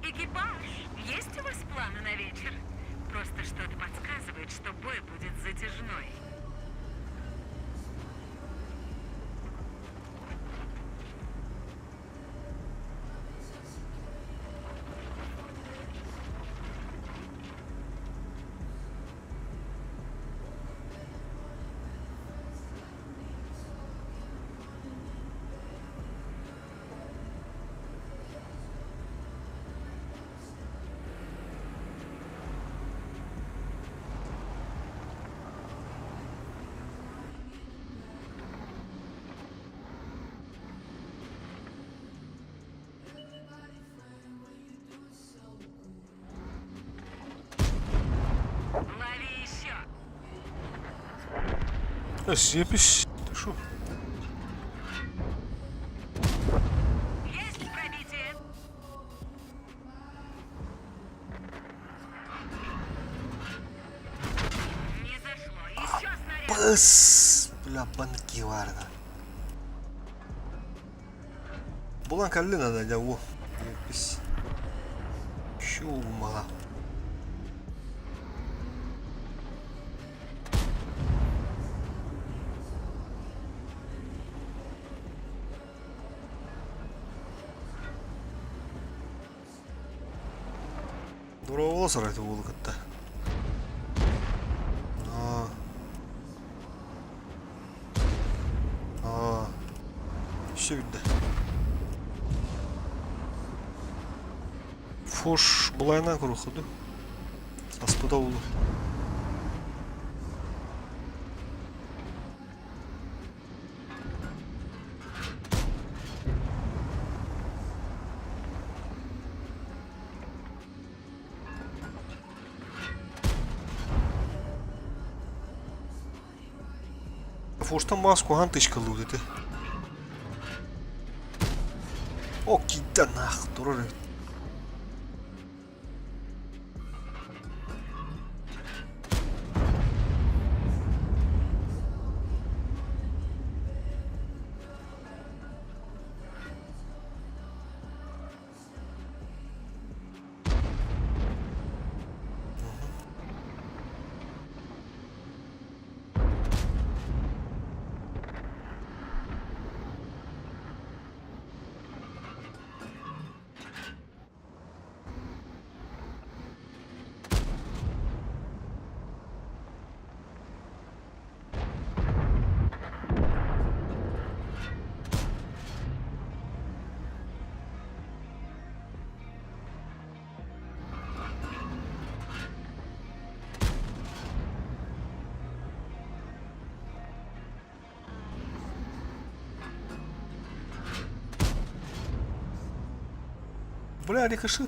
Экипаж, есть у вас планы на вечер? Просто что-то подсказывает, что бой будет затяжной. Лови еще! Сепись. Ты шо? Есть пробитие! Не зашло. Еще снаряд! Пыс! Бля, банки варна. Булан кэллин ана дьэ уу. Пис. Чума. Дорооболо сарайта уолу кытта. Аа. Аа. Өссө билдэ. Фош былайынан көрүөххэ дуу. Аспыта буолуо. Фоштан маас куһаҕан тычкалыыбыт этэ. О, киирдэ наах турар эбит. Бля, рикошет.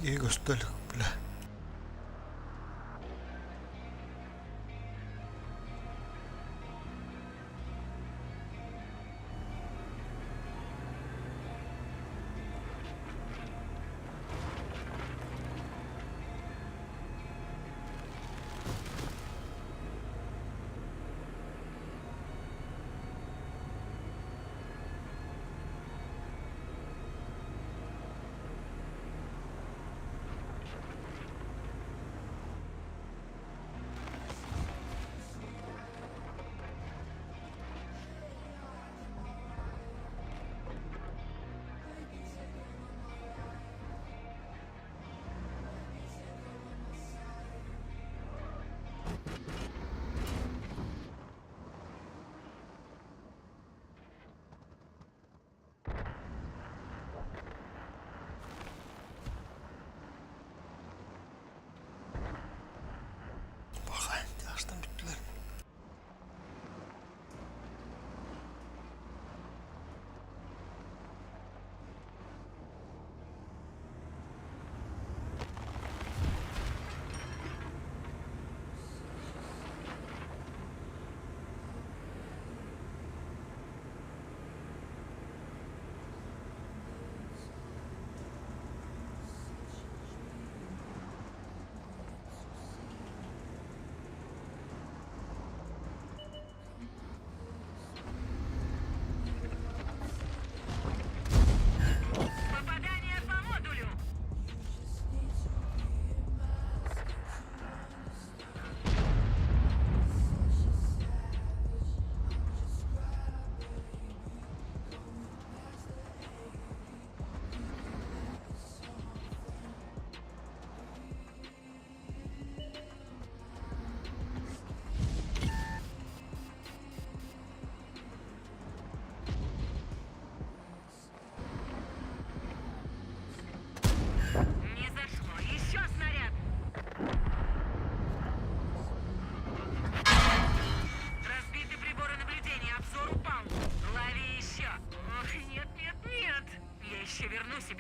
Киһи көстө илик, бля.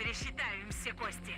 Пересчитаю им все кости.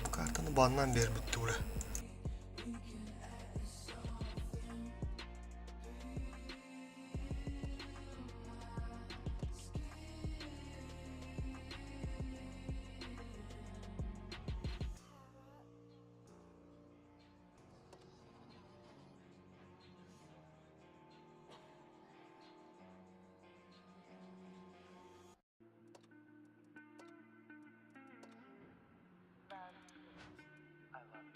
Бу картаны баннан биэрбит дура.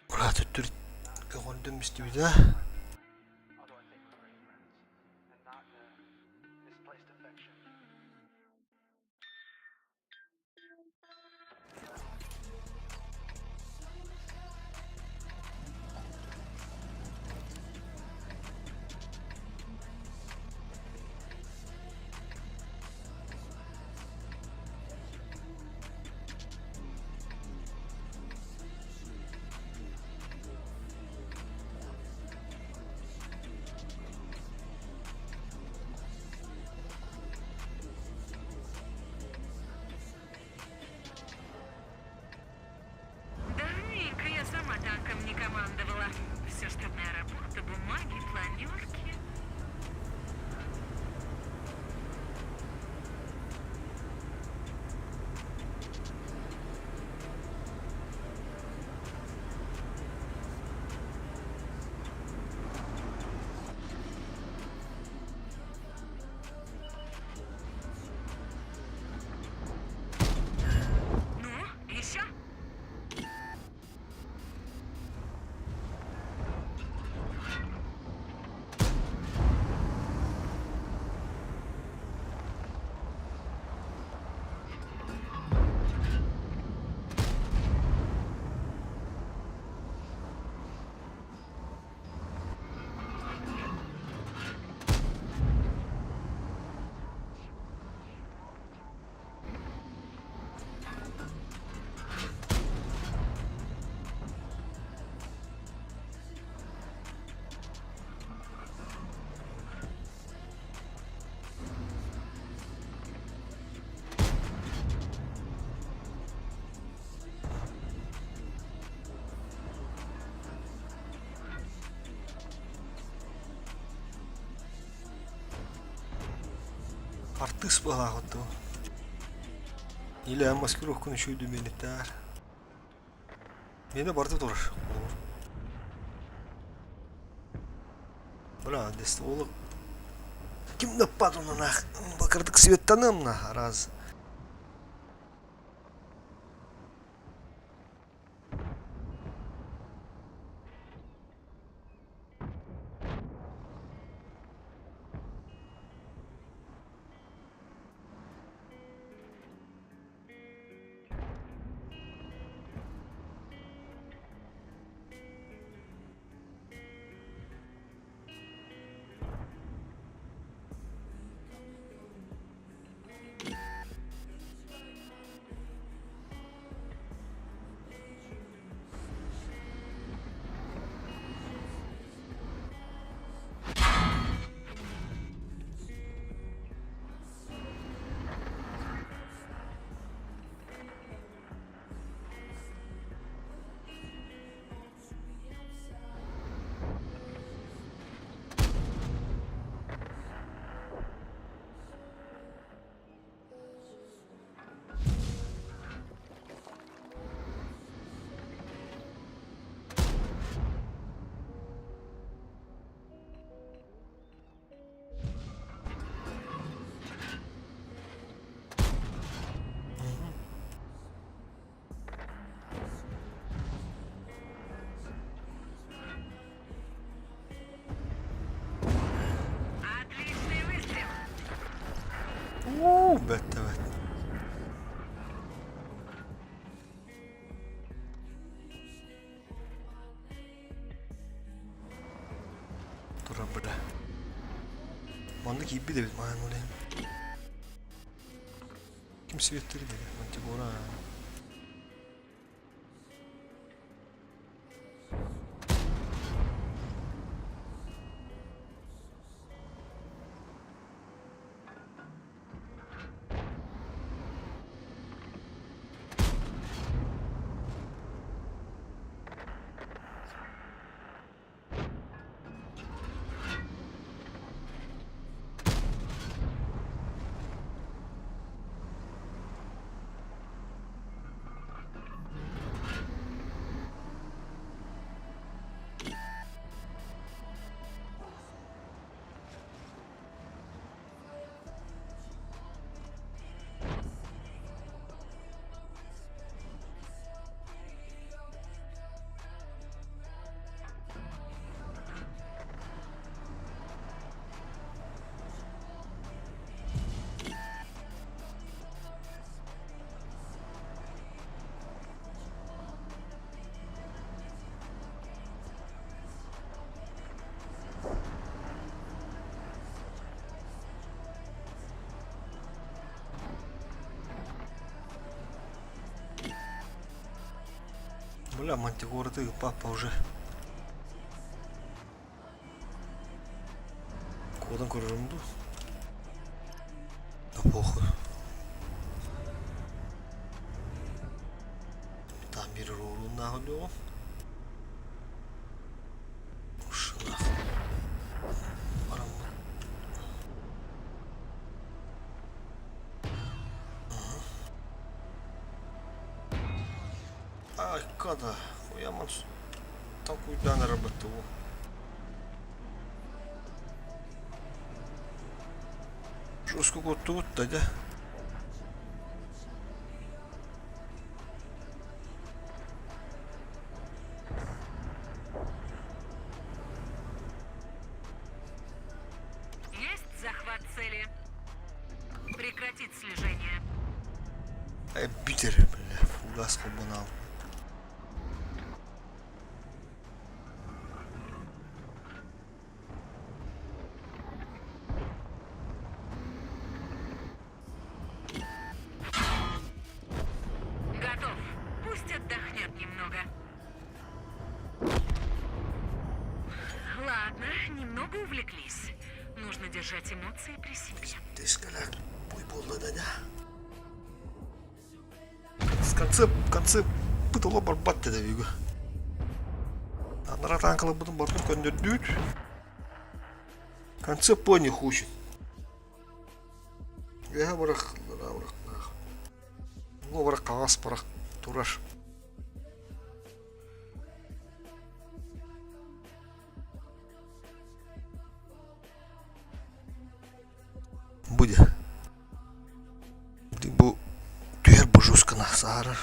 Кураат өттүр көҕөрдөн истибитэ. Давненько я сама танком не командовала. Все штабная работа, бумаги, планерки. Ну, еще? Артыыс быһалаах оттоо. Или маскировканы үчүгэй Миэнэ барыта турар. Бля, здесь ол ким нападунанах бакырдык светтаным на раз. бля. Манна киирбит эбит маан ол иһин. Ким светтери дири? Мантигора. Бля, Мантикора ты, папа уже. Куодан көрөрүм дуу? Да похуй. Там бир урууннаах диэҕим. Ушунах. Бараммыт. Ай, када. Хуяман толкуйдаан эрэ Жестко куттубут да дьэ. Есть захват цели. Прекратить слежение. Э, бүтэр, бля, фугас холбонаал. Готов. Пусть отдохнет немного. Ладно, немного увлеклись. Нужно держать эмоции при себе. Тескалак буй буолла да да. В конце, в конце пытала барбат деді үйгө. Анара танкаларбытын бартын көндөрдүүт. Конце пони хочет. Үөһэ барах, барах, Ну барах хаҥас барах турар. Бу дьэ. Бу түһэр божускана саарар.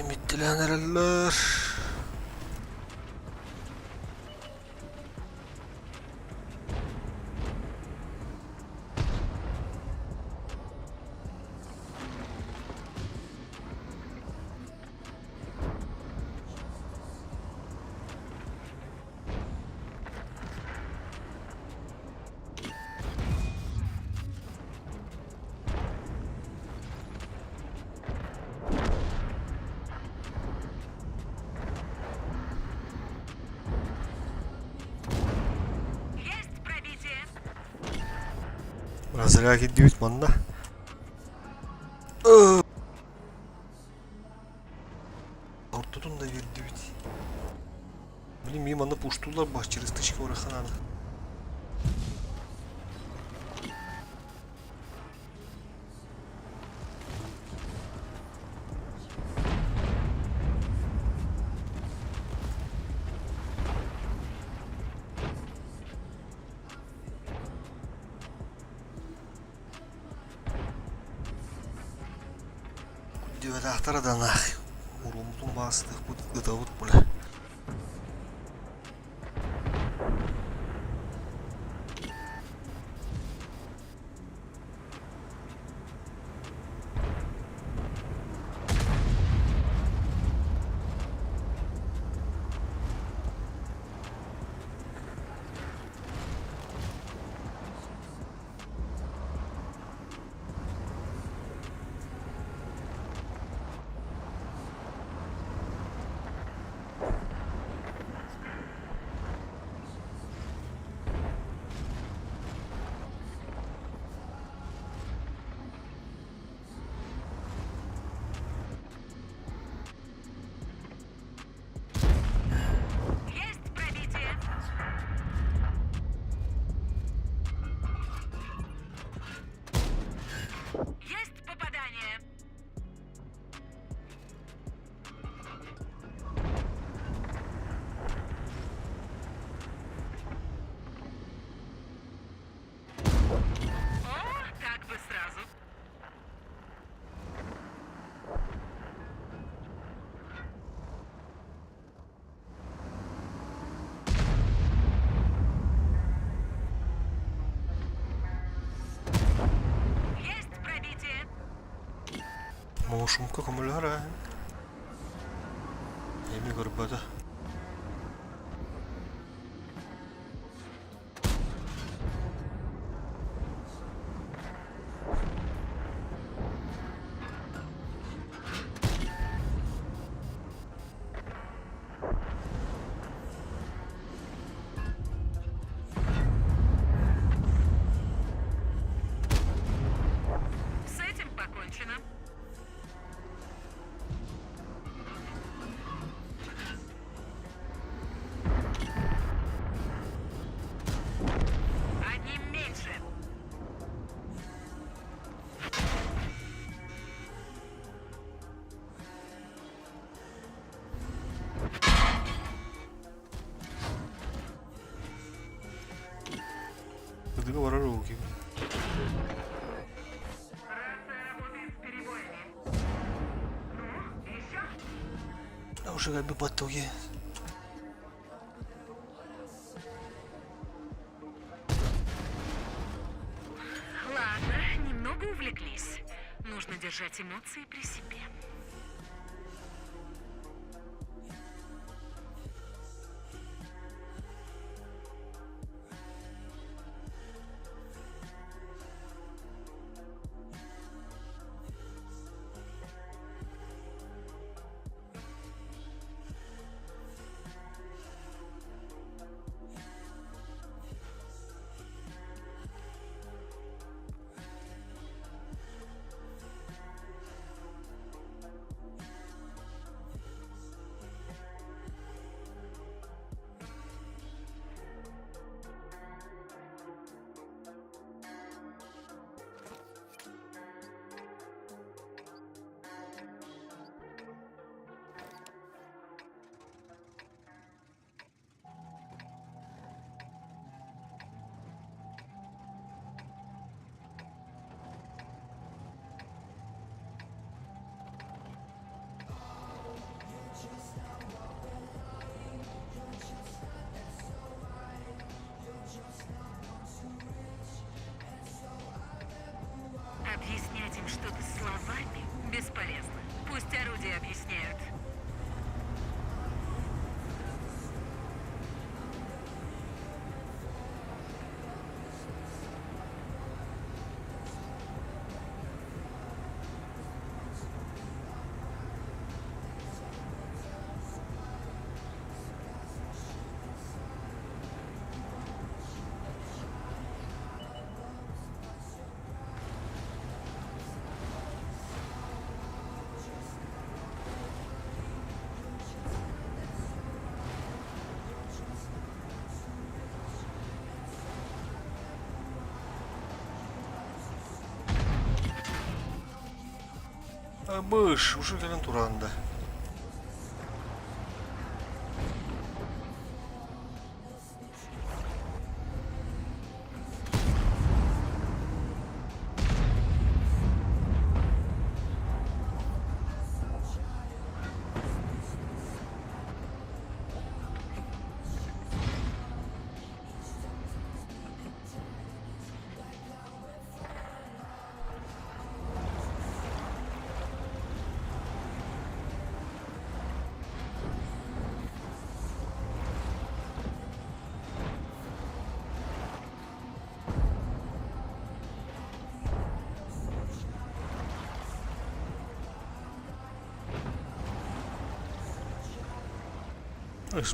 Имиттилээн эрэллэр. Есть пробитие. Зря кирдибит манна. Ортотун да биэрдибит. Блин, мин манна пуштуулар ба через тычка урахананы. Күндүбэтахтара да нах. Уруммутун баастыхпыт ытабыт бля. Есть пробитие. Есть попадание. О, так бы сразу. Есть пробитие. Мошумка көмөлөһөр ээ. Эми көрбөтө. С этим покончено. Одним меньше. Ыдыга барар уу ким. Рация работает с перебоями. Ну, еще? Уже как бы потуги. Ладно, немного увлеклись. Нужно держать эмоции при себе. Быш, уже кэлэн туран да.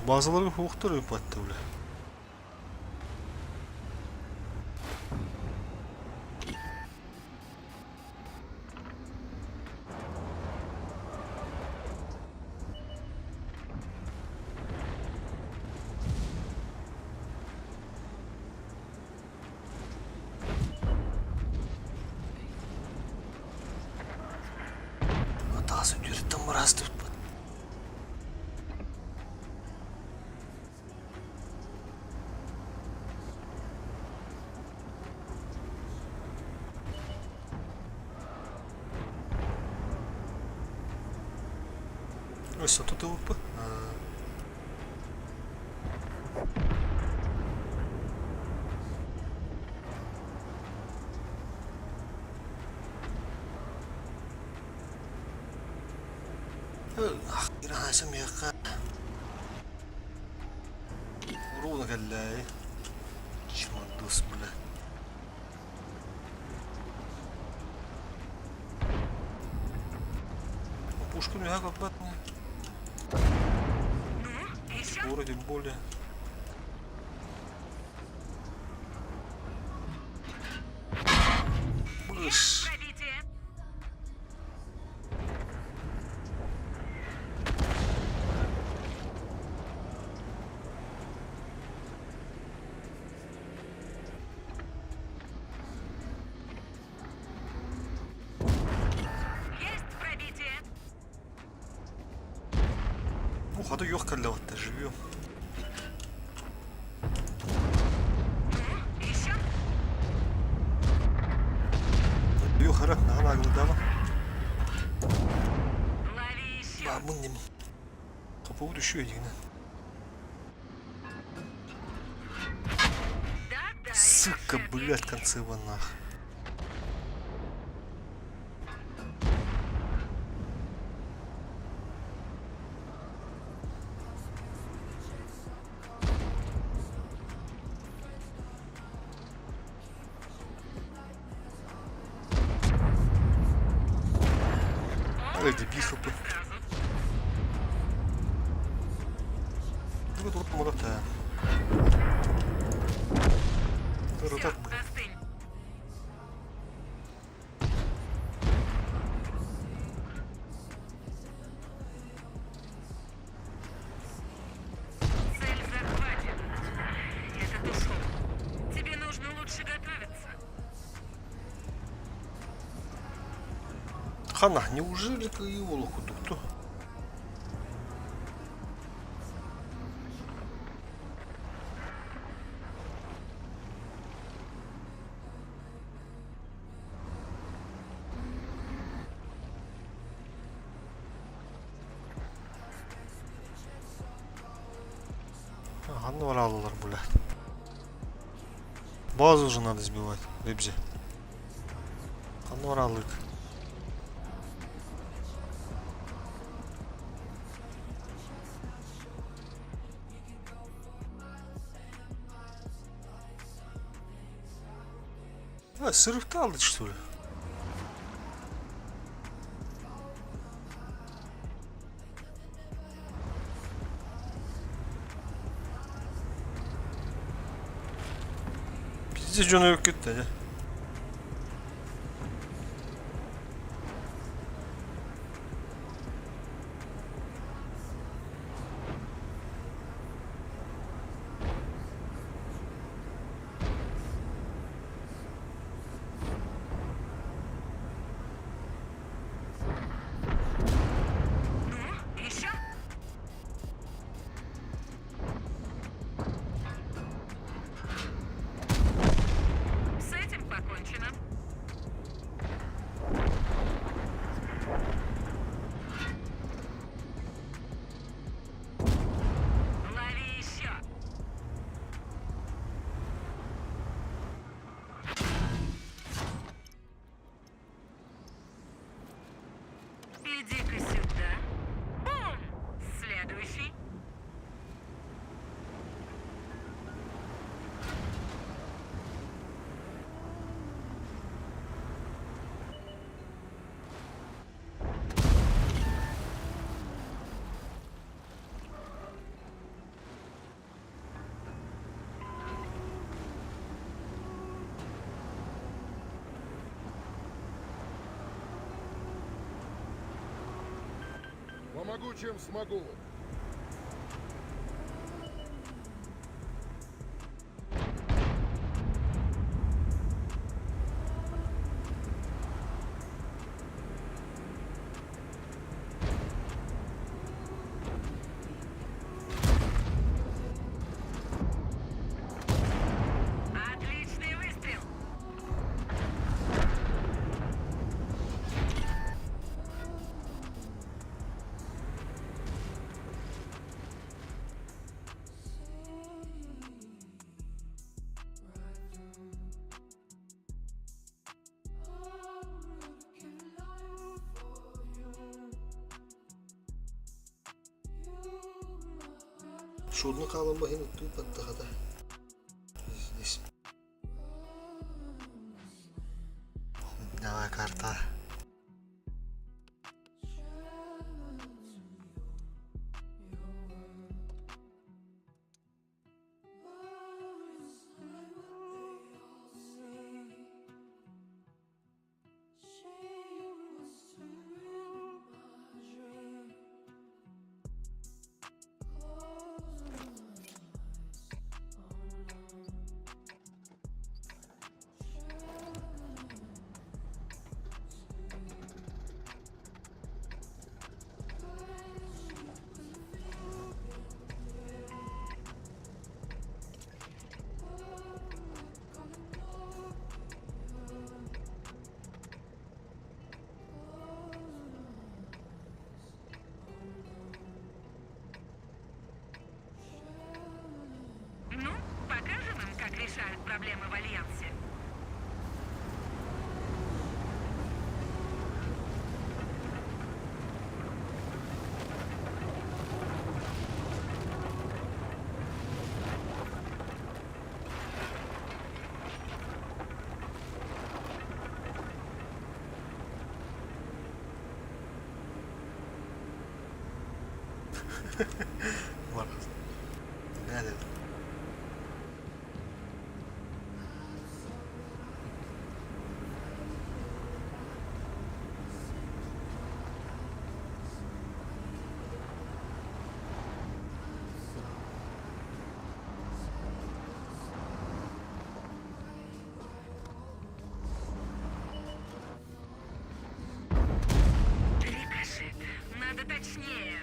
Базалары хуохтар ыыппаттар бля. Таас үтүөрүттэн быраастыбыт. Өссө тутулуппут. Миэхэ Уруна кэллээйи. Чмандус, бля. Пушку мега көрбөт. Ну, еще? Скоро тем более. Быш. Пробитие. Есть пробитие. Ух, а то ёх кэллэҕиттэ живем. Ну, еще? Yok herhalde hala aglıdama. Лови еще. Бабын нем. Капы düşüyor yine. Да-да. Сука, рикошет, я блядь, вижу. концева нах. О, Ой, дебил, как бы сразу. Ну, тут молота. Всё, Так, блин. остынь. Цель захвачена. Этот ушел. Тебе нужно лучше готовиться. Хана, неужели ты его кто? Ага, алалар, блядь. Базу уже надо сбивать, ребзи. Ханна А, сырыкталды, что ли? Пиздец, дьоно өлүп дьэ. Помогу, чем смогу. Отличный выстрел! Судно хаалан иһин ыттыы баттахата. Здесь. Давай карта. Ну, покажем им, как решают проблемы в Альянсе. Var. Ne dedim? Рикошет. Надо точнее.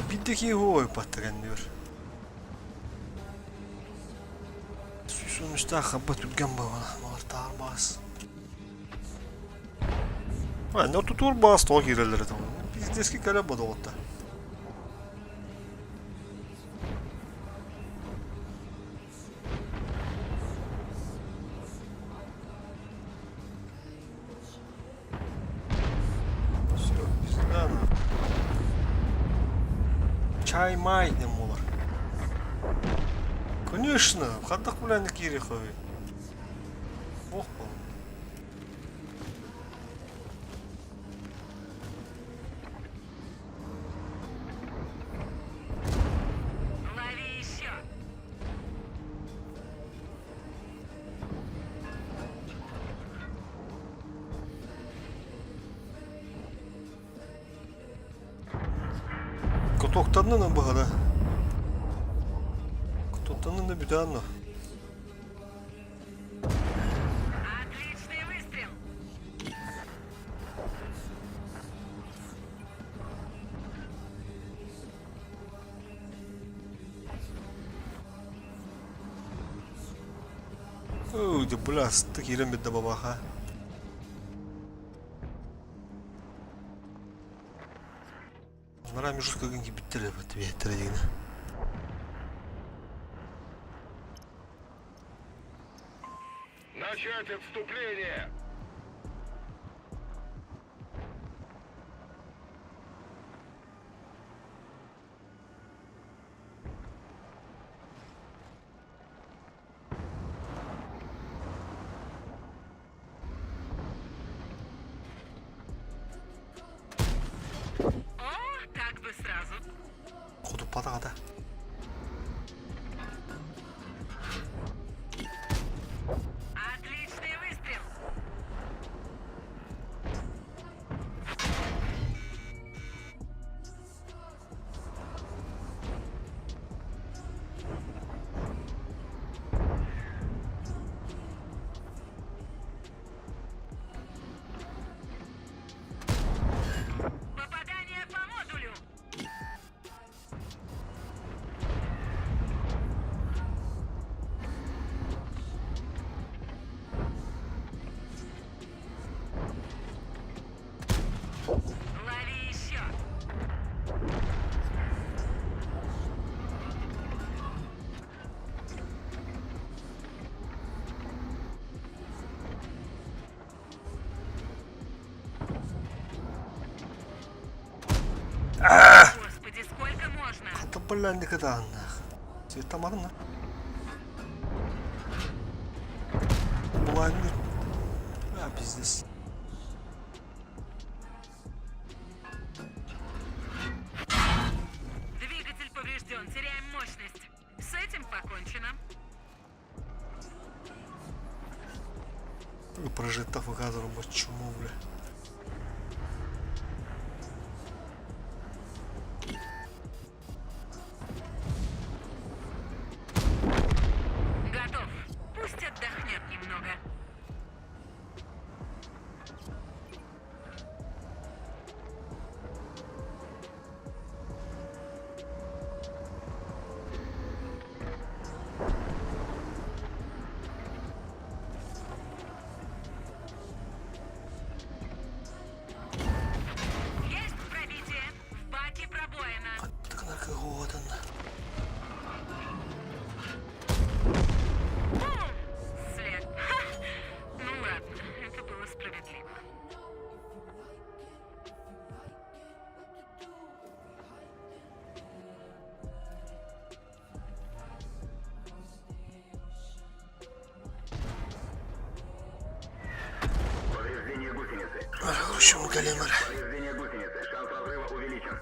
Биирдэ киһи паттаран diyor. Sonuçta хабба түргэн буолла. Малар баас. А, ну тут баас тоҕо киирэллэр этэ. Пиздецки кэлэ бодоҕутта. Все, пизда на. Чай май диэн буолар. Конечно, хайдах билэн киириэххэй. Ох, Лови еще. Катоктарынан баҕара. Катоктарынан да бүтэн Отличный выстрел. Оо, да бля, киирэн бидде бабаха. Анараа межускагын кибиттер эбит биэттэрэ диэн. Начать отступление! О, так бы сразу. Хоппатах ата. Отличный выстрел! Попадание по модулю! Лови еще! Господи, сколько можно? Хата балланника дааннаах. Светамарна. Булаанныр. А, пиздец. Двигатель поврежден, теряем мощность. С этим покончено. Прожита фагазором чуму, бля. Готов. Пусть отдохнет немного. Есть пробитие. В баке пробоина. Бум! След. Ха! Ну ладно, это было справедливо. Повреждение гусеницы. Короче, калимар. Повреждение гусеницы. Шанс разрыва увеличен.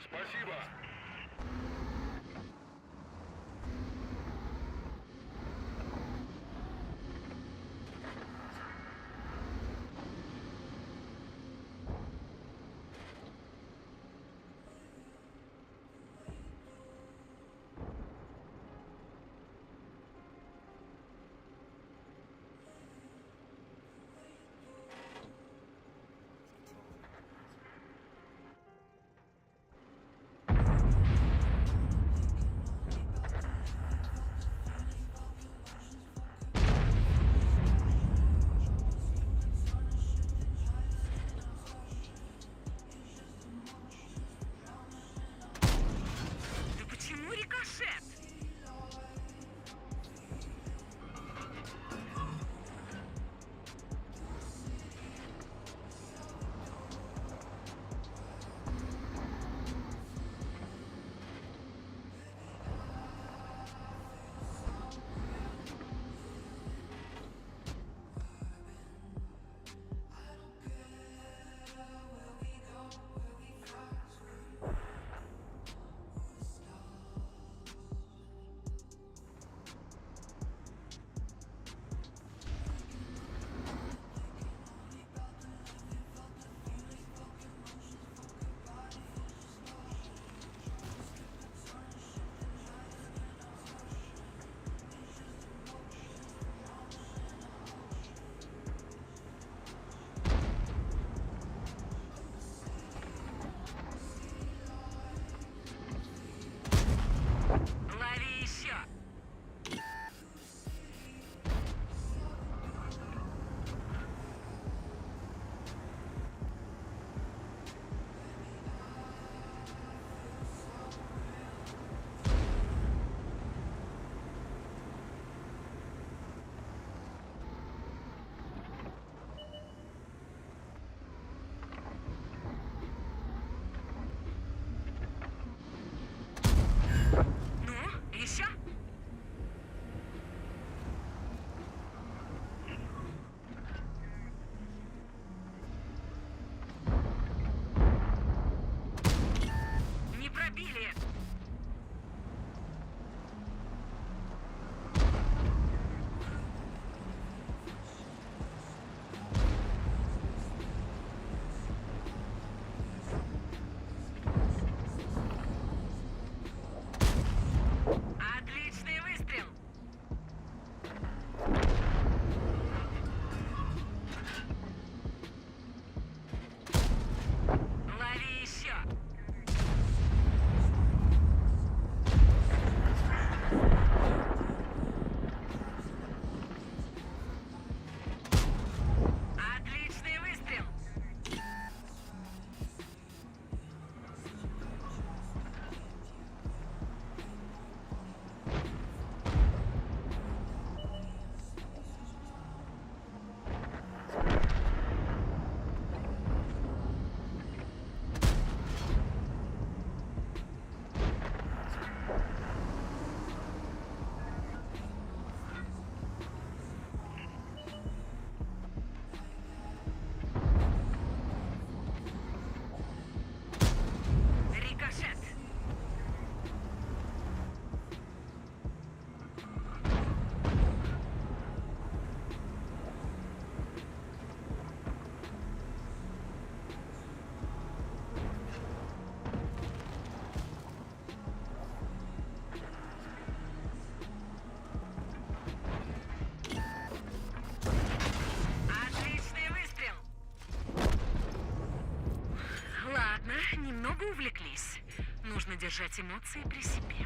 Спасибо. Да почему рикошет? Лови еще! Ну, еще? Не пробили! Отличный выстрел! Лови еще! Отличный выстрел! Рикошет! Отличный выстрел! Ладно, немного увлеклись. Нужно держать эмоции при себе.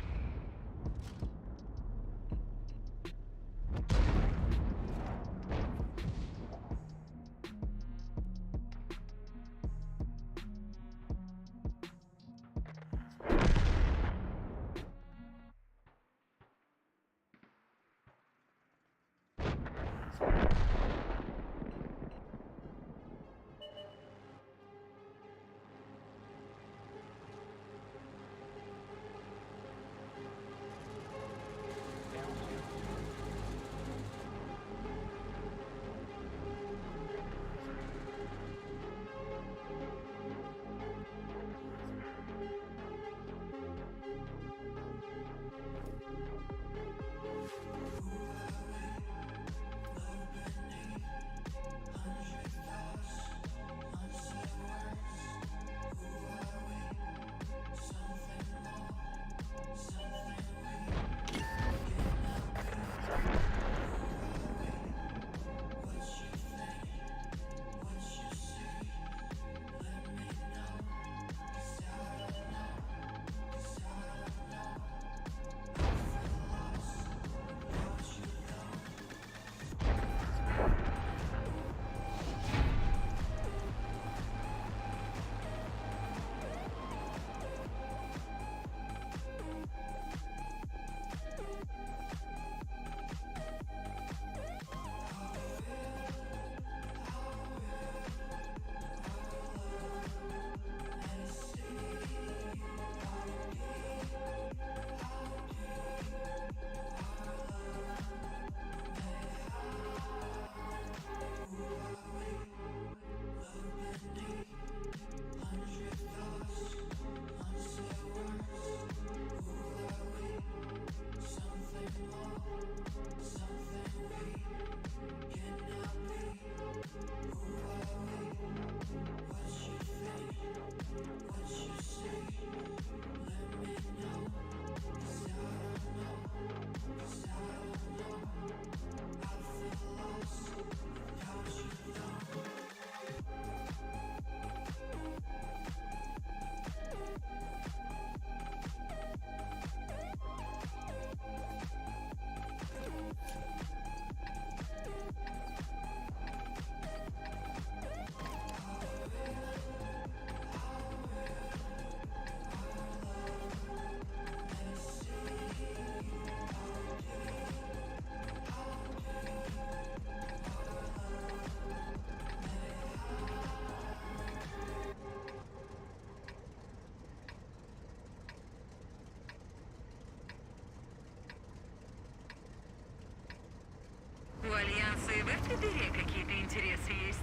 интересы есть.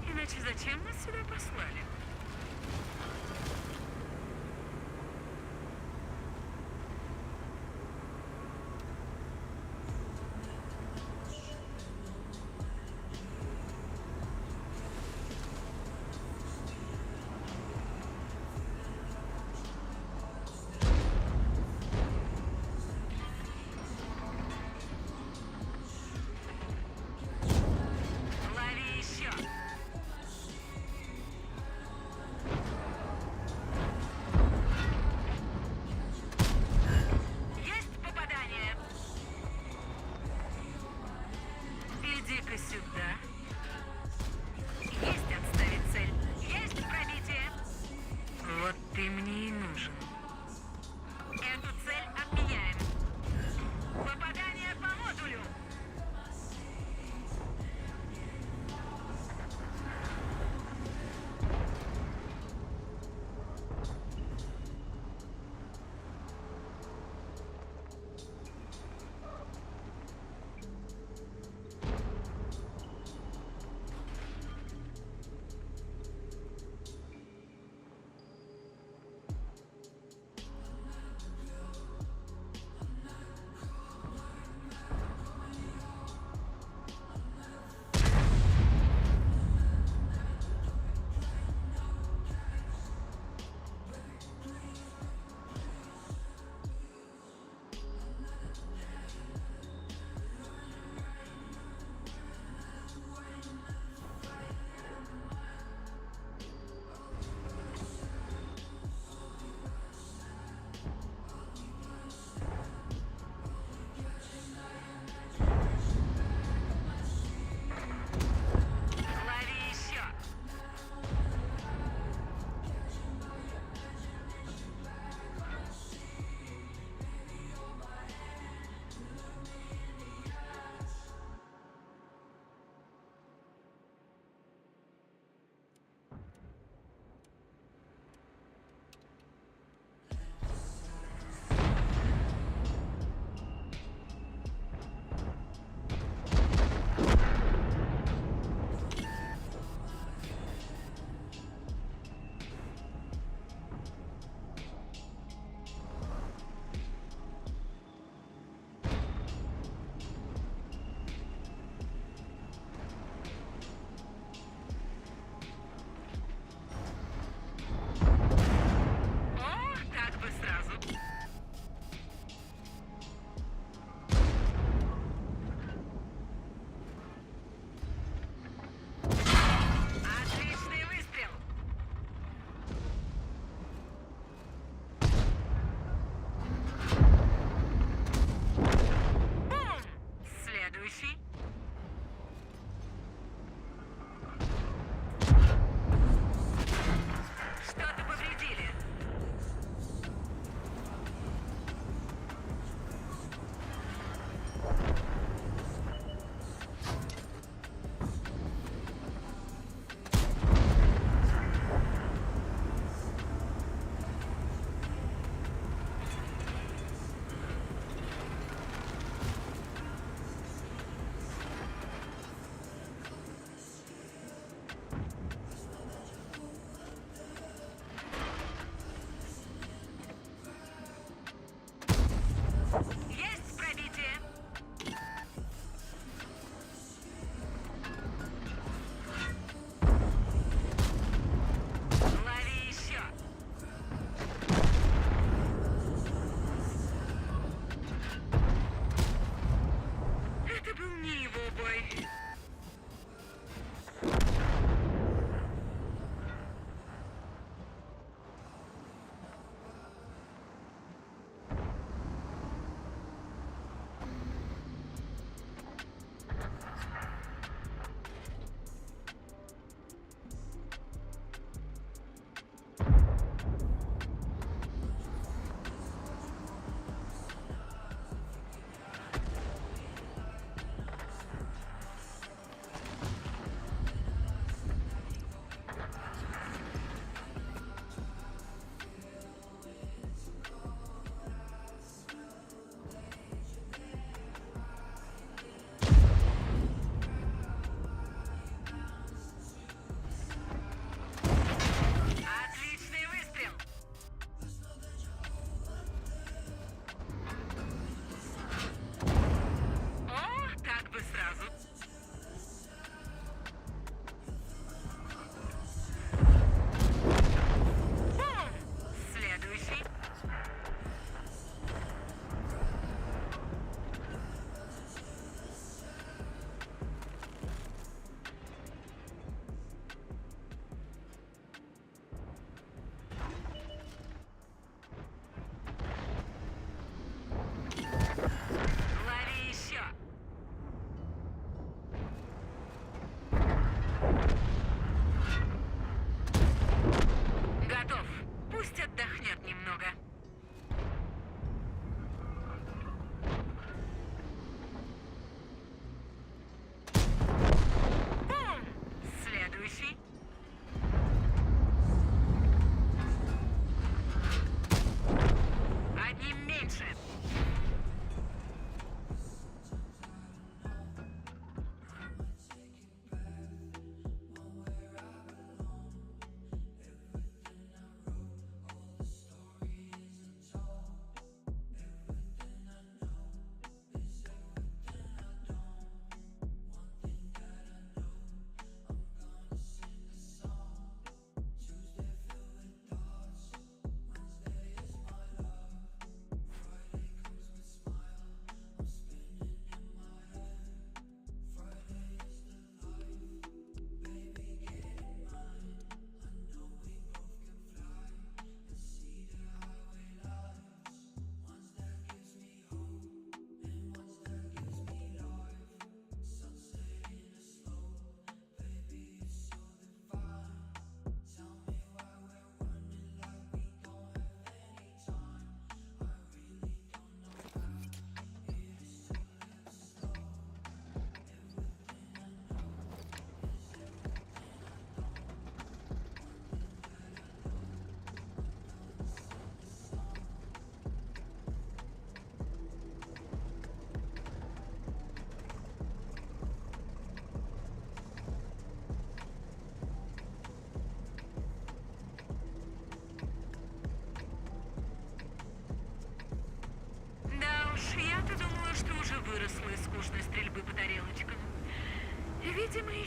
Иначе зачем нас сюда послали? Лови еще!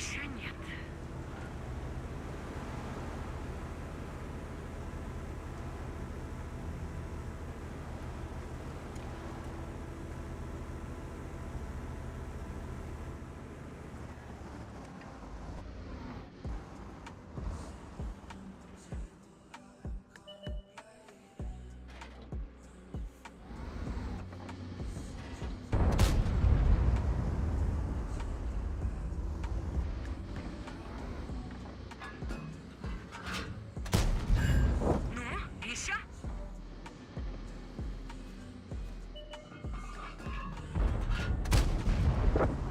Еще нет. Ну, еще?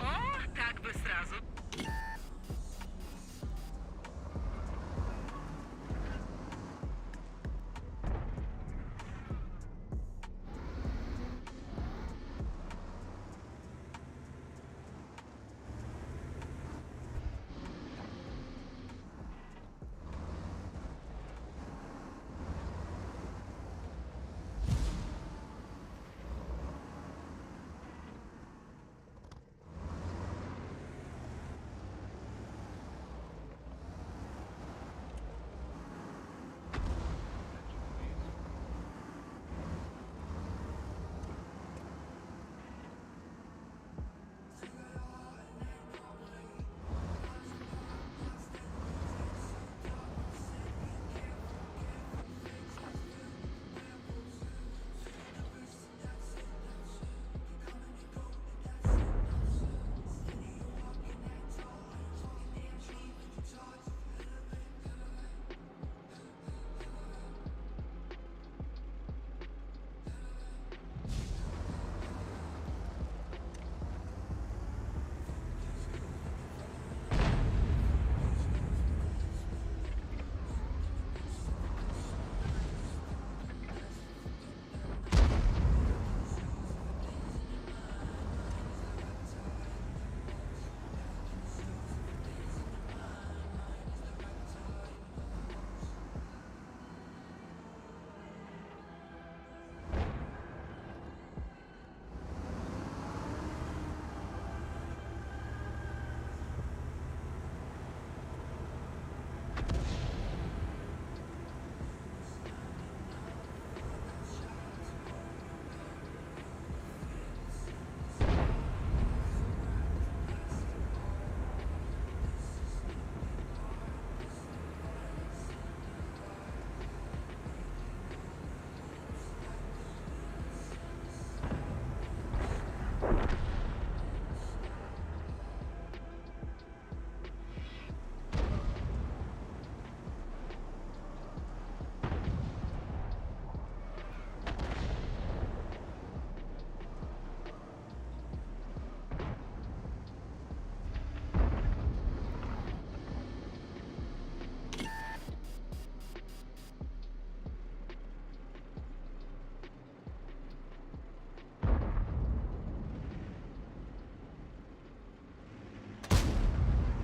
О, так бы сразу.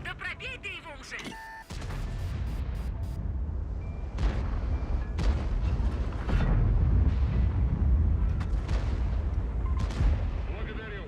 Да пробей ты его уже! Благодарю.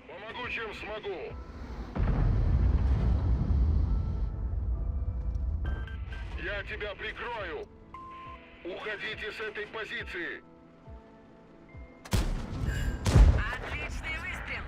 Помогу, чем смогу. Я тебя прикрою. Уходите с этой позиции. Отличный выстрел!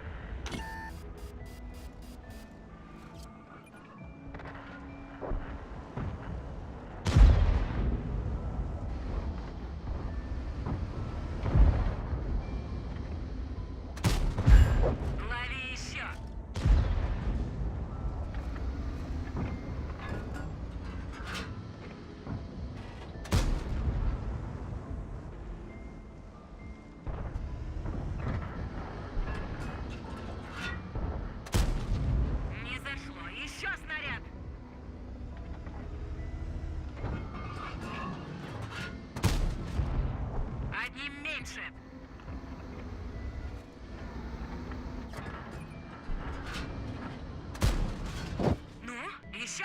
меньше. Ну, еще?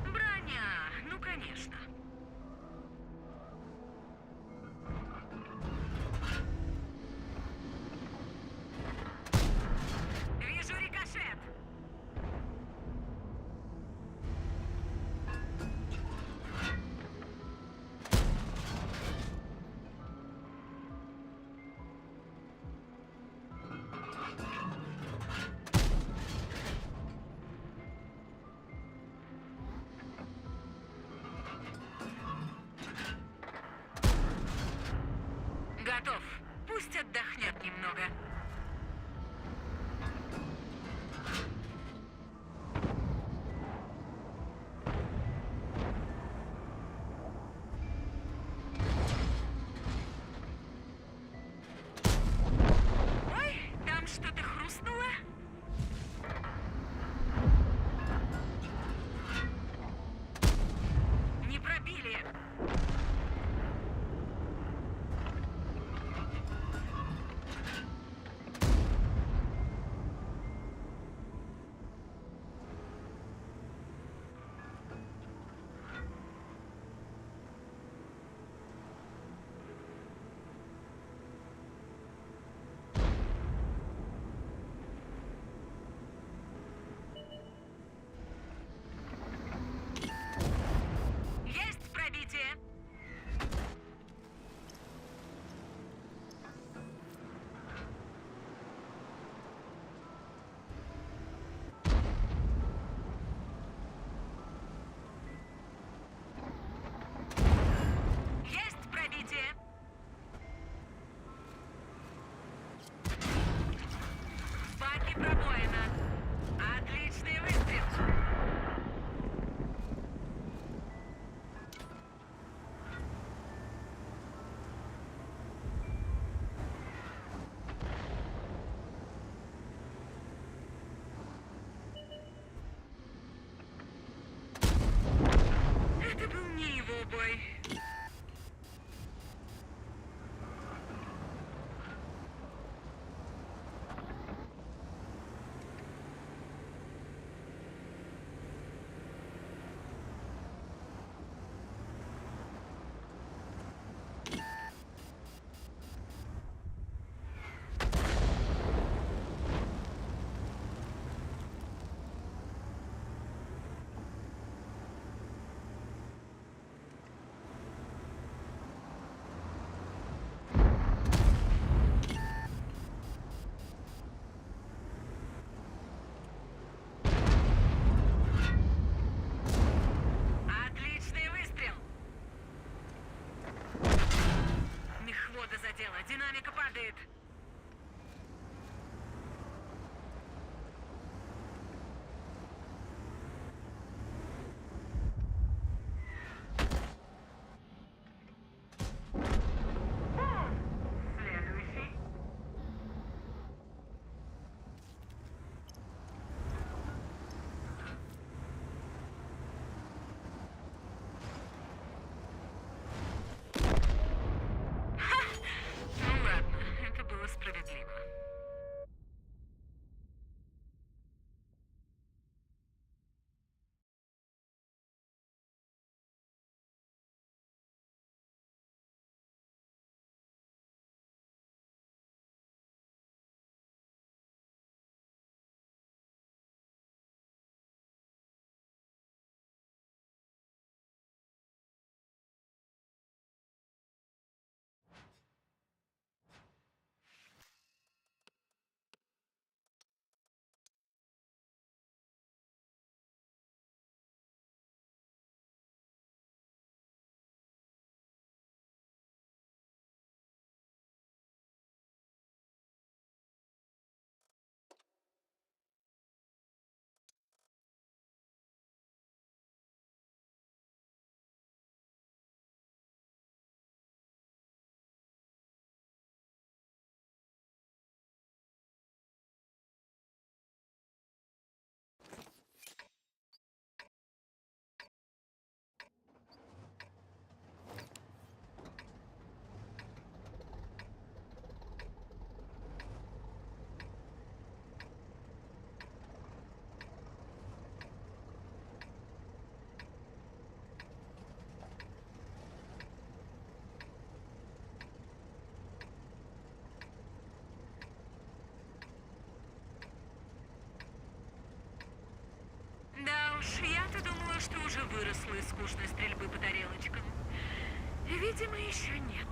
Броня, ну конечно. Вижу рикошет. Готов. Пусть отдохнет немного. Ой, там что-то хрустнуло. Не пробили. Есть пробитие. Есть пробитие. В баке пробоина. Отличный выстрел. Это был не его бой. Отличный выстрел. Мехвода задела. Динамика падает. Следующий. Ну ладно, это было скучной стрельбы по тарелочкам? Видимо, еще нет.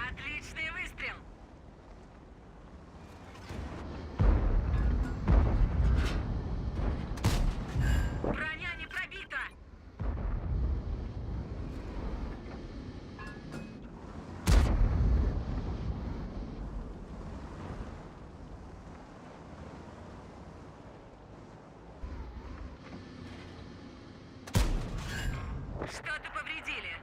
Отличный выстрел! Броня не пробита! Что-то повредили.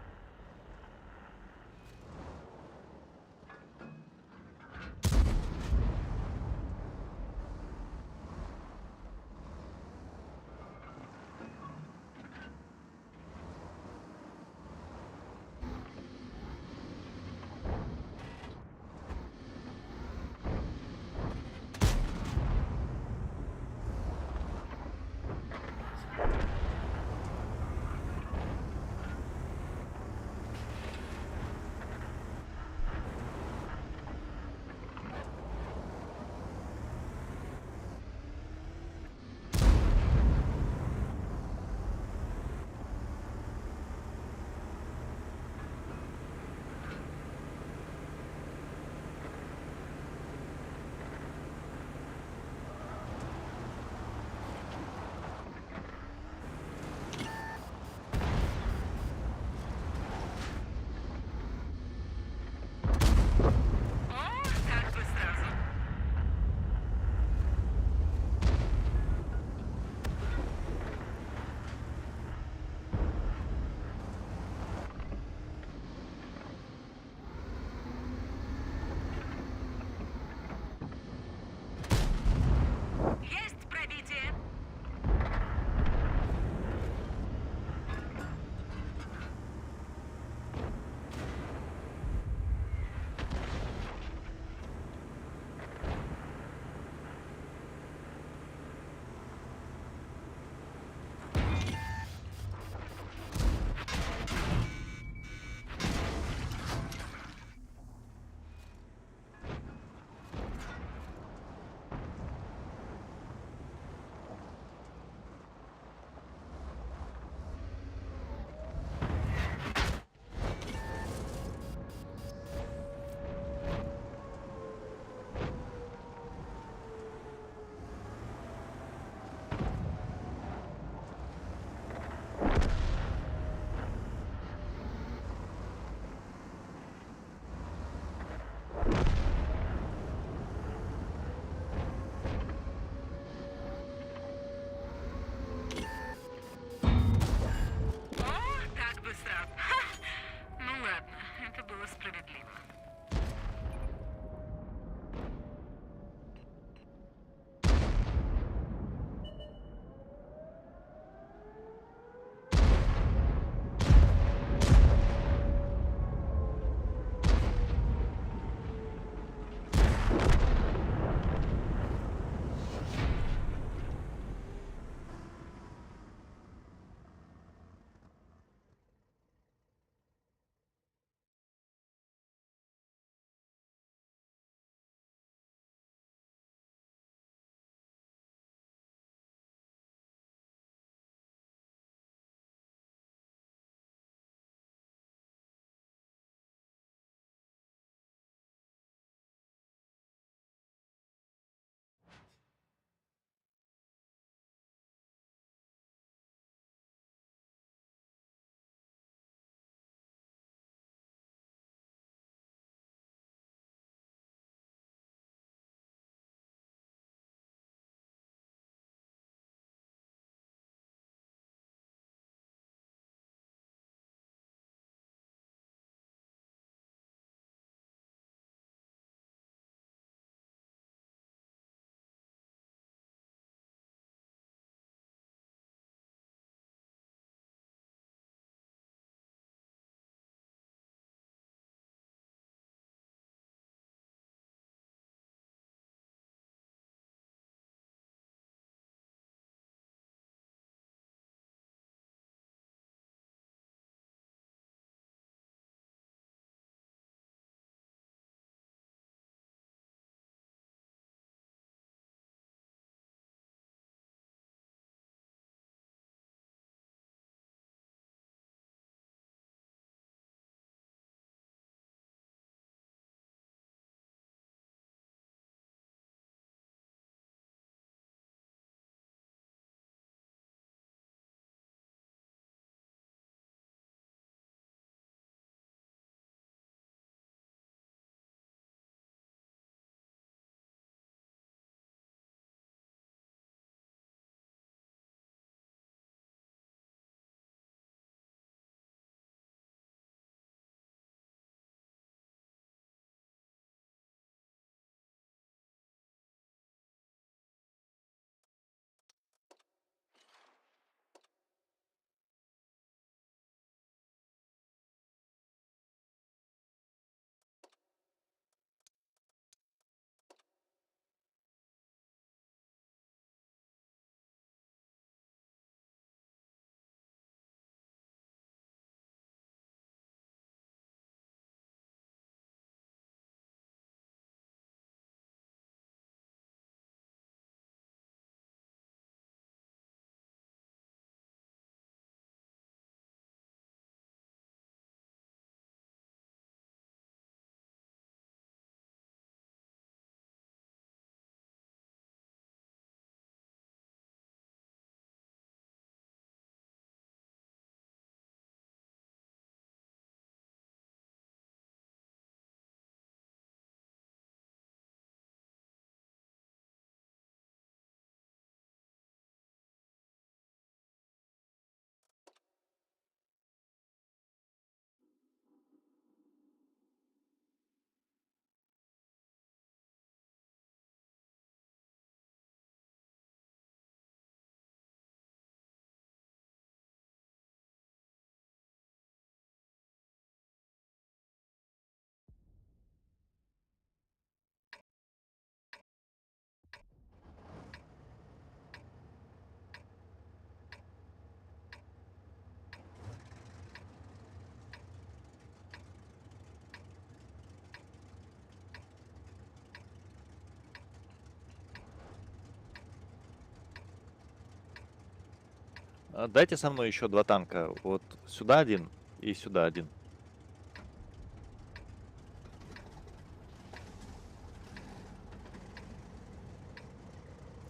А, Дайте со мной еще два танка. Вот сюда один и сюда один.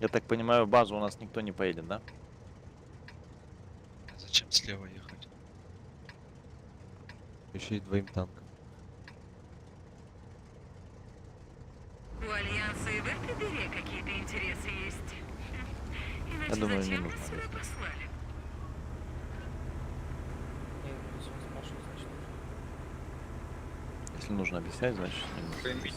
Я так понимаю, в базу у нас никто не поедет, да? А Зачем слева ехать? Еще и двоим танком. У Альянса и в этой дыре какие-то интересы есть. Хм. Иначе Я думаю, не зачем нужно нас сюда объяснять. послали? Если нужно объяснять, значит не нужно.